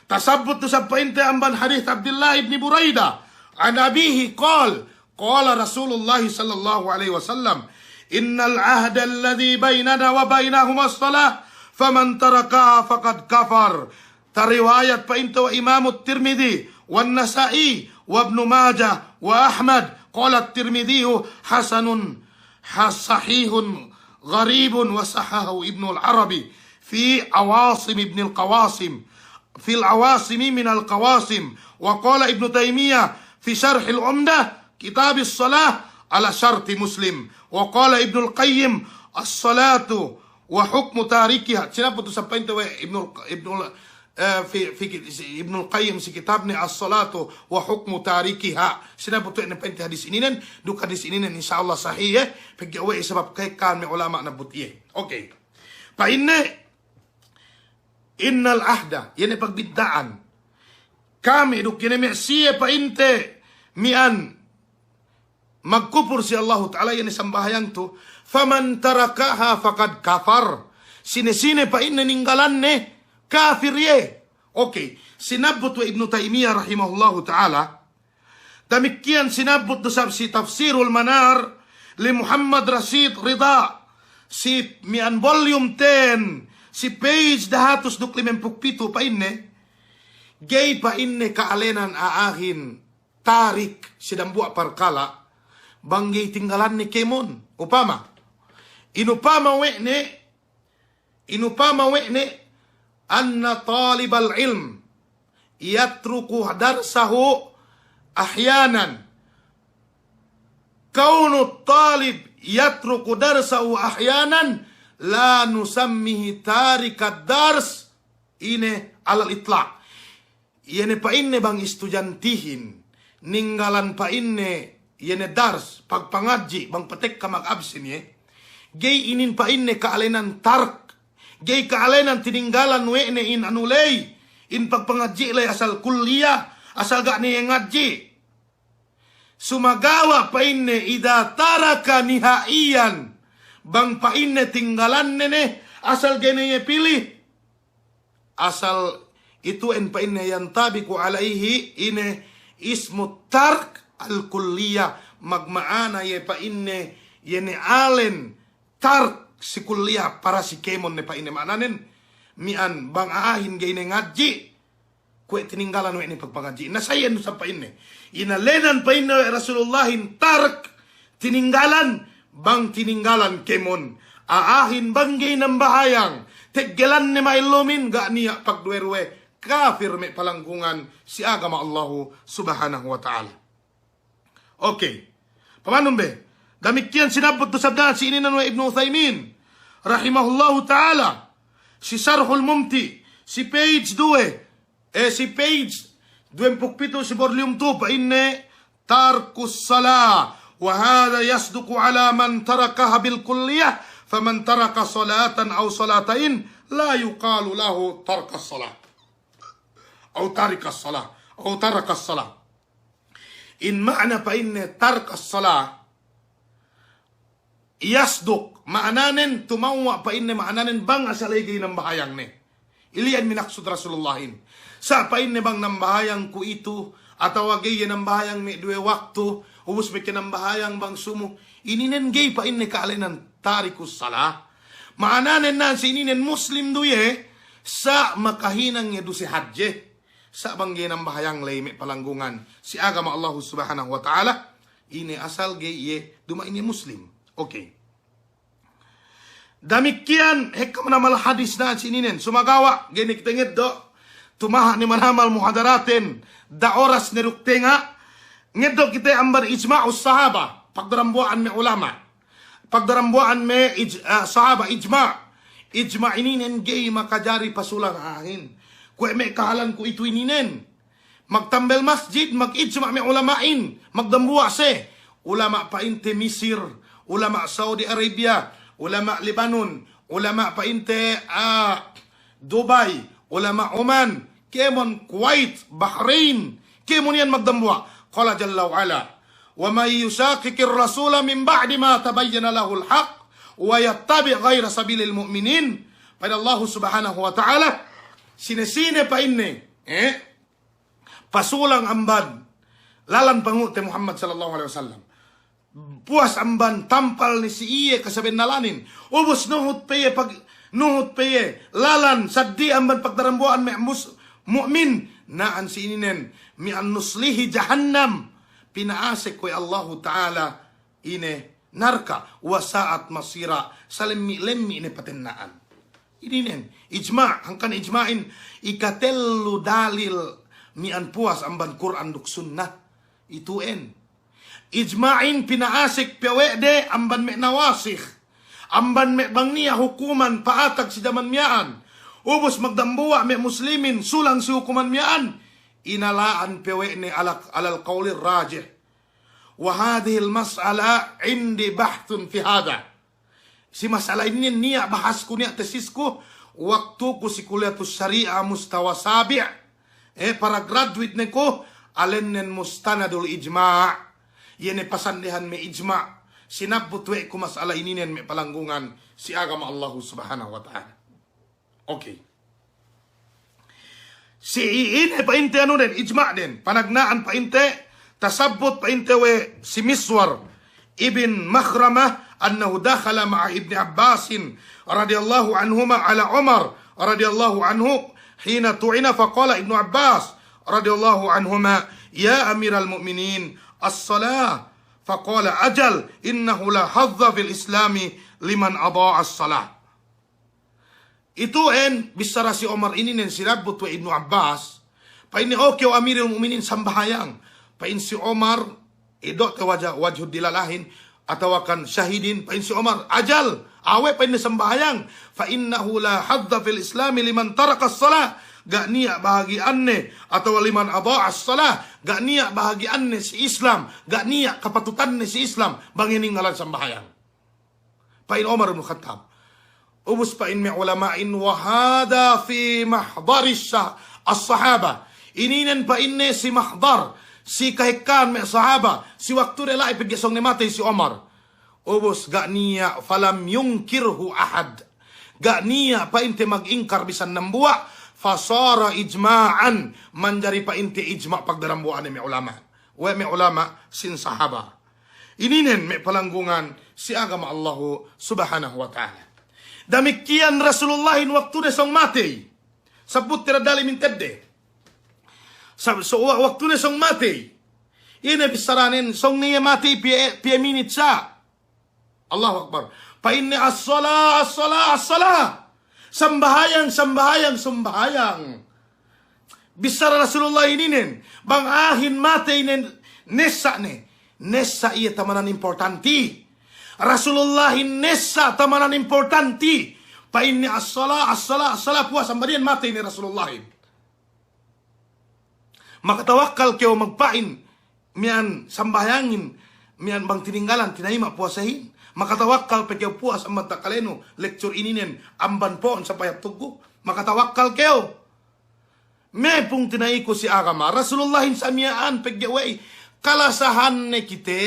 Tasabbut du isab pa'inte amban hadis Abdillah ibn Buraidah, an abihi qal, qala Rasulullah sallallahu alaihi wasallam, innal ahda alladhi bainana wa bainahumus salah, faman tarakaha faqad kafar. Tariwayat pa'inte we' Imam Tirmidhi, wan Nasa'i, wa Ibnu Majah, wa Ahmad, qala Tirmidhi hasanun, ha-, sahihun gharibun, wa sahhahahu Ibnul Arabi fi Awasim Ibnil Qawasim. في العواصم من القواسم، وقال ابن تيمية في شرح العمدة، كتاب الصلاة، على شرط مسلم، وقال ابن القيم: الصلاة وحكم تاركها. Sinabbut du isab pa'inte we' Ibnul, Ibnul, eh, fi, fi, Ibnul Qayyim si kitabne As-Salatu wa Hukmu Tarikiha. Sinabbut we' ne pa'inte hadis ininen, duk hadis ininen insya Allah sahih, eh. Pegge' we' isab ka'ekkahan me' ulama' nabbut iye. Oke. Pa'inne, innal ahda, iye ne pagbidda'an. Kami duk iye ne me' siye pa'inte miya'an magkupur si Allahu Ta'ala iye ne sambahayang tu, faman tarakaha faqad kafar. Sine-sine pa'inne ninggalanne, kafir iye. Oke, sinabbut we' Ibnu Taymiyah rahimahullahu ta'ala, damikkiyan sinabbut du isab si Tafsirul Manar li Muhammad Rashid Ridha, si miya'an volume ten, si page dahatus duk limempū' pitu' pa'inne, ga'i pa'inne ka'alenan a'ahin tarik si dambuwa' parkala', bang ga'i tinggalanne kēmon. Upama, inupama we' ne, Inupama we' ne, anna talibal ilm yatruku darsahu ahyanan. Kaunu talib yatruku darsahu ahyanan la nusammihi tarikad dars, ine, alal itlaq. Iye ne pa'inne bang istujantihin, ninggalan pa'inne, iye ne dars, pagpangadji', bang patekka magabsen iye. Ga'i inin pa'inne ka'alenan tark, ga'i ka'alenan tininggalan we' ne in anu ley, in pagpangadji' ley asal kulliyah, asal ga' ne iye ngadji'. Sumagawa' pa'inne, idza taraka nihaiyan, bang pa'inne tinggalanne ne, asal ga'i ne iye pilih. Asal itu'en pa'inne yantabiku alaihi ine ismu tark al-kulliyah, magma'ana iye pa'inne iye ne alen tark si kulliyah para si kēmon ne pa'inne ma'ananen, mi'an bang a'ahin ga'i ne ngadji', kuwe' tininggalan we' ne pagpangadji'. Na sa iyan du isab pa'inne. Inalenan pa'inne we' Rasulullahin tark, tininggalan, bang tininggalan kēmon. A'ahin bang ga'i nambahayang, teggelanne ma'ellumin, ga' niya' pagduwe-ruwe, kafir me' palanggungan si agama Allahu Subhanahu wa Ta'ala. Okey. Pamanun be. Damikkiyan sinabbut du isab na'an si ininen we' Ibnu Uthaymin rahimahullahu ta'ala. Si Sharhul Mumti', si page duwe, eh, si page duwempū' pitu' si volume two, pa'inne, tarkus salah, wa hadha yasduqu ala man tarakaha bil kulliyah, faman taraka salatan aw salatain, la yuqalu lahu tarkas salah. Aw tarikas salah. Aw tarakas salah. In ma'ana pa'inne tarkas salah, yasduq, ma'ananen tumewwa' pa'inne ma'ananen bang asal iye ga'i nambahayang ne. Ili'an minaksud Rasulullahin. Sa' pa'inne bang nambahayang kuwe'itu, atawa ga'i iye nambahayang me' duwe waktu, ubus me' ke nambahayang bang sumu, ininen ga'i pa'inne ka'alenan tarikus salah. Ma'ananen na'an si ininen Muslim du iye, sa' makahinang iye duse hadje. Sa' bang ga'i nambahayang ley me' palanggungan si agama Allahu Subhanahu wa Ta'ala, ine asal ga'i iye duma'in iye Muslim. Okey. Damikkiyan hekka manamal hadis na'an si ininen. Sumagawa' ga'i ne kite ngeddo', tumaha' ne manamal muhadaraten, da' oras ne duk tenga', ngeddo' kite amban ijma'us sahaba, pagdarambuwa'an me' ulama'. Pagdarambuwa'an me' ij-, eh, sahaba, ijma'. Ijma' ininen ga'i makajari pasulang a'ahin. Kuwe' me' kahalan kuwe'itu ininen. Magtambel masjid, magijma' me' ulama'in, magdambuwa' se. Ulama' pa'inte Misir, ulama' Saudi Arabia, ulama' Lebanon, ulama' pa'inte, ah, Dubai, ulama' Oman, kēmon Kuwait, Bahrain, kēmon iyan magdambuwa'. Qala jalla wa ala, "Wa man yushaqiqir rasula min ba'di ma tabayyana lahul haqq wa yattabi' ghayra sabilil mu'minin." Pa'in Allahu Subhanahu wa Ta'ala, sine-sine pa'inne, eh, pasulang amban lalan Panghu'te Muhammad sallallahu alaihi wasallam. Puwas amban tampal ne si iye kasabennalanin. Ubus nuhut pe iye pag-, nuhut pe iye lalan seddili amban pagdarambuwa'an me' mus-, mu'min. Na'an si ininen, mi'an nuslihi jahannam. Pina'asek we' Allahu Ta'ala ine narka', wa sa'at masira, salemmi'-lemmi' ne patenna'an. Ininen, ijma', hangkan ijma'in, ikatellu dalil mi'an puwas amban Kur'an duk Sunnah. Itu'en. Ijma'in pina'asek pe we' de amban me' nawasikh. Amban me' bang niya' hukuman pa'atag si jaman miya'an. Ubus magdambuwa' me' muslimin sulang si hukuman miya'an. Inala'an pe we' ne ala, alal qawlir rajih. Wa hadhihil mas'ala indi bahthun fi hadha. Si mas'ala ininen niya' bahasku, niya' tesisku, waktuku si Kulliyatus Shari'ah mustawa sabi', eh, para graduate ne ku, alennen mustanadul ijma'. Iye ne pasandehan me' ijma'. Sinabbut we' ku mas'ala ininen me' palanggungan si agama Allahu Subhanahu wa Ta'ala. Okey. Si i-, ine pa'inte anunen, ijma'den, panagna'an pa'inte, tasabbut pa'inte we' si Miswar ibn Makhramah, annahu dakhala ma'a Ibni Abbasin radiyallahu anhuma ala Umar radiyallahu anhu hina tu'ina, faqala Ibnu Abbas radiyallahu anhuma, "Ya Amiral Mu'minin, as-salah?" Faqala, "Ajal, innahu la hadza fil Islami liman adha'as salah." Itu'en bissara si Umar ininen sinabbut we' Ibnu Abbas. Pa'inne, "Oke, o Amiril Mu'minin, sambahayang." Pa'in si Umar, ido'te waja-, wajhud dilalahin, atawakan syahidin, pa'in si Umar, "Ajal, awe'," pa'inne, "sambahayang. Fa innahu la hadza fil Islami liman tarakas salah." Ga' niya' bahagi'anne, atawa liman adha'as salah. Ga' niya' bahagi'anne si Islam. Ga' niya' kapatutanne si Islam bang iye ninggalan sambahayang. Pa'in Umar ibn Khattab, Ubus pa'in me' ulama'in, wa hadha fi mahdari sah-, as-sahaba. Ininen pa'inne si mahdar, si kahekkahan me' sahaba, si waktu de la'i pegge' sōng ne matey si Umar. Ubus ga' niya', falam yunkirhu ahad. Ga' niya' pa'inte magingkar bisan dambuwa', fasara ijma'an, manjari pa'inte ijma' pagdadambuwa'ane me' ulama'. We' me' ulama' sin sahaba. Ininen me' palanggungan si agama Allahu Subhanahu wa Ta'ala. Damikkiyan Rasulullahin waktune sōng matey. Sabut tira dali' mintedde. Sab-, so, wa-, waktune sōng matey. Ine bissaranen, sōng niya' matey piye, piye minit sa'. Allahu Akbar. Pa'inne, "As-salah, as-salah, as-salah." Sambahayang, sambahayang, sambahayang. Bissara Rasulullah ininen, bang a'ahin matey nen, nessa' ne. Nessa' iye tamanan importanti. Rasulullahin nessa' tamanan importanti. Pa'inne, "As-salah, as-salah, as-salah." Puwas amban iyan matey ne Rasulullahin. Makatawakkal kew magpa'in, miya'an sambahayangin, miya'an bang tininggalan, tinayima' puwasehin. Makatawakkal pe kew puwas amban takalenu, lecture ininen, amban po'on sampay hap tuggu. Makatawakkal kew. Me' pungtina'iku si agama, Rasulullahin sa' miya'an pegge' we'ey, kalasahanne kite.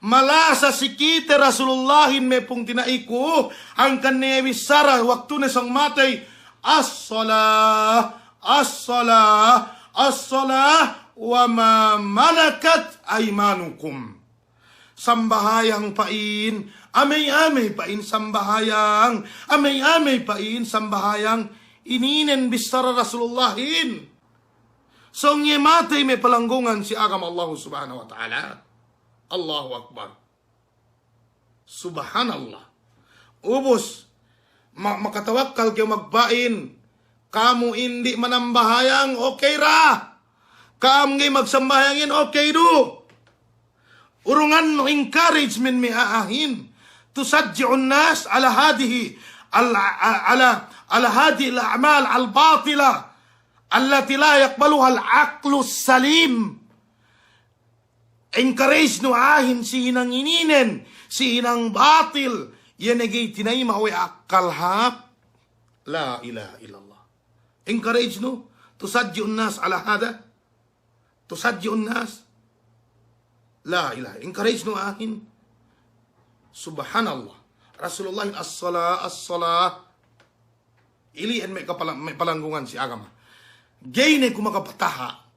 Malasa si kite Rasulullahin me' pungtina'iku, hangkan ne bissara waktune sōng matey, "As-salah, as-salah, as-salah, wa ma malakat aymanukum." Sambahayang pa'in, amey-amey pa'in sambahayang, amey-amey pa'in sambahayang, ininen bissara Rasulullahin. Sōng iye matey me' palanggungan si agama Allahu Subhanahu wa Ta'ala. Allahu Akbar. Subhanallah. Ubus, ma-, makatawakkal kew magpa'in, kamu indi' manambahayang, okey ra. Ka'am ga'i magsambahayangin, okey du. Urungannu encouragement me' a'ahin. Tusajji'un nas ala hadhihi, al-, ala, ala hadhihi al-a'mal al-batila allati la yaqbaluha al-aqlus salim. Encouragenu a'ahin si hinang ininen, si hinang batil, iye ne ga'i tinayima' we' akkal hāp. La ilaha illallah. Encouragenu, tusajji'un nas ala hadha. Tusajji'un nas. La ilaha. Encouragenu a'ahin. Subhanallah. Rasulullahin as-salah, as-salah. Ili'en me' kapala-, me' palanggungan si agama. Ga'i ne ku makapataha'.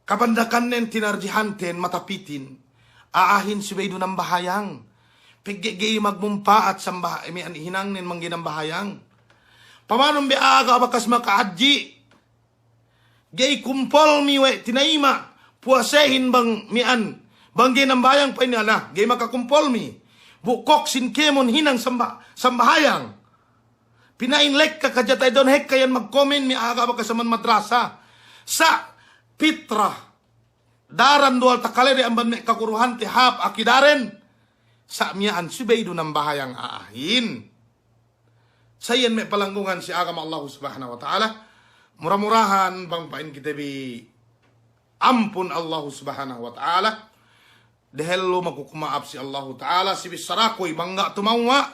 Kabandakannen tinarjihanten matapitin. A'ahin subey du nambahayang. Pegge' ga'i magmumpa'at sambah-, me' hinangnen bang ga'i nambahayang. Pamanun be a'a ga' bakas makahadji'. Ga'i kumpolmi we' tinayima' puwasehin bang miya'an, bang ga'i nambahayang pa'inne, "Ala, ga'i makakumpolmi. Bu koksin kēmon hinang samba-, sambahayang." Pina'in lekka ka jatay don hekka iyan magkomen me' a'a ga' bakas amban madrasa. Sa' pitrah. Daran duwal takalede amban me' kaguruhante hāp akidaren. Sa' miya'an subey du nambahayang a'ahin. Sa' iyan me' palanggungan si agama Allahu Subhanahu wa Ta'ala. Mura-murahan bang pa'in kite bi ampun Allahu Subhanahu wa Ta'ala. Dehellu maku kuma'ap si Allahu Ta'ala, si bissaraku i bang ga' tumewwa',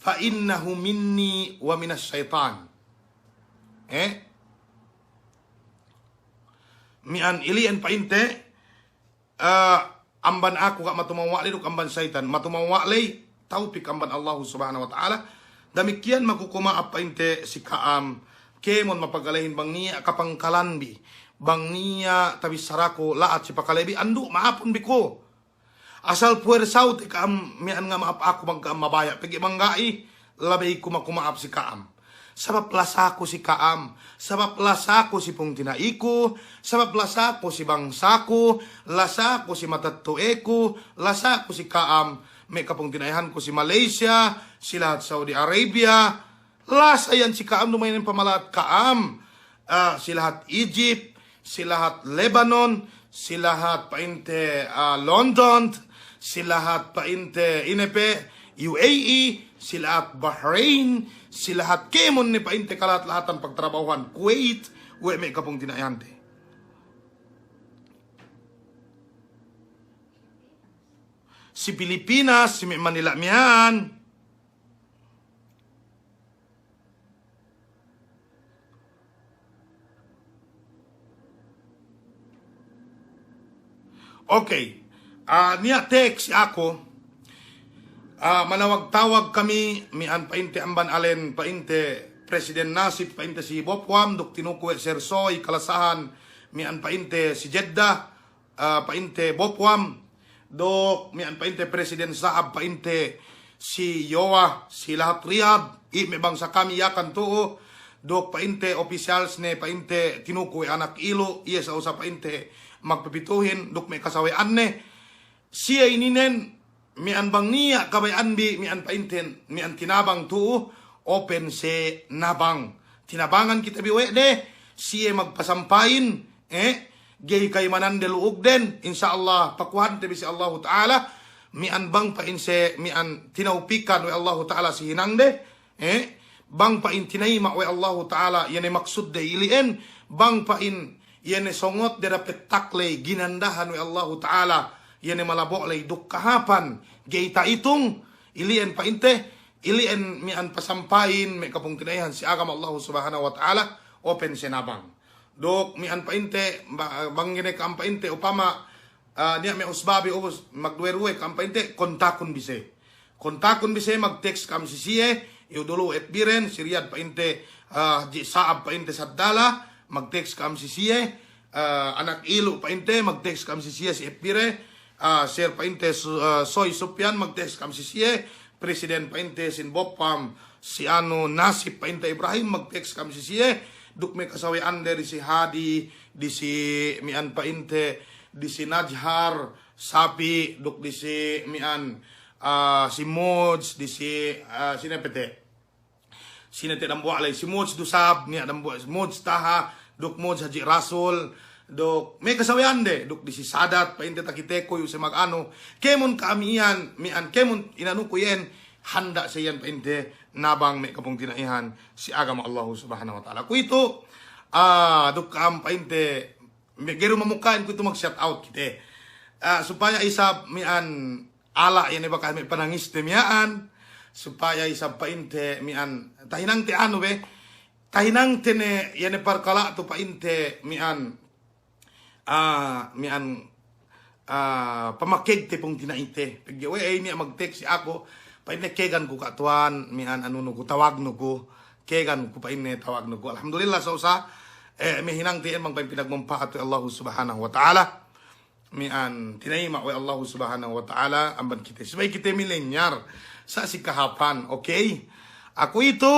fa innahu minni wa minas shaytan. Eh? Miya'an ili'en pa'inte, eh, amban aku ga' matumewwa' ley duk amban saytan. Matumewwa' ley, tawpik amban Allahu Subhanahu wa Ta'ala. Damikkiyan maku kuma'ap pa'inte si ka'am. Kēmon mapagalehin bang niya' kapangkalanbi. Bang niya' tabissaraku la'at si pakalebi, andu' ma'apun bi ku. Asal puwersa'u te ka'am miya'an ngama'ap aku bang ka'am mabaya', pegge' bang ga'i, labey ku maku ma'ap si ka'am. Sabab lasaku si ka'am, sabab lasaku si pungtina'iku, sabab lasaku si bangsaku, lasaku si matetto'eku, lasaku si ka'am, me' kapungtina'ihanku si Malaysia, si lahat Saudi Arabia, lasa iyan si ka'am, duma'in pamala'at ka'am, ah, si lahat Egypt, si lahat Lebanon, si lahat pa'inte, ah, London, si lahat pa'inte ine pe, U A E, si lahat Bahrain, si lahat kēmon ne pa'inte kalahat-lahatan pagtrabahuhan, Kuwait, we' me' kapungtina'ihante. Si Pilipinas, si me' Manila miya'an. Okay. Ah, niya' text si aku. Ah, manawag-tawag kami, mi'an pa'inte amban alen pa'inte President Nasib pa'inte si Bopwam, duk tinuku we' Sir Soy kalasahan, mi'an pa'inte si Jeddah, ah, pa'inte Bopwam, duk mi'an pa'inte President Saab pa'inte si Yowa, si lahat Riyadh, i' me' bangsa kami Yakan tu'u, duk pa'inte officials ne pa'inte tinuku we' anak ilu', iye sa usa pa'inte magpipituhin, duk me' kasawe'anne. Siye ininen, mi'an bang niya' kabaya'anbi, mi'an pa'inten, mi'an tinabang tu'u, open si nabang. Tinabangan kite bi we' de, siye magpasampayin, eh, ga'i ka'imanande lu'ugden, insya Allah, pakuhante bi si Allahu Ta'ala, mi'an bang pa'in se, mi'an tinawpikan we' Allahu Ta'ala si hinangde, eh, bang pa'in tinayima' we' Allahu Ta'ala, iye ne maksudde ili'en, bang pa'in iye ne songotde dapet takley ginandahan we' Allahu Ta'ala, iye ne malabo' ley duk kahāpan, ga'i ta'itung, ili'en pa'inte, ili'en mi'an pasampayin, me' kapungtina'ihan si agama Allahu Subhanahu wa Ta'ala, open si nabang. Duk mi'an pa'inte, ba-, bang ine ka'am pa'inte, upama, ah, niya' me' usbabi ubus, magduwe-ruwe ka'am pa'inte, kontakun bi se. Kontakun bi se, mag-text ka'am si siye, iyu' dulu F B den, si Riyadh pa'inte, ah, Haji Sa'ab pa'inte Saddala, mag-text ka'am si siye, ah, anak ilu' pa'inte, mag-text ka'am si siye si F B de, ah, Sir pa'inte Su-, ah, Soy Sufyan, mag-text ka'am si siye, President pa'inte sin Bopwam, si anu Nasib pa'inte Ibrahim, mag-text ka'am si siye, duk me' kasawe'ande disi Hadi, disi mi'an pa'inte, disi Najhar, Sapi, duk disi mi'an, ah, si Mods, disi, ah, sine pe te'. Sine te' dambuwa' ley, si Mods du Sab, niya' dambuwa', Mods Taha, duk Mods Haji Rasul, duk me' kasawe'ande, duk disi Sadat, pa'inte takiteku, iyu' se maganu, kēmon ka'am iyan, mi'an kēmon inanuku iyan, handa' se iyan pa'inte, nabang me' kapungtina'ihan, si agama Allahu Subhanahu wa Ta'ala. Kuwe'itu, ah, duk ka'am pa'inte, me' ga'i du mamuka'in kuwe'itu mag-shout out kite. Ah, supaya isab mi'an ala' iye ne bakas me' panangiste miya'an, supaya isab pa'inte mi'an tahinangte anu be, tahinangte ne iye ne parkala' tu pa'inte mi'an, ah, mi'an, ah, pamakegte pungtina'ite. Pegge' we' ey niya' mag-text si aku, pa'inte kegan ku Ka' Tuwan, mi'an anunu ku, tawagnu ku, kegan ku pa'inte tawagnu ku. Alhamdulillah sa usa, eh, me' hinangte iyan bang pa'in pinagmumpa'at we' Allahu Subhanahu wa Ta'ala. Mi'an tinayima' we' Allahu Subhanahu wa Ta'ala amban kite. Subey kite milenyar sa' si kahāpan, okay? Aku itu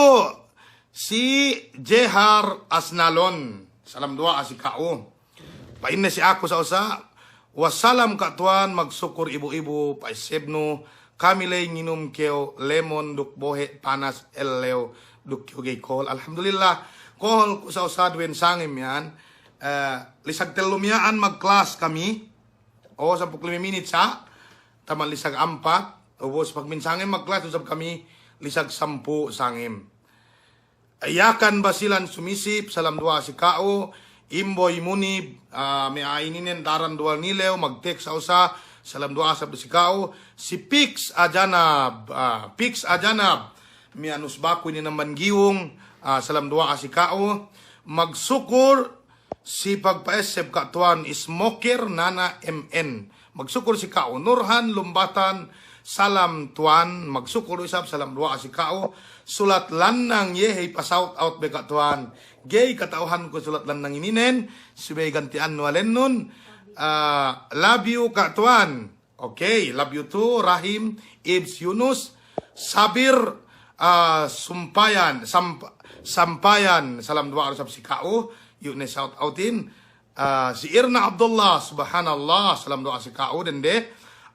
si Jehar Asnalon. Salam duwa'a si ka'u. Pa'inne si aku sa usa, wassalam Ka' Tuwan, magsukul ibu-ibu, pa'essebnu, kami ley nginum kew lemon duk bohe' panas ellew duk kew ga'i kohol. Alhamdulillah, kohol ku sa usa duwen sangem iyan. Eh, lisag tellu miya'an magklas kami. O, sampū' lime minit sa', taman lisag ampat. Ubus pagminsangem magklas, usab kami lisag sampū' sangem. Yakan Basilan Sumisip, salam duwa'a si ka'u. Imboy Munib, ah, me' a'a ininen Daran Duwal Nilew, mag-text sa usa, salam duwa'a sab si ka'u. Si Pix Ajanab, ah, Pix Ajanab, me' anus baku inin amban Giwung, ah, salam duwa'a si ka'u. Magsukul si pagpa'esseb Ka' Tuwan, Smoker Nana M N. Magsukul si ka'u. Nurhan Lumbatan, salam Tuwan, magsukul du isab, salam duwa'a si ka'u. Sulat Lannang, iye hey pa-shout out be Ka' Tuwan. Ga'i kata'uhanku sulat Lannang ininen, subey ganti'annu alennun. Ah, love you Ka' Tuwan. Okay, love you too, Rahim, Ibs Yunus, Sabir, ah, Sumpayan, Samp-, Sampayan, salam duwa'a du isab si ka'u, iyu' ne shout outin. Ah, si Irna Abdullah, subhanallah, salam duwa'a si ka'u, dende.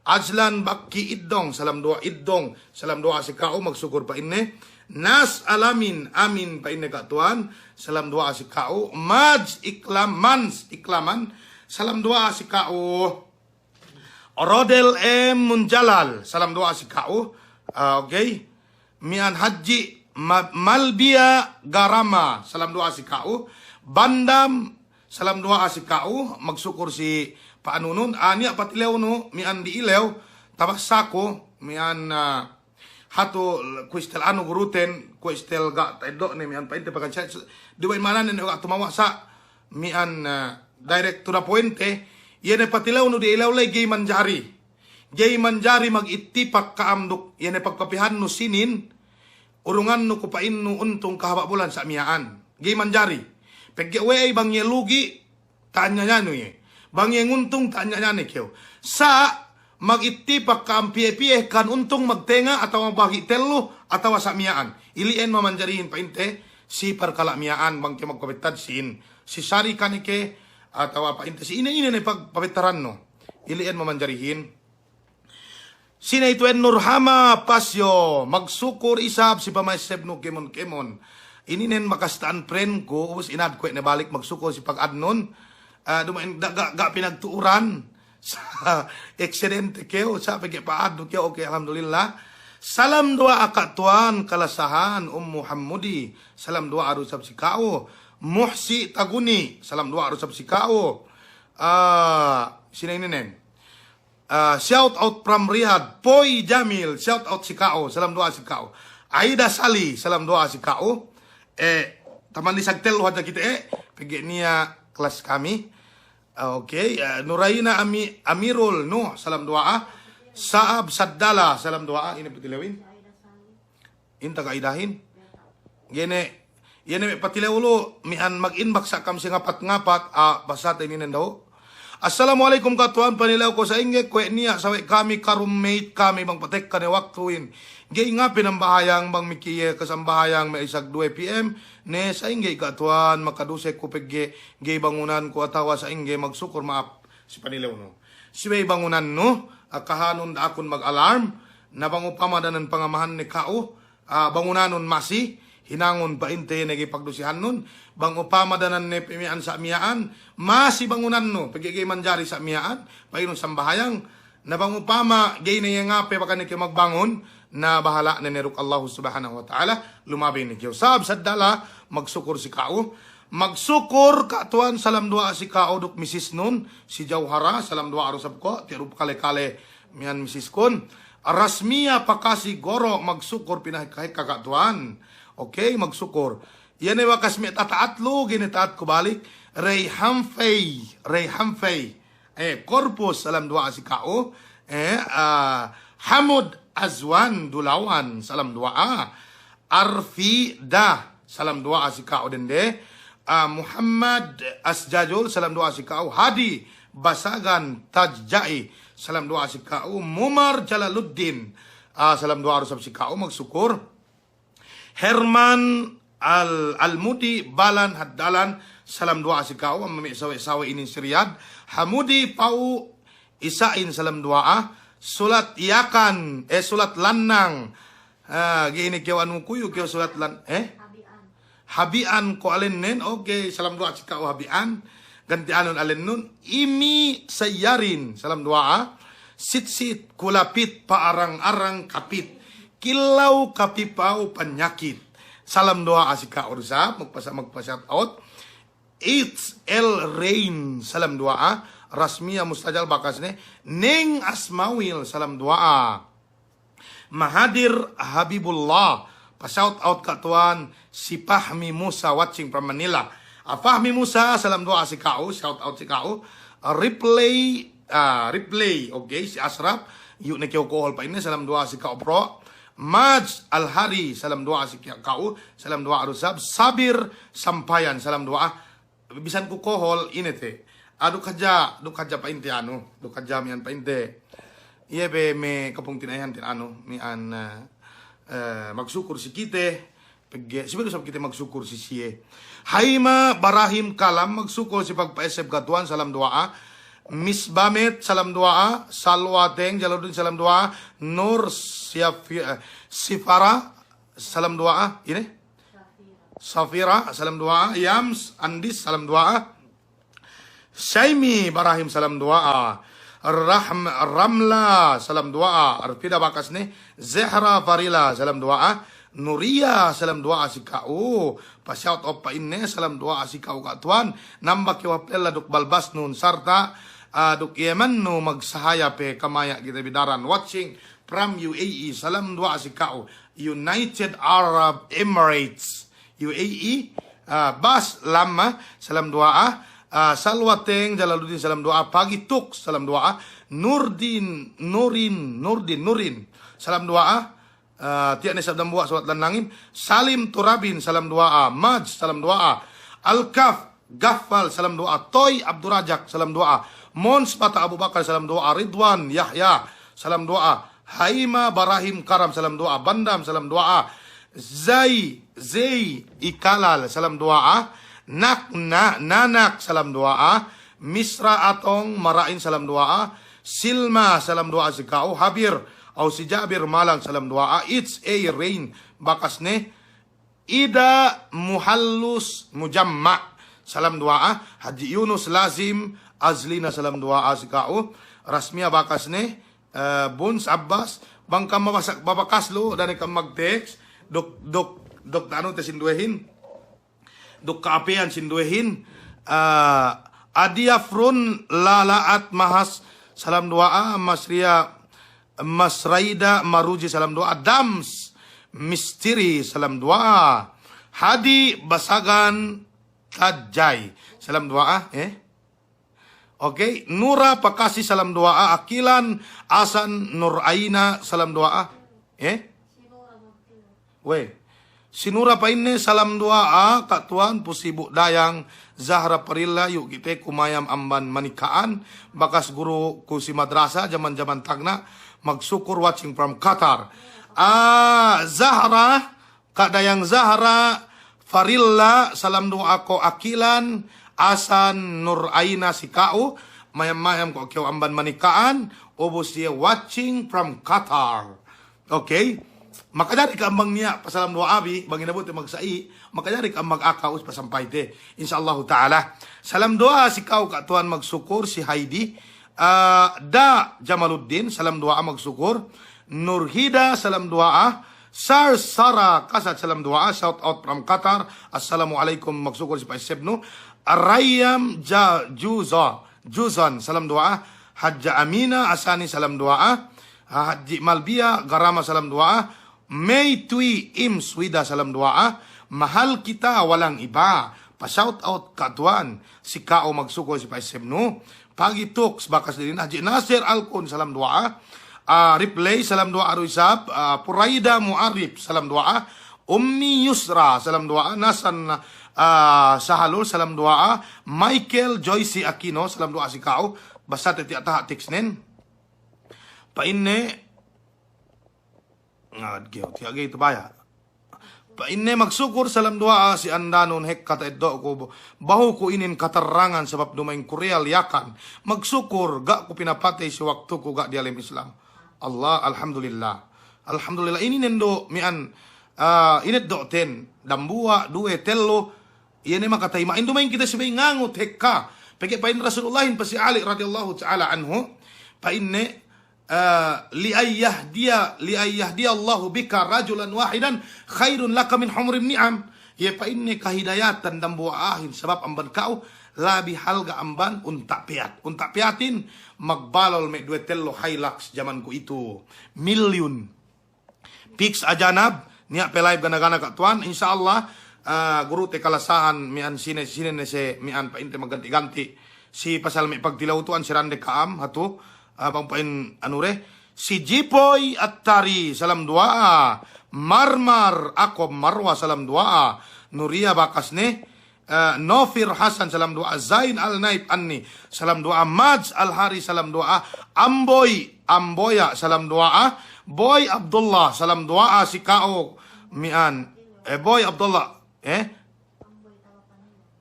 Ajlan Bakki Iddong, salam duwa'a Iddong, salam duwa'a si ka'u, magsukul pa'inne. Nas Alamin, Amin pa'inne Ka' Tuwan, salam duwa'a si ka'u. Maj Iklam, Mans Iklaman, salam duwa'a si ka'u. Rodel M Munjalal, salam duwa'a si ka'u. Ah, okay. Mi'an Hadji Ma-, Malbia Garama, salam duwa'a si ka'u. Bandam, salam duwa'a si ka'u, magsukul si pa'anunun. Ah, niya' patilewnu, mi'an di ilew, tabassaku, mi'an, ah, hatu kuwe' istel anu guruten, kuwe' istel ga' ta'eddo' ne mi'an pa'inte pagan sa', di ba'in mananen ga' tumawa' sa', mi'an, ah, direct to the point te, Iye ne patilewnu di'ilew ley ga'i manjari. Ga'i manjari magittipak ka'am duk, iye ne pagpapihannu sinin, urungannu ku pa'innu untung kahaba' bulan sa' miya'an. Ga'i manjari. Pegge' we'ey bang iye lugi', ta'anyayanu iye. Bang iye nguntung, ta'anyayanu kew. Sa' magittipak ka'am piye-piye kan untung magtenga' atawa bahagi' tellu atawa sa' miya'an. Ili'en mamanjarihin pa'inte si parkala' miya'an bang kew magpabettad sīn. Si sarika ne ke atawa pa'inte si ine-ine ne pag-, pabettarannu. Ili'en mamanjarihin. Sine itu en Nurhama Pasyo, magsukur isab si pama'essebnu kēmon-kēmon. Ininen bakas ta'an friend ku, ubus in-add ku we' ne balik, magsukur si pag-add nun. Ah, duma'in, da-, ga', ga' pinagtu'uran. Sa' aksidente kew, sa' pegge' pa-add nu kew, oke, alhamdulillah. Salam duwa'a Ka' Tuwan, kalasahan, Ummu Hammudi, salam duwa'a du isab si ka'u. Muhsi Taguni, salam duwa'a du isab si ka'u. Ah, sine ininen. Ah, shout out from Riyadh, Poi Jamil, shout out si ka'u, salam duwa'a si ka'u. Aida Sali, salam duwa'a si ka'u. Eh, taman isab tellu hadja kite, eh, pegge' niya' kelas kami. Ah, oke, eh, Nuraina Ami-, Amirul Nuh, salam duwa'a. Sa'ab Saddala, salam duwa'a, ine patilewin? Inta ka'idahin. Gene, iye ne me' patilew lu, mi'an mag-inbox sa' kam si ngapat-ngapat, ah, basate ininen dahu'. Assalamu alaikum Ka' Tuwan, panilew ko sa'ingge kuwe' niya' sawe' kami ka roommate kami bang patekka ne waktuhin. Ga'i ngape nambahayang bang miki iye kasambahayang me' isab duwe P M, ne sa'ingge Ka' Tuwan makaduse ku pegge' ga'i bangunan ku atawa sa'ingge, magsukur ma'ap si panilewnu. Subey bangunannu, akahanun da'akun mag-alarm, na bang upama danan pangamahanne ka'u, ah, bangunanun masi, hinangun pa'inte ne ga'i pagdusehannun, bang upama danan ne pe miya'an sa' miya'an, masi bangunannu, pegge' ga'i manjari sa' miya'an, pa'inun sambahayang, na bang upama ga'i ne iye ngape bakas ne kew magbangun, na bahala' ne ne duk Allahu Subhanahu wa Ta'ala, lumabey ne kew. Sa'ab Saddala, magsukur si ka'u, magsukur Ka' Tuwan, salam duwa'a si ka'u duk misisnun, si Jauhara, salam duwa'a du isab ko', tiya' du kale-kale mi'an misiskun. Rasmiya Pakasi Goro, magsukur pinahekka-hekka Ka' Tuwan. Oke, magsukur. Iye ne bakas me' tata'at lu, gene ta'at ku balik. Reyhan Fey, Reyhan Fey. Eh, Corpus, salam duwa'a si ka'u. Eh, ah, Hamud Azwan Dulawan, salam duwa'a. Arfida, salam duwa'a si ka'u dende. Ah, Muhammad Asjajul, salam duwa'a si ka'u. Hadi Basagan Tajja'i, salam duwa'a si ka'u. Mumar Jalaluddin, ah, salam duwa'a du isab si ka'u, magsukur. Herman Al-, Almudi Balan Haddalan, salam duwa'a si ka'u, amma me' sawe'-sawe' inin si Riyadh. Hamudi Pau Isa'in, salam duwa'a. Sulat Yakan, eh, Sulat Lannang. Ah, ga'i ne kew anu kuyu' kew Sulat Lan-, eh? Habi'an ko' alennen, oke, salam duwa'a si ka'u Habi'an. Ganti'anun alennun, Imi Sayyarin, salam duwa'a. Sit-sit kulapit, pa'arang-arang kapit. Kilaw kapipa'u panyakit. Salam duwa'a si ka'u du isab, magpasa-, magpa-shout out. It's El Rain, salam duwa'a. Rasmiya Mustajal bakas ne. Neng Asmawil, salam duwa'a. Mahadir Habibullah, pa-shout out Ka' Tuwan, si Fahmi Musa watching from Manila. Ah, Fahmi Musa, salam duwa'a si ka'u, shout out si ka'u. Ah, Ripley, ah, Ripley, oke, si Asraf, iyu' ne kew kohol pa'inne, salam duwa'a si ka'u, bro. Maj Al-Hari, salam duwa'a si ka'u, salam duwa'a du isab. Sabir Sampayan, salam duwa'a. Bisan ku kohol ine te. Ah, duk hadja, duk hadja pa'inte anu, duk hadja mi'an pa'inte. Iye be me' kapungtina'ihanten anu, mi'an, eh, eh, magsukur si kite, pegge', subey du isab kite magsukur si siye. Haima Barahim Kalam, magsukur si pagpa'esseb Ka' Tuwan, salam duwa'a. Miss Bamet, salam duwa'a. Salwa Teng Jalaluddin, salam duwa'a. Nur Siafi-, eh, Sifara, salam duwa'a. Ine? Safira, salam duwa'a. Yams Andis, salam duwa'a. Saimi Barahim, salam duwa'a. Rahm-, Ramla, salam duwa'a. Arfida bakas ne. Zehra Farila, salam duwa'a. Nuria, salam duwa'a si ka'u. Pa-shout out pa'inne, salam duwa'a si ka'u Ka' Tuwan. Namba kew hap lella duk balbasnun sarta', ah, duk iyemannu magsahaya pe kamaya' kite bi daran. Watching from U A E, salam duwa'a si ka'u. United Arab Emirates, U A E, ah, Bas Lama, salam duwa'a. Ah, Salwa Teng Jalaluddin, salam duwa'a. Pagi Tuk, salam duwa'a. Nurdin, Nurin, Nurdin, Nurin, salam duwa'a. Ah, tiya' ne sab dambuwa' Salwa Lannangin. Salim Turabin, salam duwa'a. Maj, salam duwa'a. Alkaf, Gaffal, salam duwa'a. Toy Abdurajak, salam duwa'a. Mons Bata Abubakar, salam duwa'a. Ridwan Yahya, salam duwa'a. Haima Barahim Karam, salam duwa'a. Bandam, salam duwa'a. Zai, Zei Ikalal, salam duwa'a. Nakna, Nanak, salam duwa'a. Misra Atong Mara'in, salam duwa'a. Silma, salam duwa'a si ka'u. Habir, au si Jabir Malang, salam duwa'a. It's a rain, bakas ne. Ida Muhallus Mujamma, salam duwa'a. Haji Yunus Lazim Azlina, salam duwa'a si ka'u. Rasmiya, bakas ne. Eh, Buns Abbas, bang kam mabasa-, mabakas lu, da'a ne kam mag-text, duk, duk, duk ta'anu te sinduwehin, duk ka'apeyan sinduwehin. Eh, Adi Afrun Lala'at Mahas, salam duwa'a. Masriya, Masraida Maruji, salam duwa'a. Dams Mistiri, salam duwa'a. Hadi Basagan Tajai, salam duwa'a, eh? Oke, Nura Pakasi, salam duwa'a. Akilan Asan Nur Aina, salam duwa'a. Eh? We. Si Nura pa'inne, salam duwa'a, Ka' Tuwan, pu si Bu Dayang Zahra Parilla, iyu' kite ku mayam amban manika'an, bakas guru ku si madrasa, jaman-jaman tagna', magsukul, watching from Qatar. Ah, Zahra, Ka' Dayang Zahra Farilla, salam duwa'a ko' Akilan Asan Nur Aina si ka'u, mayam-mayam ko' kew amban manika'an, ubus iye watching from Qatar. Oke? Makajari ka'am bang niya' pasalam duwa'a bi, bang inabut magsa'i, makajari ka'am mag-aka ubus pasampayte. Insya Allahu ta'ala. Salam duwa'a si ka'u Ka' Tuwan, magsukul, si Haidi, ah, Da Jamaluddin, salam duwa'a, magsukul. Nurhida, salam duwa'a. Sar Sara Kasat, salam duwa'a. Shout out from Qatar. Assalamu alaikum, magsukul si pa'essebnu. Rayam Ja-, Juza-, Juzan, salam duwa'a. Hadja Amina Asani, salam duwa'a. Hadji Malbia Garama, salam duwa'a. Mei Tui Im Swida, salam duwa'a. Mahal kita walang iba. Pa-shout out Ka' Tuwan si ka'u, magsukul si pa'essebnu. Pagi Tuks, bakas dinin. Haji Nasir Alkun, salam duwa'a. Ah, Ripley, salam duwa'a du isab. Ah, Puraida Mu'arif, salam duwa'a. Ummi Yusra, salam duwa'a. Nasan, ah, Sahalul, salam duwa'a. Michael Joyce Aquino, salam duwa'a si ka'u. Basate tiya' taha' teksnen. Pa'inne, ngad gew, tiya' ga'i tabaya'. Pa'inne, magsukul, salam duwa'a, si Andanun, hekka ta'eddo'ku, bahuku inin katarrangan sabab duma'in ku Riyal Yakan. Magsukul, ga' ku pinapatey si waktuku ga' diyalem Islam. Allah, alhamdulillah. Alhamdulillah, ininen du mi'an, ah, ineddo'ten, dambuwa', duwe, tellu, iye ne makatayma'in, duma'in kite subey ngangut hekka. Pegge' pa'in Rasulullahin pa si Ali radiyallahu ta'ala anhu, pa'inne, ah, "Li an yahdiya, li an yahdiyallahu bika rajulan wahidan khairun laka min humrin ni'am." Iye pa'inne kahidayatan dambuwa'ahin sabab amban ka'u, labi halga' amban unta' piyat. Unta' piyatin magbalol me' duwe tellu Hilux jaman kuwe'itu. Milyun. Fix ajanab, niya' pe live gana-gana Ka' Tuwan, insya Allah, ah, gurute kalasahan mi'an sine, sine ne se mi'an pa'inte magganti-ganti. Si pasal me' pagtilew tu'an si Rande ka'am, hatu, ah, bang pa'in anu re. Si Jipoy Attari, salam duwa'a. Marmar Ako Marwa, salam duwa'a. Nuriya bakas ne. Eh, Nofir Hasan, salam duwa'a. Zain Al-Naib Anni, salam duwa'a. Maj Al-Hari, salam duwa'a. Amboy Amboya, salam duwa'a. Boy Abdullah, salam duwa'a si ka'u mi'an. Eh, Boy Abdullah. Eh?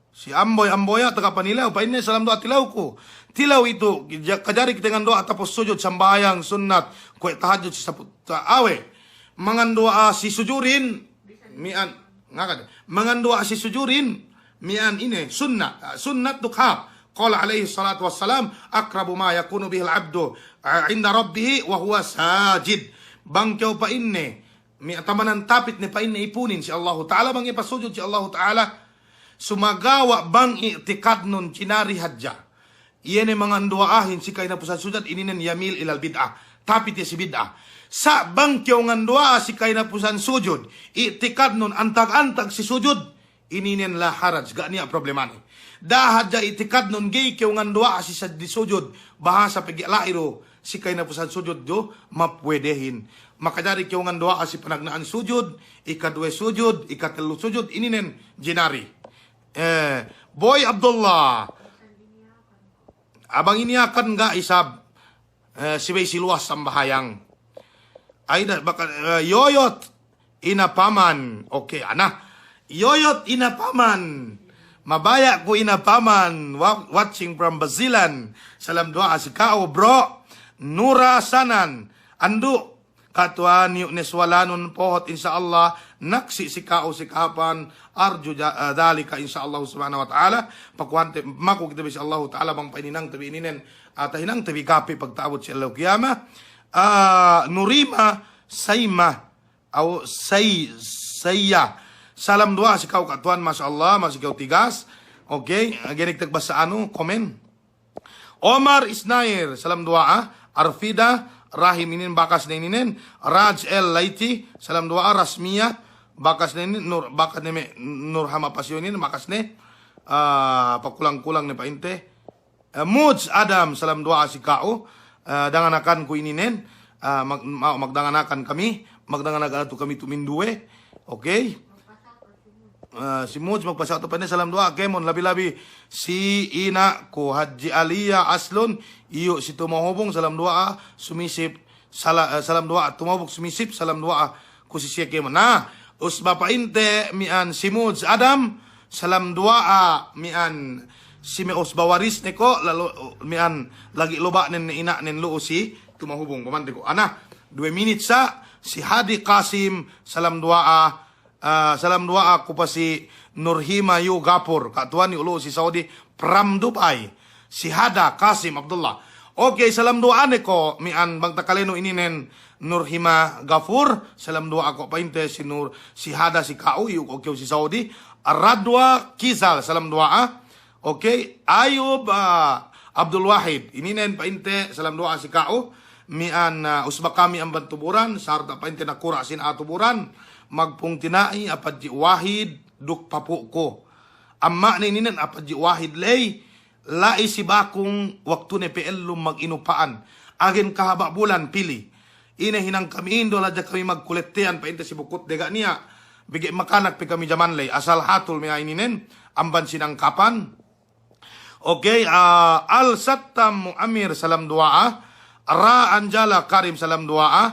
Si Amboy Amboya, taga Panilew. Pa'inne, salam duwa'a tilewku. Tilew itu, ja-, kajari kite nganduwa'a tapus sujud sambahayang sunnat, kuwe' tahajjud si sapu-, ta-, awe'. Manganduwa'a si sujudin, mi'an, ngakad. Manganduwa'a si sujudin, mi'an ine, sunnat. Ah, sunnat duk hāp. Qala alaihi salatu wassalam, "Aqrabu ma yakunu bihil abdu, ah, inda rabbihi wa huwa sajid." Bang kew pa'inne, mi-, tamanan tapit ne pa'inne ipunin si Allahu Ta'ala, bang iye pasujud si Allahu Ta'ala. Sumagawa' bang i'tikadnun cinari hadja. Iye ne manganduwa'ahin si kahinapusan sujud, ininen yamil ilal bid'ah. Tapit iye si bid'ah. Sa' bang kew nganduwa'a si kahinapusan sujud, i'tikadnun antag-antag si sujud, ininen la haraj, ga' niya' problemane. Da'a hadja i'tikadnun ga'i kew nganduwa'a si saddi sujud, bahasa pegge' la'i du si kahinapusan sujud du mapuwedehin. Makajari kew nganduwa'a si panagna'an sujud, ikaduwe sujud, ikatellu sujud, ininen jinari. Eh, Boy Abdullah. Abang iniyakan ga' isab, eh, subey si luwas sambahayang. Ay, da, baka, eh, Yoyot Inapaman. Oke, ana. Yoyot Inapaman. Mabaya' ku Inapaman. Wa-, watching from Basilan. Salam duwa'a si ka'u, bro. Nura Sanan. Andu'. Katuwan, iyu' ne suwalanun pohot, insya Allah, naksi' si ka'u si kahāpan, arju ja-, eh, dalika, insya Allah subhanahu wa ta'ala, pakuhante, maku kite bi si Allahu ta'ala, bang pahinangte bi ininen, ah, tahinangte bi kapi pagta'abut si ellew kiyama. Ah, Nurima Saima, au Sai-, Saiya. Salam duwa'a si ka'u katuwan, masya Allah, masi kew tigas. Oke, genek tek basa anu, komen. Omar Isnair, salam duwa'a. Arfida Rahim inin bakas ne ininen. Raj El Laiti, salam duwa'a. Rasmiya, bakas ne inin. Nur, bakas ne me', Nurhama Pasio inin, bakas ne. Ah, pakulang-kulang ne pa'inte. Eh, Muj Adam, salam duwa'a si ka'u. Eh, danganakanku ininen. Ah, mag-, ma-, magdanganakan kami. Magdanganakan tu kami tuminduwe. Oke. Eh, si Muj magpasa'atu pa'inte salam duwa'a kēmon, labi-labi si ina'ku Hadji Aliya Aslun, iyu' si Tumahubung, salam duwa'a, sumisip, sala-, eh, salam duwa'a, Tumahubung sumisip, salam duwa'a ku si siye kēmon. Na, usba pa'inte mi'an si Muj Adam, salam duwa'a mi'an si me' usba warisne ko', lalu mi'an lagi' loba'nen ne ina'nen lu'u si Tumahubung, pamante ko'. Ana, duwe minit sa', si Hadi Kasim, salam duwa'a, Ah, salam duwa'a ku pa si Nurhima Yu Gapur. Ka'tuwan iyu' lu'u si Saudi, from Dubai. Si Hada Kasim Abdullah. Oke, salam duwa'a ne ko' mi'an bang takalenu ininen Nurhima Gafur. Salam duwa'a ko' pa'inte si Nur, si Hada si ka'u, iyu' ko' kew si Saudi. Radwa Kizal, salam duwa'a. Oke, Ayub, ah, Abdul Wahid. Ininen pa'inte, salam duwa'a si ka'u. Mi'an, ah, usba kami amban Tuburan, sarta' pa'inte nakura' sin a'a Tuburan. Magpungtina'i, Apadji Wahid, duk papu'ku. Amma'ne ininen, Apadji Wahid ley, la'i si bakung, waktune pe ellum maginupa'an. Agen kahaba' bulan, pili. Ine hinang kami indo, laja kami magkuletteyan, pa'inte si bukut dega' niya'. Bege' makanak pe kami jaman ley, asal hatul me' a'a ininen, amban sinangkapan. Oke, ah, Al Sattam Mu'amir, salam duwa'a. Ra Anjala Karim, salam duwa'a.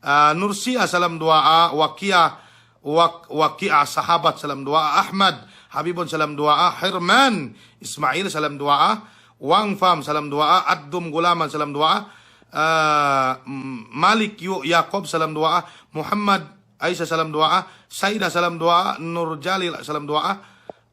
Ah, Nursia, salam duwa'a. Wakia, Wak-, Wakia Sahabat, salam duwa'a. Ahmad Habibun, salam duwa'a. Herman Ismail, salam duwa'a. Wang Fam, salam duwa'a. Addum Gulaman, salam duwa'a. Ah, M-, Malik Yu Yakob, salam duwa'a. Muhammad Aisa, salam duwa'a. Saida, salam duwa'a. Nur Jalil, salam duwa'a.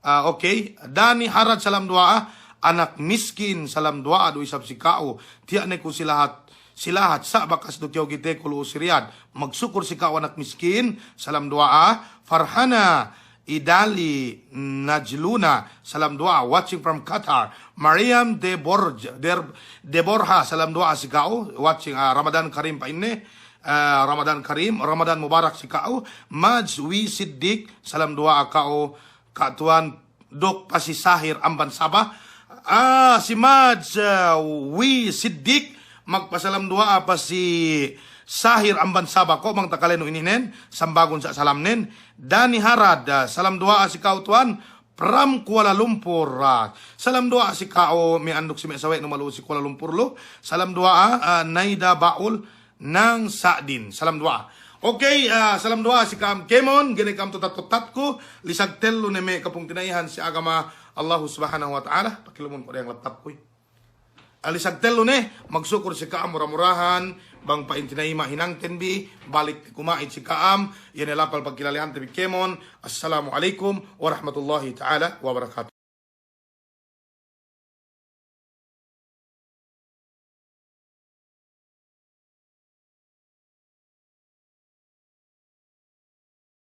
Ah, oke. Dani Haraj, salam duwa'a. Anak miskin, salam duwa'a du isab si ka'u. Tiya' ne ku si lahat, si lahat sa' bakas du kew kiteku lu'u si Riyad. Magsukul si ka'u anak miskin, salam duwa'a. Farhana Idali Najluna, salam duwa'a. Watching from Qatar. Mariam De Borj-, Der-, De Borja, salam duwa'a si ka'u. Watching, ah, Ramadan Karim pa'inne. Ah, Ramadan Karim, Ramadan Mubarak si ka'u. Maj Wi Siddiq, salam duwa'a ka'u. Ka'tuwan duk pa si Sahir amban Sabah. Ah, si Maj, ah, Wi Siddiq, magpasalam duwa'a pa si Sahir amban Sabah. Ko' bang takalenu ininen, sambagun sa' salamnen. Dani Harad, ah, salam duwa'a si ka'u tuwan, from Kuala Lumpur. Ah, salam duwa'a si ka'u, me' anduk si me' sawe'nu malu'u si Kuala Lumpur lu. Salam duwa'a, ah, Naida Baul, Nang Sa'din, salam duwa'a. Oke, ah, salam duwa'a si ka'am kēmon, gene ka'am tutat-tutatku, lisag tellu ne me' kapungtina'ihan si agama Allahu Subhanahu wa Ta'ala, pakilumun ku diyang laptopku. Ah, lisag tellu ne, magsukul si ka'am mura-murahan, bang pa'in tina'i mahinangten bi, balik kuma'it si ka'am, iye ne lapal pagkilalehanten bi kēmon. Assalamu alaikum warahmatullahi ta'ala wabarakatuh.